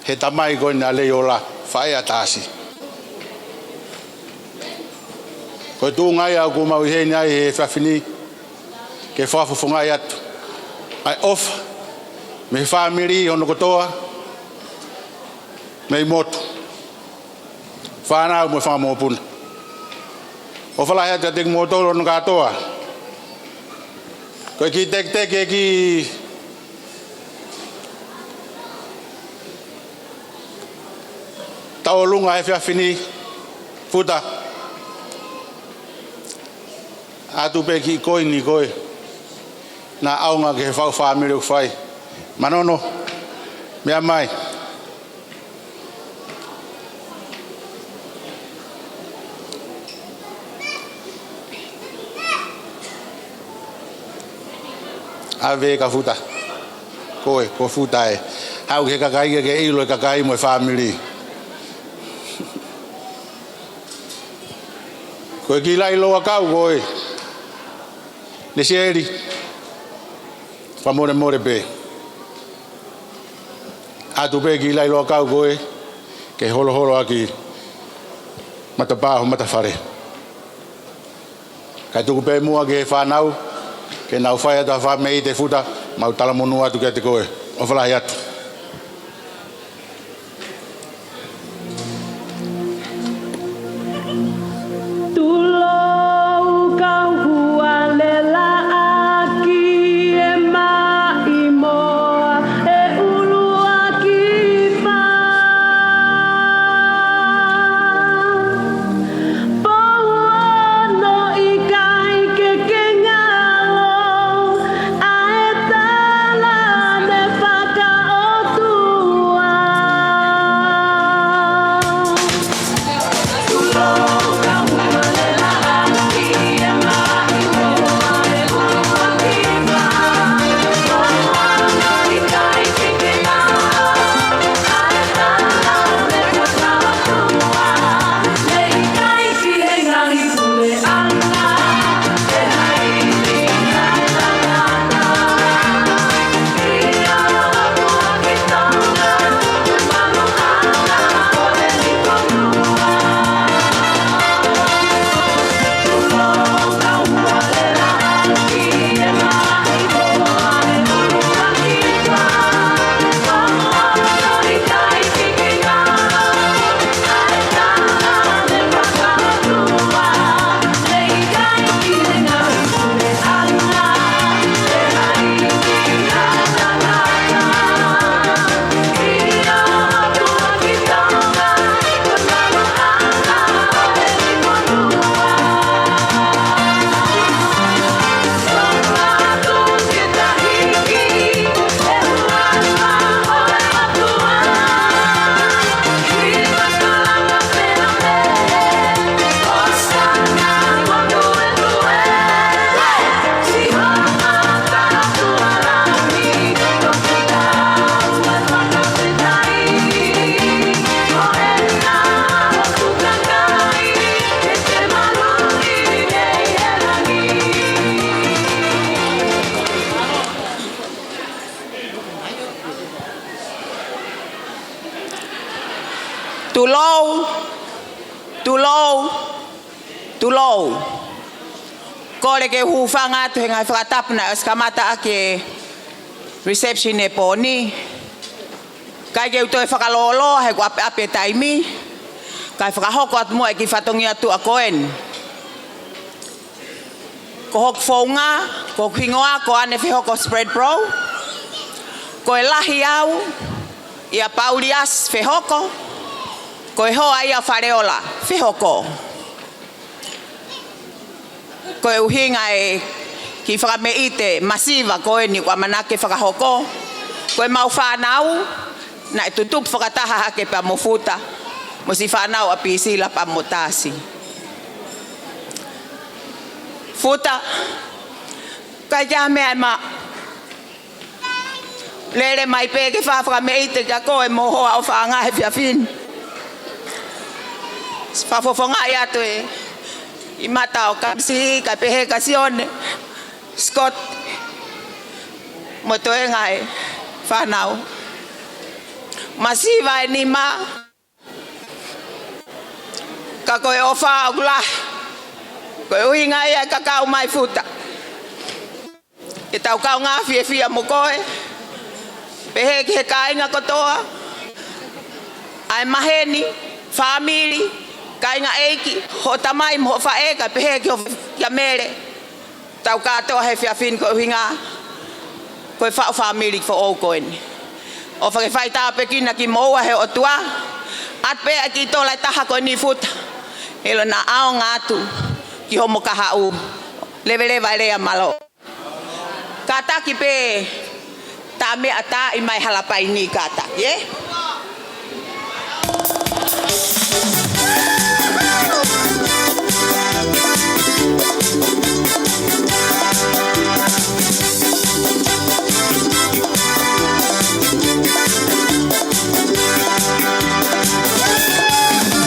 he tamai ko eni ʻa Leiola, faʻē ʻa Tasi. Ko e tuʻunga ia ʻoku mau ʻi heni ai he efiafi ni, ke fakafofongaʻi atu ʻa e ʻofa mei he fāmili hono kotoa, mei motu, fānau mo e fanga mokopuna. ʻOfa lahi atu kiate kimoutolu hono kātoa. Ko e kiʻi teketeke, kiʻi tauʻolunga he efiafi ni, Futa. ʻOatu pē kiʻi koini ko ē naʻa ʻaonga ki he fau fāmili ʻoku fai. Manono, meʻa mai. ʻAve kia Futa. Ko ē, ko Futa ē. Haʻu ki he kakai ke ke ʻilo e kakai mo e fāmili. Ko e kiʻi laʻi louʻakau ko ē. Lesieli, fakamolemole pē. ʻOatu pē kiʻi laʻi louʻakau ko ē ke holoholo ʻaki matapā ho matafale. Kae tuku pē muʻa ki he fānau ke nau fai atu ha fakameʻite, Futa, mau talamonū atu kiate koe. ʻOfa lahi atu. Tulou kau hualelaʻaki e maʻimoa e ʻuluaki pā. Pou ono Tulou, tulou, tulou. Kole ke u hūfanga atu he ngaahi fakatapu naʻe ʻosi kamata ʻaki e reception he pō ni. ʻIkai ke u toe fakalōloa he kuo ʻapiʻapi e taimi, kae fakahoko atu muʻa e kiʻi fatongia tuʻa ko eni. Ko hoku founga, ko hoku hingoa ko Ane Fehoko Spreadbrough. Ko e lahi au ʻia Pauliasi Fehoko. Ko e hoa ia ʻo Faleola Fehoko. Ko e ʻuhinga e kiʻi fakameʻite masiva ko eni ʻoku ʻamanaki ke fakahoko, ko ʻemau fānau naʻe tutupu fakataha hake pea mo Futa, mo siʻi fānau ʻa Pisila pea mo Tasi. Futa, ʻikai ke ʻi ai ha meʻa ʻe maʻu. Lele mai pē ke fai ha fakameʻite kia koe mo ho hoa ʻofaʻanga he efiafi ni. Fakafofongaʻi atu e ʻi mata ʻo Kamisi, kae pehē kia Sione, Scott, mo e toenga e fānau. Masiva e nima, ka ko e ʻofa ʻoku lahi. Ko e ʻuhinga ia e kakau mai Futa, ke tau kaungā fiefia mo koe. Pehē ki he kāinga kotoa, ʻa e maheni, fāmili, kāinga ʻeiki, hoʻo tamai mo hoʻo faʻē, kae pehē ki ho, kia Mele. Tau kātoa he efiafi ni ko e ʻuhinga ko e faʻu fāmili foʻou ko eni. ʻOfa ke fai tāpuekina kimoua he ʻOtua. ʻAtu pē ʻa e kiʻi tola ʻe taha ko eni Futa, ʻilo naʻa ʻaonga atu ki homo kahaʻu. Leveleva e lea, mālō. Kātaki pē tā meʻa tā ʻi mai Halapai ni, kātaki, ē?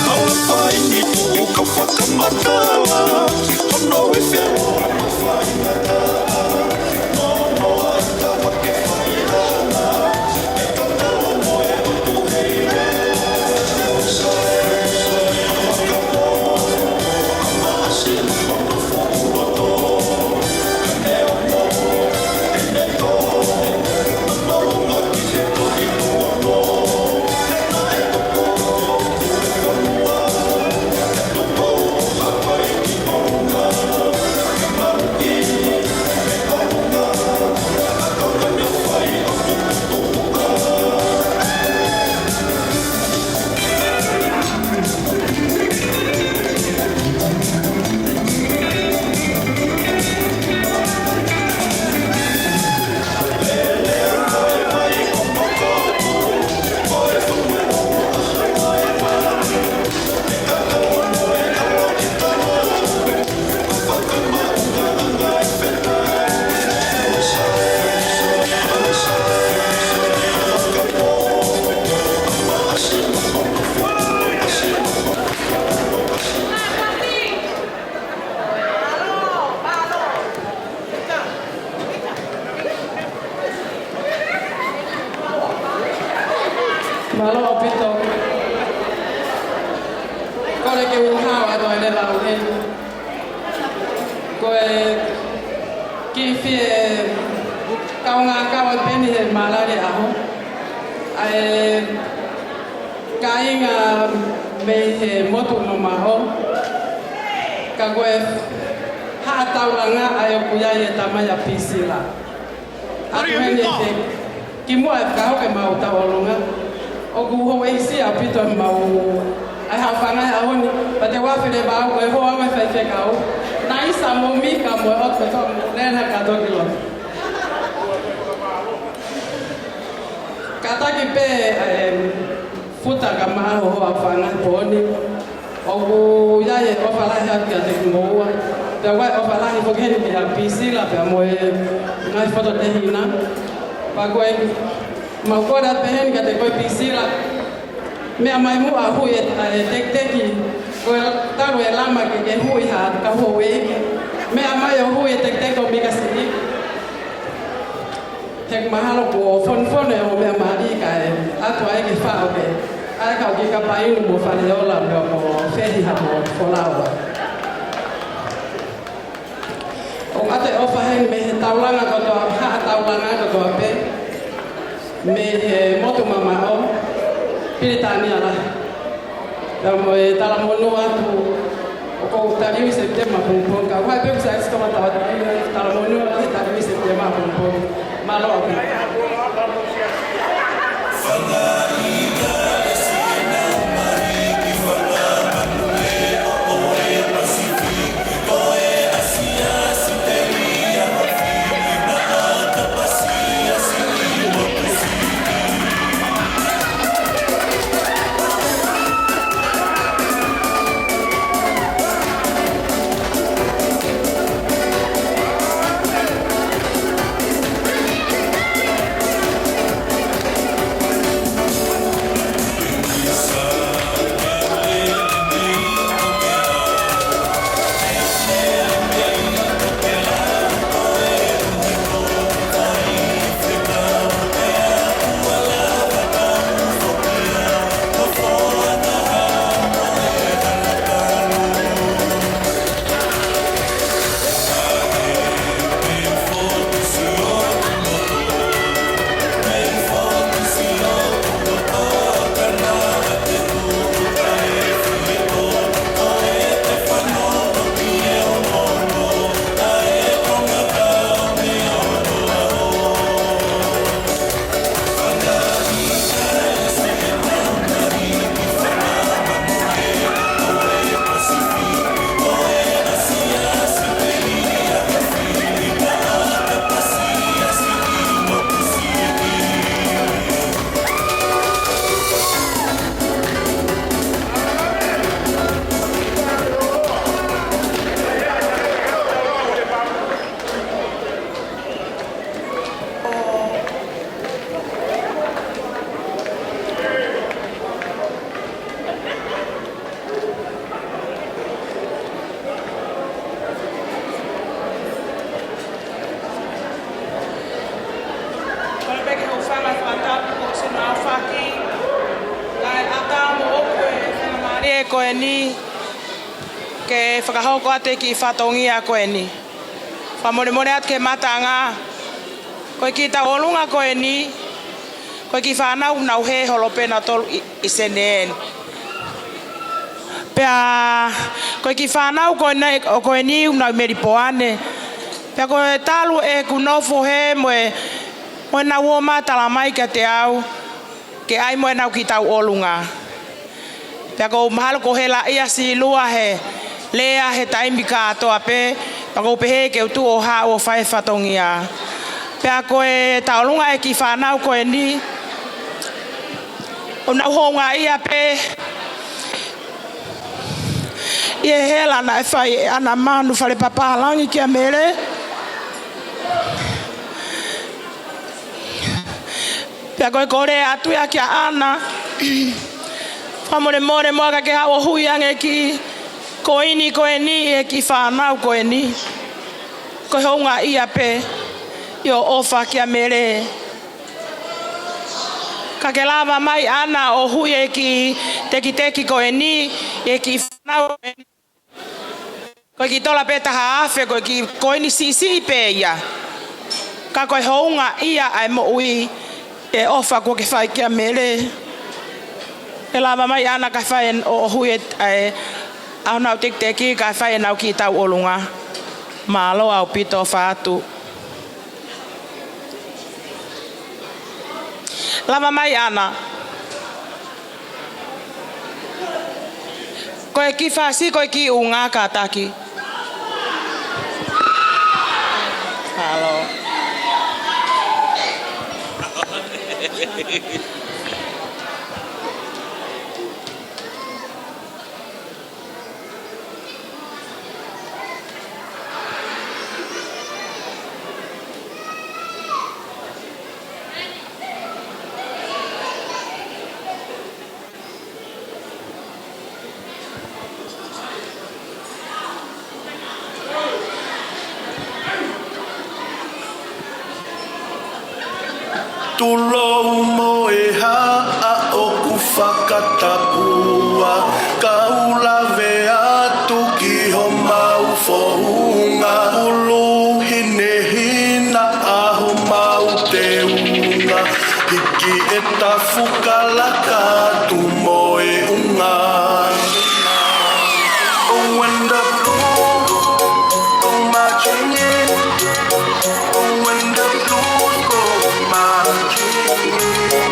Halapai ni tuʻu ka fakamatala, hono efiafi. Mālō ʻaupito. Kole ke u hao atu ʻa e lea lau heni. Ko e kiʻi fie kaungā kau atu pē eni he mālali ʻaho, ʻa e kāinga mei he motu mamaʻo. Ka ko e haʻa taulanga ʻa e ʻoku ʻi ai e tamai ʻa Pisila. ʻA ko eni ke kimuʻa e fakahoko ʻemau tauʻolunga, ʻoku houʻeiki ʻaupito ʻemau ʻa e haʻofanga he ʻaho ni, pea te u afe leva au ko e hoa ʻo e faifekau. Naisa mo Mika mo e ʻotu kotoa mo Nena kātoa ki loto. Kātaki pē, em, Futa kae ʻumaʻā ho hoa ʻofaʻanga he pō ni. ʻOku ʻi ai e ʻofa lahi atu kiate kimoua. Pea ʻoku ʻi ai e ʻofa lahi foki heni kia Pisila pea mo e ngaahi fototehina. Pea ko e mau kole atu pē heni kiate koe Pisila. Meʻa mai muʻa hui e, e tekiteki. Ko e talu e lama ke ke hui ha kau houʻeiki. Meʻa mai ʻo hui e tekiteki ʻo Mika Sili. He ʻoku mahalo kuo fonofonu e ongo meʻa mali kae ʻatu ai ke faʻo ke ʻA e kau Kikapainu mo Faleola mo, mo Fehiha mo Folaua. ʻOku ʻoatu e ʻofa heni mei he taulanga kotoa, haʻa taulanga kotoa pē, mei he motu mamaʻo, Pilitānia Lahi. Pea mo e talamonū atu, ʻoku ou taliui Sepitema pongipongi, ka ʻoku ʻi ai pē ʻeku siasi tokotaha, talamonū atu he taliui Sepitema pongipongi. Mālō ʻaupito. Kole pē ke hūfanga he fakatapu kuo ʻosi hono aofaki, kae ʻatā moʻoku e faingamālie ko eni ke fakahoko atu e kiʻi fatongia ko eni. Fakamolemole atu ki he mataʻanga, ko e kiʻi tauʻolunga ko eni, ko e kiʻi fānau ʻoku nau hē holo pē nautolu ʻi, ʻi Senē ni. Pea ko e kiʻi fānau ko eni, ko eni ʻoku nau ʻi Melipoane. Pea ko e talu ʻeku nofo hē mo e, mo ʻenau ō mai ʻo talamai kiate au ke ʻai mo ʻenau kiʻi tauʻolunga. Pea ʻoku ou mahalo kuo helaʻia Silua he lea he taimi kātoa pē, pea ʻoku ou pehē ke u tuʻu ʻo haʻu ʻo fai e fatongia. Pea ko e tauʻolunga e kiʻi fānau ko eni, ʻoku nau houngaʻia pē ʻi he hela naʻe fai ʻe ʻAna Manu Falepapālangi kia Mele. Pea ko e kole atu ia kia ʻAna, fakamolemole muʻa ka ke haʻu ʻo hui ange e kiʻi koini ko eni ʻi he kiʻi fānau ko eni. Ko e houngaʻia pē ʻi hoʻo ʻofa kia Mele. Ka ke lava mai ʻAna ʻo hui e kiʻi tekiteki ko eni ʻi he kiʻi fānau ko eni. Ko e kiʻi tola pē taha afe, ko e kiʻi koini siʻisiʻi pē ia. Ka ko e houngaʻia ʻa e moʻui, e ʻofa kuo ke fai kia Mele. Ke lava mai ʻAna kae fai ʻo, ʻo hui e, ʻa e, ʻa honau tekiteki kae fai ʻenau kiʻi tauʻolunga. Mālō ʻaupito, ʻofa atu. Lava mai ʻAna. Ko e kiʻi fasi, ko e kiʻi ʻū ngā kātaki. Halo. Tulou mo e haʻa ʻoku faka Tapua, kau lave atu ki homau founga, ʻulu hinehina ʻa homau teunga, hiki e tafukalaka atu mo e unga. Oh, when the blues go marching in, oh, when the blues go marching in,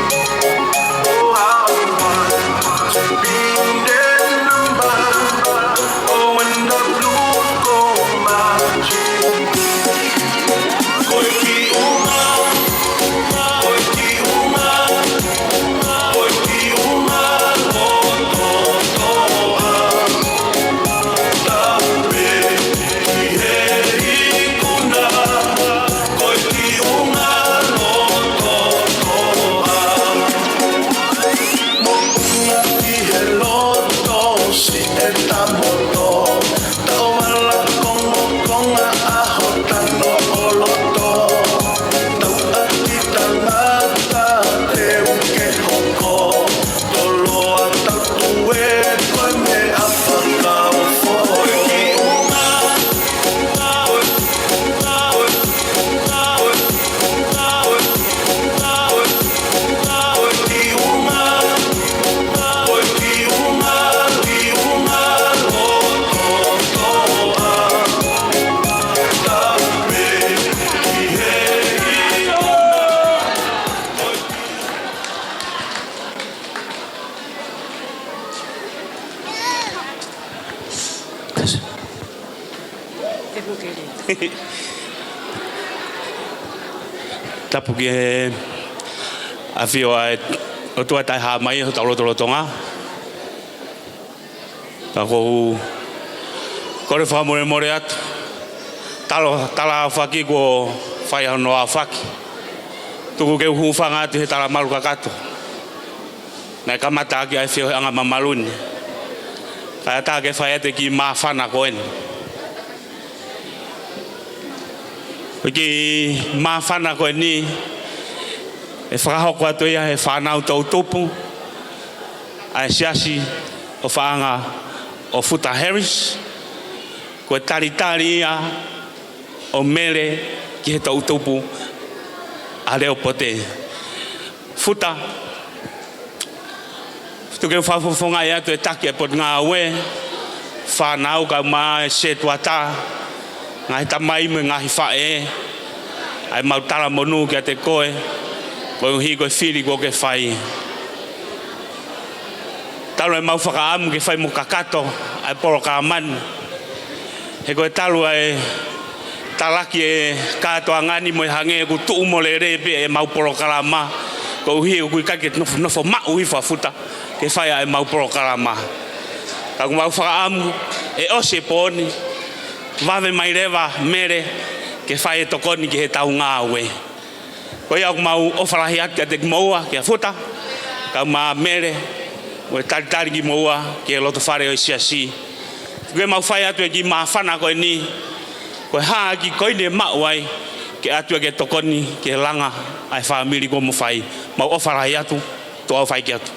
oh, how I want to be in their number. Oh, when the blues go marching in. Ko e kiʻi unga, ko e kiʻi unga, ko e kiʻi unga lototoʻa. Tape ki he ikuna, ko e kiʻi unga lototoʻa. Moʻunga ki he loto, siʻi e tamoto, tau ala kongokonga ʻa hotau tano ʻo loto. Tau ʻati tangata teu ke hoko, toloa tau tue ko e meʻa fakaofo. Ko e kiʻi unga, tapu ki he ʻafio ʻa e ʻOtua taʻehāmai ʻi hotau lotolotonga. Ka ʻoku ou kole fakamolemole atu. Talo, tala aofaki kuo fai hono aofaki. Tuku ke u hūfanga atu he talamalu kakato naʻe kamata ʻaki ʻa e feohiʻanga mamalu ni. Kae ʻatā ke fai atu e kiʻi māfana ko eni. Ko e kiʻi māfana ko eni, ʻe fakahoko atu ia he fānau toʻutupu ʻa e Siasi ʻOfaʻanga ʻo Futa Harris. Ko e talitali ia ʻo Mele ki he toʻutupu ʻa Leopote. Futa, tuku ke u fakafofongaʻi atu e taki e Potungāue, fānau kae ʻumaʻā e setuata, ngaahi tamai mo e ngaahi faʻē, ʻa e mau talamonū kiate koe, koeʻuhi ko e fili kuo ke fai. Talu ʻemau fakaʻamu ke fai mo kakato ʻa e polokalama ni. He ko e talu ʻa e talaki e kātoanga ni mo e hangē ʻoku tuʻu mo lele pē ʻemau polokalama, koeʻuhi ʻoku ʻikai ke nofo, nofo maʻu hifo ʻa Futa ke fai ʻa ʻemau polokalama. Ka ʻoku mau fakaʻamu ʻe ʻosi e pō ni, vave mai leva Mele ke fai e tokoni ki heʻetau ngāue. Ko ia ʻoku mau ʻofa lahi atu kiate kimoua, kia Futa, kae ʻumaʻā Mele, mo e talitali kimoua ki he lotofale ʻo e Siasi. Tuku ke mau fai atu e kiʻi māfana ko eni, ko e hā e kiʻi koini ʻe maʻu ai, ke ʻatu ia ke tokoni ki he langa ʻa e fāmili kuo mou fai. Mau ʻofa lahi atu, tuʻa ʻofa ʻeiki atu.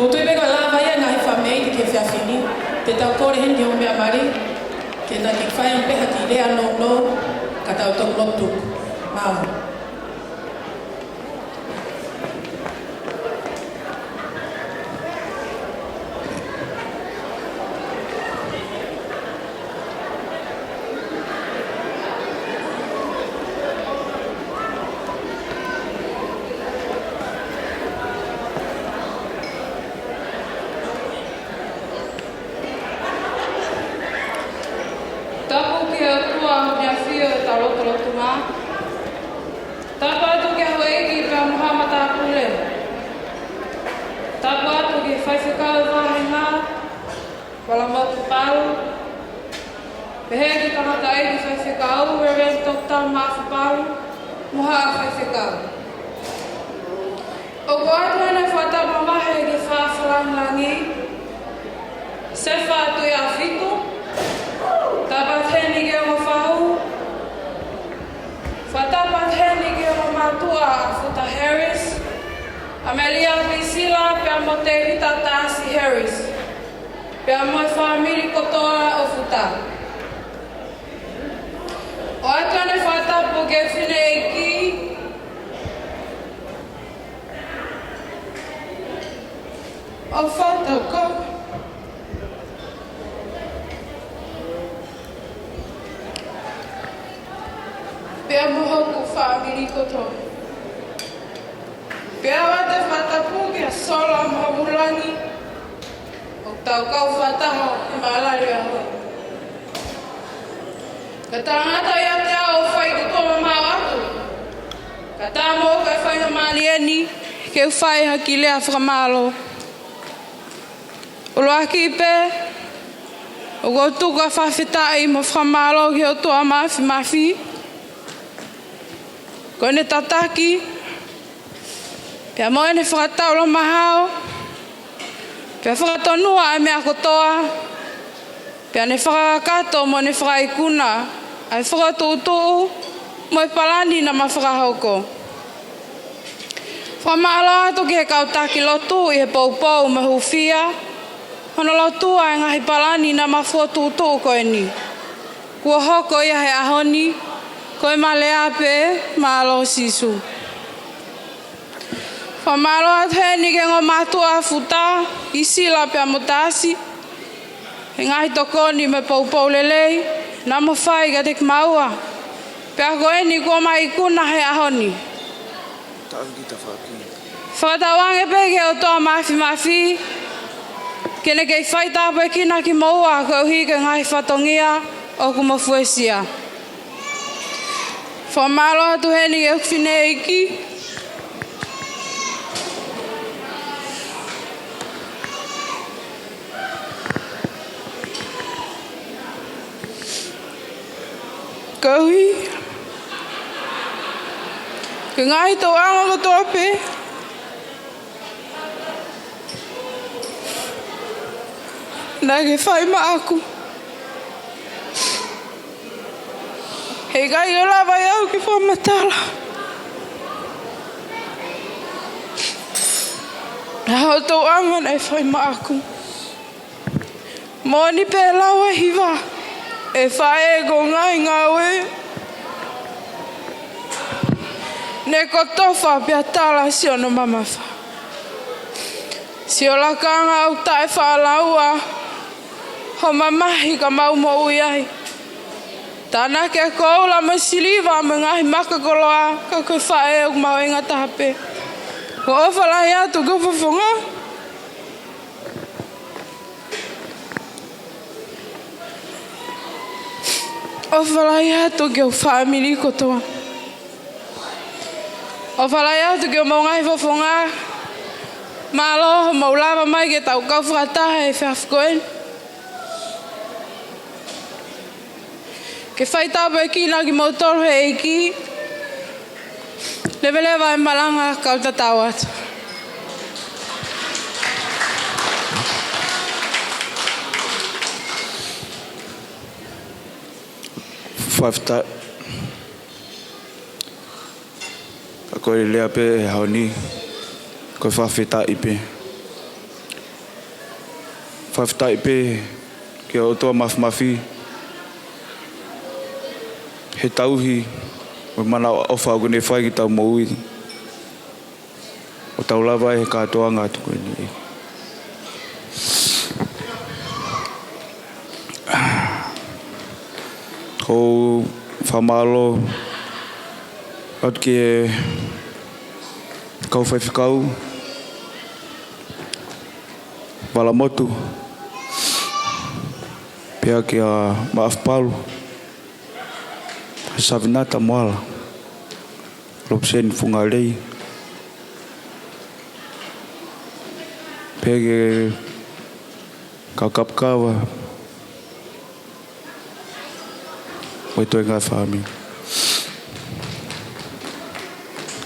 ʻOku ou tui pē ko e lava ia e ngaahi fāmili ki he efiafi ni, te tau kole heni ki hoʻo meʻa mali, ke na kiʻi fai ange pē ha kiʻi lea nounou, ka tau toki lotu. Mālō. Tapu ki he ʻOtua ʻoku ne ʻafio ʻi hotau lotolotonga. Tapu atu ki he houʻeiki pea mo haʻa matāpule. Tapu atu ki he faifekau ʻo e vāhenga, Falamotu Palu. Pehē ki he tangataʻeiki faifekau, Reverend Doctor Mafi Palu, mo haʻa faifekau. ʻOku ʻoatu ʻeni e fakatapu mamahi ki he Faʻa Fakalāngilangi, Sefa Tuʻiʻāfitu, tapu atu heni ki he ongo fahu, fakatapu atu heni ki he ongo mātuʻa ʻa Futa Harris, ʻAmelia Pisila, pea mo Tēvita Tasi Harris, pea mo e fāmili kotoa ʻo Futa. ʻOatu ʻeni e fakatapu ki he fineʻeiki ʻo Fatauka, pea mo hoku fāmili kotoa. Pea ʻoatu e fakatapu kia Sola mo Vulangi, ʻoku tau kau fakataha he mālali ʻaho ni. Ka tangata ia te au ʻo fai ki tuʻa mamaʻo atu. Ka tā moʻoku e faingamālie ni ke u fai ha kiʻi lea fakamālō. ʻUluaki pē, ʻoku ou tuku ʻa e fakafetaʻi mo e fakamālō ki he ʻOtua Māfimafi ko ʻene tataki, pea mo ʻene fakataulama hao, pea fakatonua ʻa e meʻa kotoa, pea ne fakakakato mo ne fakaikuna ʻa e fakatuʻutuʻu mo e palani naʻá ma fakahoko. Fakamālō atu ki he kau taki lotu ʻi he poupou mo e hūfia, hono lotua e ngaahi palani naʻá ma fakatuʻutuʻu ko eni. Kuo hoko ia he ʻaho ni, ko ʻema lea pē, mālō Sīsū. Fakamālō atu heni ki he ongo mātuʻa Futa, Isila pea mo Tasi, he ngaahi tokoni mo e poupou lelei naʻá mo fai kiate kimaua, pea ko eni kuo ma ikuna he ʻaho ni. Fakatauange pē ki he ʻOtua Māfimafi ke ne kei faitāpuekina kimoua koeʻuhi ko e ngaahi fatongia ʻoku mo fuesia. Fakamālō atu heni ki he fineʻeiki koeʻuhi ko e ngaahi tōʻonga kotoa pē naʻá ke fai maʻaku. Heʻikai ke lava ʻe au ke fakamatala ʻa hoʻo tōʻonga naʻe fai maʻaku. Moʻoni pē lau ʻa e hiva, ʻe faʻē ko e ngaahi ngāue ne kotofa pea tala siʻono mamafa. Siʻo lakanga ʻoku taʻefaʻalaua hoʻo mamahi ka mau moʻui ai. Tānaki e koula mo e siliva mo e ngaahi maka koloa, ka ko e faʻē ʻoku mahuʻinga taha pē. ʻOku ou ʻofa lahi atu ki ho fofonga. ʻOfa lahi atu ki ho fāmili kotoa. ʻOfa lahi atu ki homou ngaahi fofonga. Mālō hoʻomou lava mai ke tau kau fakataha he efiafi ko eni ke faitāpuekina kimoutolu ʻe he ʻEiki. Leveleva e malanga, kau tatau atu. Fakafetaʻi. Ka ko e lea pē he ʻaho ni, ko e fakafetaʻi pē. Fakafetaʻi pē ki he ʻOtua Mafimafi he tauhi mo e manavaʻofa ʻoku ne fai ki heʻetau moʻui, ʻo tau lava ai he kātoanga atu ko eni. ʻOku ou fakamālō atu ki he kau faifekau, Valamotu, pea kia Maʻafupalu, Savinata Moala, Lopuseni Fungalei, pea ki he kau kapakava mo e toenga fāmili.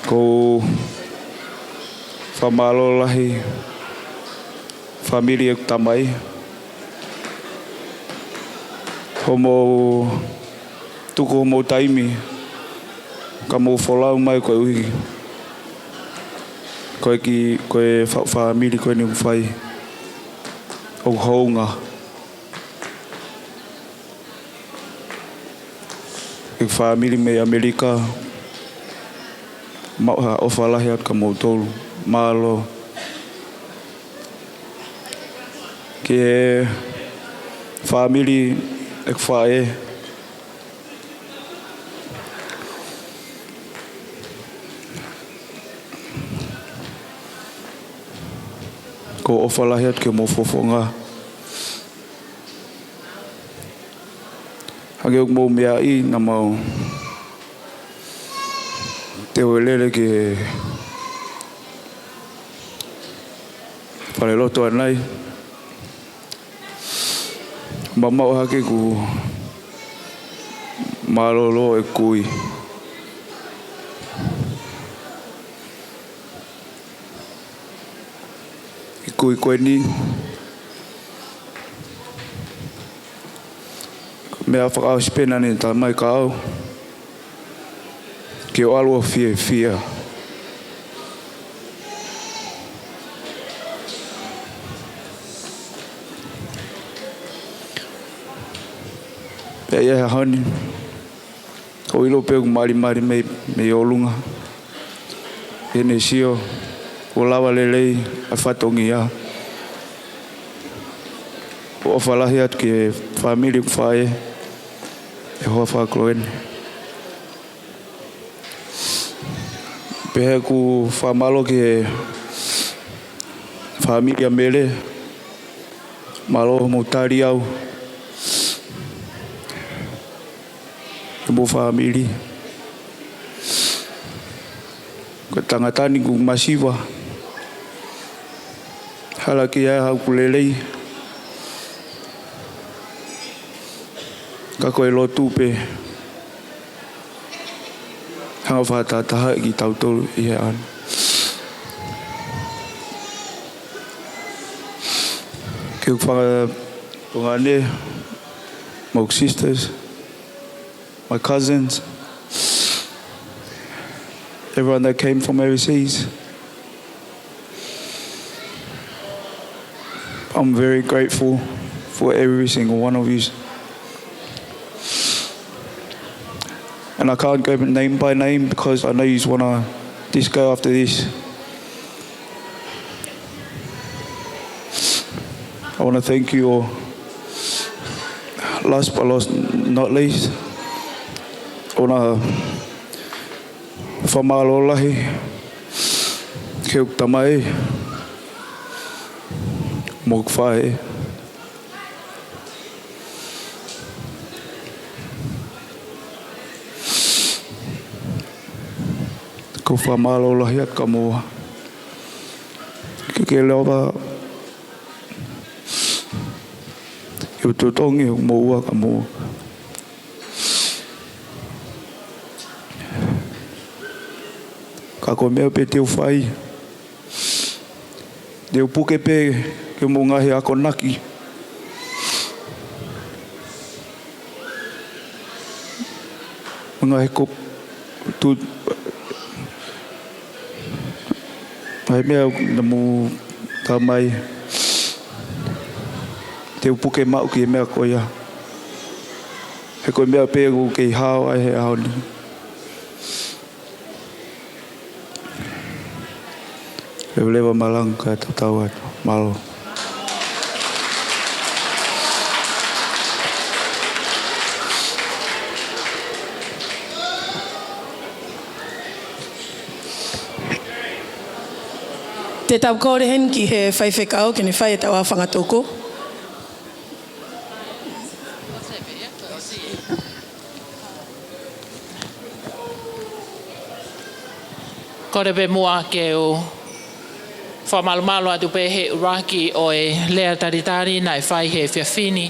ʻOku ou fakamālō lahi fāmili ʻeku tamai, hoʻomou tuku homou taimi ka mou folau mai koeʻuhi ko e kiʻi, ko e fa-, fāmili ko eni ʻoku fai ʻoku hounga. ʻEku fāmili mei ʻAmelika, maʻu ha ʻofa lahi atu kia moutolu. Mālō. Ki he fāmili ʻeku faʻē, ʻoku ou ʻofa lahi atu ki homou fofonga. Hangē ʻoku mou meaʻi, naʻa mau teu ʻo lele ki he falelotu ʻanai, mamaʻo hake ʻeku mālōlō ʻeku kui. ʻI he kui ko eni, meʻa fakaʻosi pē naʻa ne talamai kia au ke u ʻalu ʻo fiefia. Pea ʻi he ʻaho ni, ʻoku ou ʻilo pē ʻoku malimali mei, mei ʻolunga. Heʻene sio ʻoku lava lelei ʻa e fatongia. ʻOku ou ʻofa lahi atu ki he fāmili ʻeku faʻē, ʻe hoa fakakoloni. Pehē ʻeku fakamālō ki he fāmili ʻa Mele, mālō hoʻomou tali au. Homou fāmili. Ko e tangata ni ʻoku masiva. Hala ki ai haʻaku lelei. Ka ko e lotu pē. Hanga ʻo fakatahatahaʻi kitautolu ʻi he ʻaho ni. Ki he fanga tuongaʻane, mo e sisters, my cousins, everyone that came from overseas. I'm very grateful for every single one of you. And I can't go name by name because I know you just wanna just go after this. I wanna thank you all. Last but not least, I wanna fakamālō lahi ki heʻeku tamai mo ʻeku faʻē. ʻOku ou fakamālō lahi atu kia moua. Ke ke lava ʻi he totongi ʻo moua kia moua. Ka ko e meʻa pē te u fai, te u puke pē ki homou ngaahi akonaki. Ngaahi ko tu, ngaahi meʻa naʻa mou talamai. te u puke maʻu ki he meʻa ko ia. He ko e meʻa pē ʻoku kei hao ai he ʻaho ni. Leveleva malanga kae tatau atu. Mālō. Te tau kole heni ki he faifekau ke ne fai ʻetau aofangatuku. Kole pē muʻa ke u fakamalumalu atu pē he ʻuluaki ʻo e lea talitali naʻe fai he efiafi ni.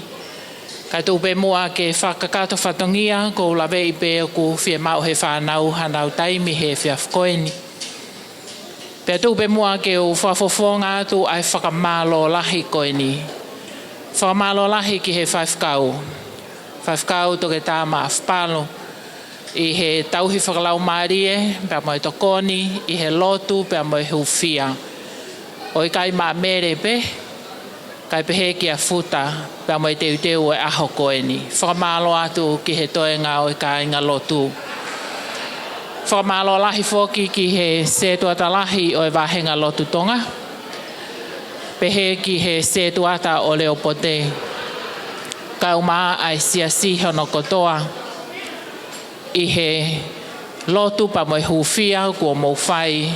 Kae tuku pē muʻa ke fakakakato fatongia, ʻoku ou laveʻi pē ʻoku fiemaʻu he fānau hanau taimi he efiafi ko eni. Pea tuku pē muʻa ke u fakafofonga atu ʻa e fakamālō lahi ko eni. Fakamālō lahi ki he faifekau. Faifekau Toketā Maʻafu Palu, ʻi he tauhi fakalaumālie, pea mo e tokoni, ʻi he lotu, pea mo e hūfia. ʻO ʻikai maʻa Mele pē, kae pehē kia Futa, pea mo e teuteu ʻo e ʻaho ko eni. Fakamālō atu ki he toenga ʻo e kāinga lotu. Fakamālō lahi foki ki he setuata lahi ʻo e Vāhenga Lotu Tonga. Pehē ki he setuata ʻo Leopote. Kae ʻumaʻā ʻa e siasi hono kotoa. ʻI he lotu pea mo e hūfia kuo mou fai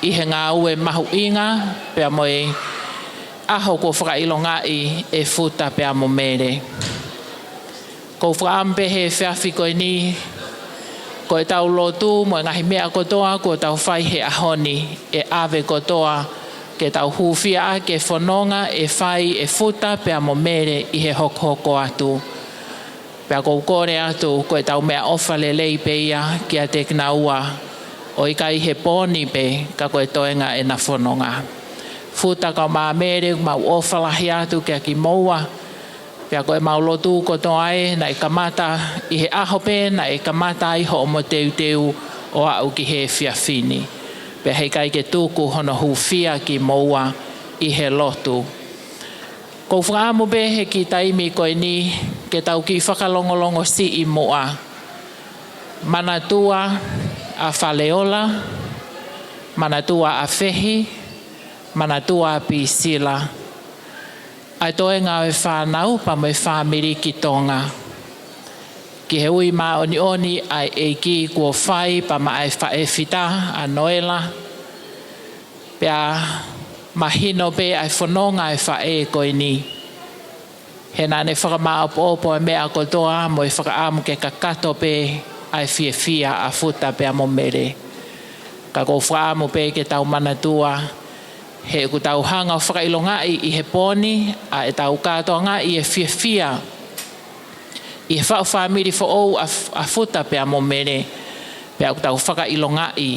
ʻi he ngāue mahuʻinga pea mo e ʻaho kuo fakaʻilongaʻi ʻe Futa pea mo Mele. ʻOku ou fakaʻamu pē he efiafi ko eni, ko ʻetau lotu mo e ngaahi meʻa kotoa kuo tau fai he ʻaho ni, ʻe ʻave kotoa ke tau hūfia ʻaki e fononga ʻe fai ʻe Futa pea mo Mele ʻi he hokohoko atu. Pea ʻoku ou kole atu ko ʻetau meʻaʻofa lelei pē ia kiate kinaua, ʻo ʻikai he pō ni pē, ka ko e toenga ʻena fononga. Futa kae ʻumaʻā Mele, mau ʻofa lahi atu kiate kimoua. Pea ko ʻemau lotu kotoa ē, naʻe kamata ʻi he ʻaho pē naʻe kamata ai hoʻomo teuteu ʻo aʻu ki he efiafi ni. Pea heʻikai ke tuku hono hūfia kimoua ʻi he lotu. ʻOku ou fakaʻamu pē he kiʻi taimi ko eni ke tau kiʻi fakalongolongo siʻi muʻa. Manatua ʻa Faleola, manatua ʻa Fehi, manatua ʻa Pisila. ʻA e toenga ʻo e fānau pea mo e fāmili ki Tonga. Ki he ui māʻoniʻoni ʻa e ʻEiki kuo fai pea maʻa e faʻē Fita, ʻa Noela. Pea mahino pē ʻa e fononga ʻa e faʻē ko eni. He naʻa ne fakamāʻopoʻopo e meʻa kotoa mo e fakaʻamu ke kakato pē ʻa e fiefia ʻa Futa pea mo Mele. Ka ʻoku ou fakaʻamu pē ke tau manatua, he ʻoku tau hanga ʻo fakaʻilongaʻi ʻi he pō ni ʻa ʻetau kātoangaʻi e fiefia ʻi he faʻu fāmili foʻou ʻa F-, ʻa Futa pea mo Mele, pea ʻoku tau fakaʻilongaʻi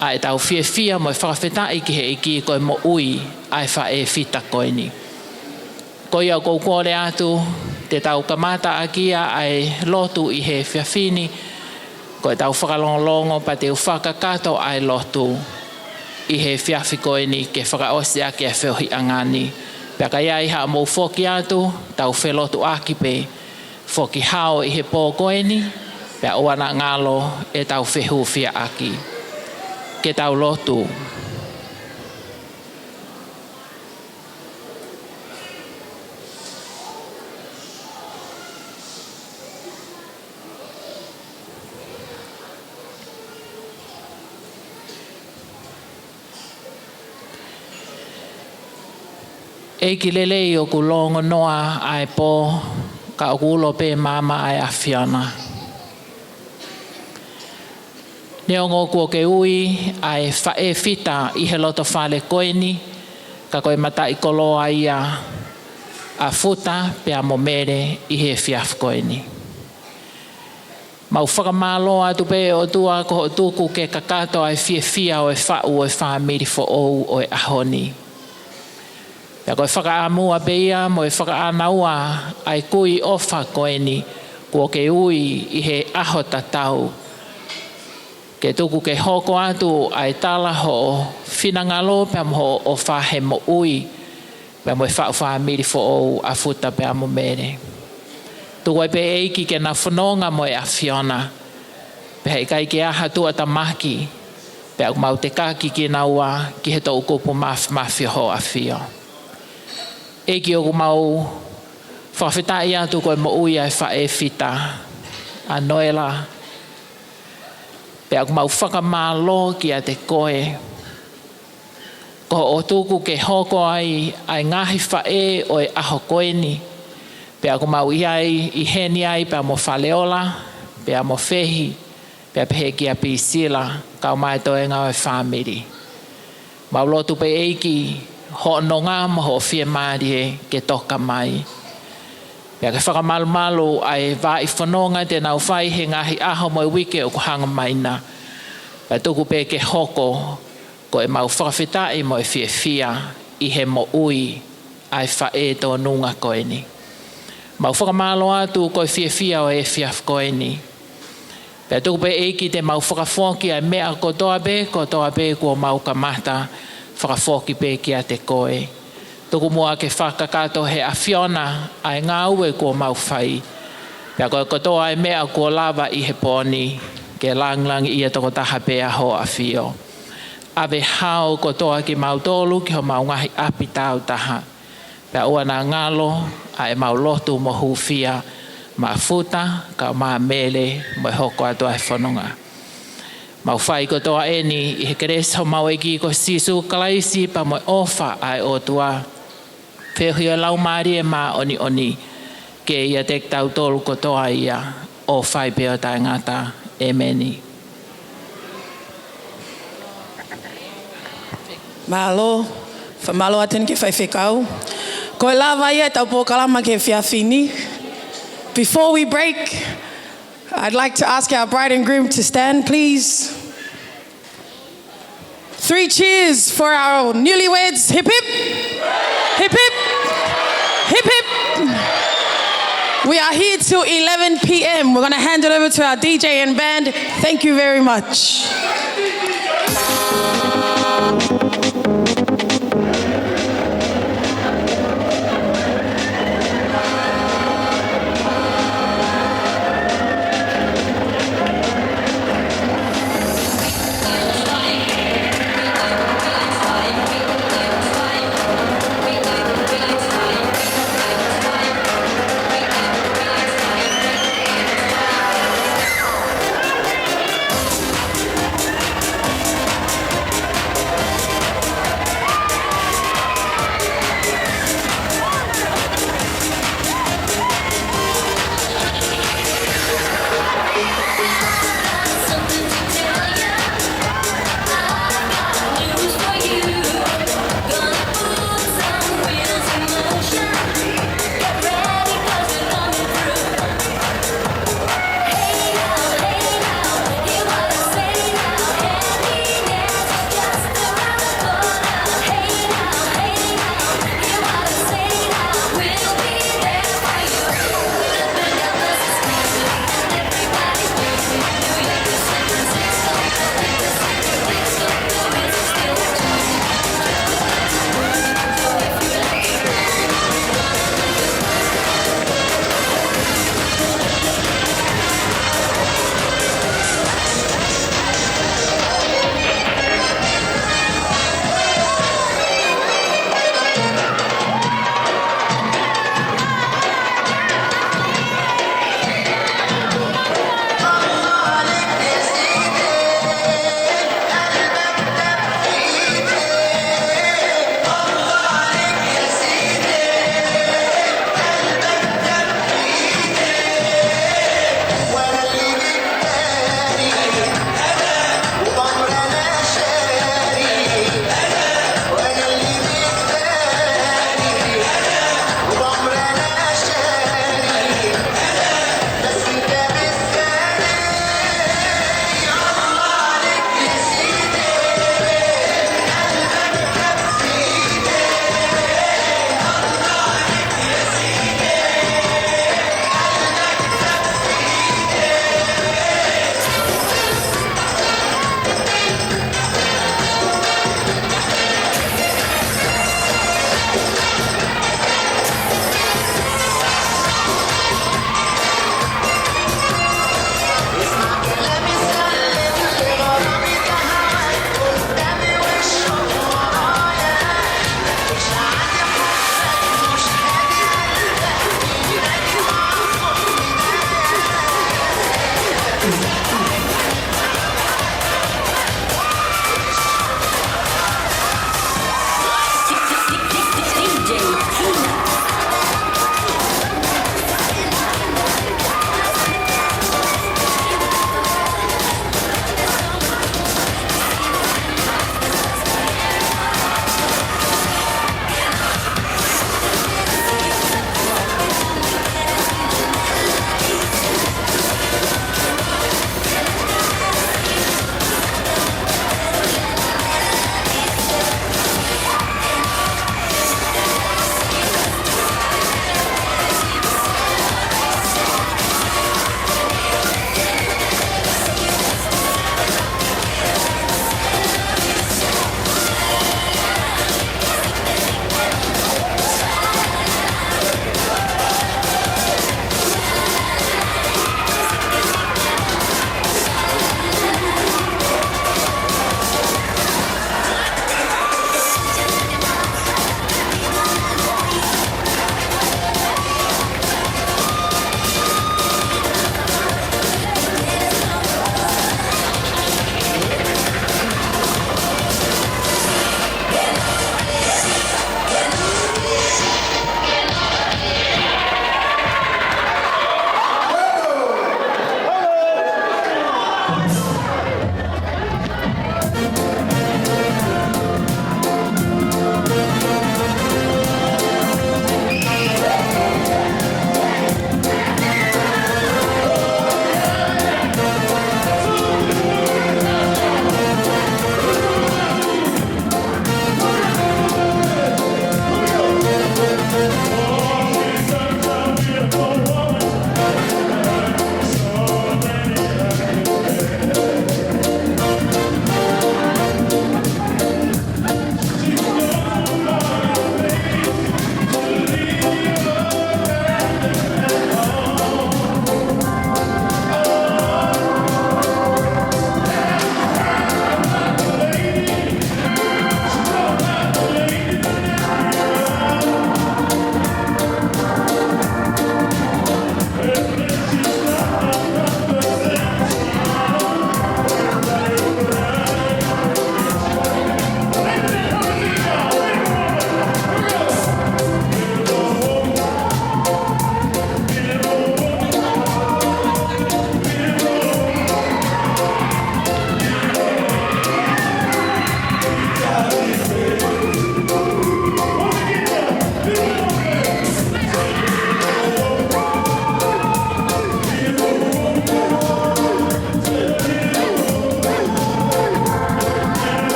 ʻa ʻetau fiefia mo e fakafetaʻi ki he ʻEiki ko e moʻui ʻa e faʻē Fita ko eni. Ko ia ʻoku ou kole atu, te tau kamata ʻaki ia ʻa e lotu ʻi he efiafi ni, ko ʻetau fakalongolongo pea te u fakakakato ʻa e lotu ʻi he efiafi ko eni ke fakaʻosi ʻaki e feohiʻanga ni. Pea ka ʻi ai haʻamou foki atu, tau felotuʻaki pē. Foki hao ʻi he pō ko eni, pea ʻoua naʻa ngalo ʻetau fehūfiaʻaki. Ke tau lotu. ʻEiki lelei, ʻoku lōngonoa ʻa e pō, ka ʻoku ulo pē maama ʻa e ʻAfiona. Neongo kuo ke ui ʻa e faʻē Fita ʻi he loto fale ko eni, ka ko e mataʻikoloa ia ʻa Futa pea mo Mele ʻi he efiafi ko eni. Mau fakamālō atu pē ʻOtua ko hoʻo tuku ke kakato ʻa e fiefia ʻo e faʻu ʻo e fāmili foʻou ʻo e ʻaho ni. Pea ko e fakaʻamua pē ia mo e fakaʻānaua ʻa e kui ʻofa ko eni kuo ke ui ʻi he ʻaho tatau. Ke tuku ke hoko atu ʻa e tala hoʻo finangalo pea mo hoʻo ʻofa he moʻui. pea mo e faʻu fāmili foʻou ʻa Futa pea mo Mele. Tuku ai pē ʻEiki ke nau fononga mo e ʻAfiona, pea heʻikai ke ʻi ai ha tuʻatamaki, pea ʻoku mau tekaki kinaua ki he toʻukupu māfimafi ʻo Hoʻo ʻAfio. ʻEiki, ʻoku mau fakafetaʻi atu ko e moʻui ʻa e faʻē Fita, ʻa Noela, pea ʻoku mau fakamālō kiate koe ko hoʻo tuku ke hoko ai ʻa e ngaahi faʻē ʻo e ʻaho ko eni, pea ʻoku mau ʻi ai, ʻi heni ai pea mo Faleola, pea mo Fehi, pea pehē kia Pisila, kae ʻumaʻā e toenga ʻo e fāmili. Mau lotu pē ʻEiki, hoʻo nonga mo hoʻo fiemālie ke toka mai. Pea ke fakamalumalu ʻa e vaʻa fononga te nau fai he ngaahi ʻaho mo e uike ʻoku hanga mai na. Pea tuku pē ke hoko ko ʻemau fakafetaʻi mo e fiefia ʻi he moʻui ʻa e faʻē tōnunga ko eni. Mau fakamālō atu ko e fiefia ʻo e efiafi ko eni. Pea tuku pē ʻEiki te mau fakafoki ʻa e meʻa kotoa pē, kotoa pē kuo mau kamata, fakafoki pē kiate koe. Tuku muʻa ke fakakakato he ʻAfiona ʻa e ngāue kuo mau fai. Pea ko e kotoa ʻa e meʻa kuo lava ʻi he pō ni, ke langilangiʻia tokotaha pē ʻa Hoʻo ʻAfio. ʻAve hao kotoa kimautolu ki homau ngaahi ʻapi tāutaha. Pea ʻoua naʻa ngalo ʻa ʻemau lotu mo hūfia maʻa Futa, kae ʻumaʻā Mele, mo e hoko atu ʻa e fononga. Mau fai kotoa eni ʻi he kelesi ʻo homau ʻEiki ko Sīsū Kalaisi, pea mo e ʻofa ʻa e ʻOtua, feohi ʻo e Laumālie Māʻoniʻoni, ke ʻiate kitautolu kotoa ia, ʻo fai pē ʻo taʻengata. ʻEmeni. Mālō, fakamālō atu eni ki he faifekau. Ko e lava ia ʻetau polokalama ki he efiafi ni. Before we break, I'd like to ask our bride and groom to stand, please. Three cheers for our newlyweds. Hip, hip. Hip, hip. Hip, hip. We are here till eleven p.m. We're gonna hand it over to our D J and band. Thank you very much.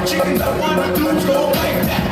Chickens, I want dudes go like that.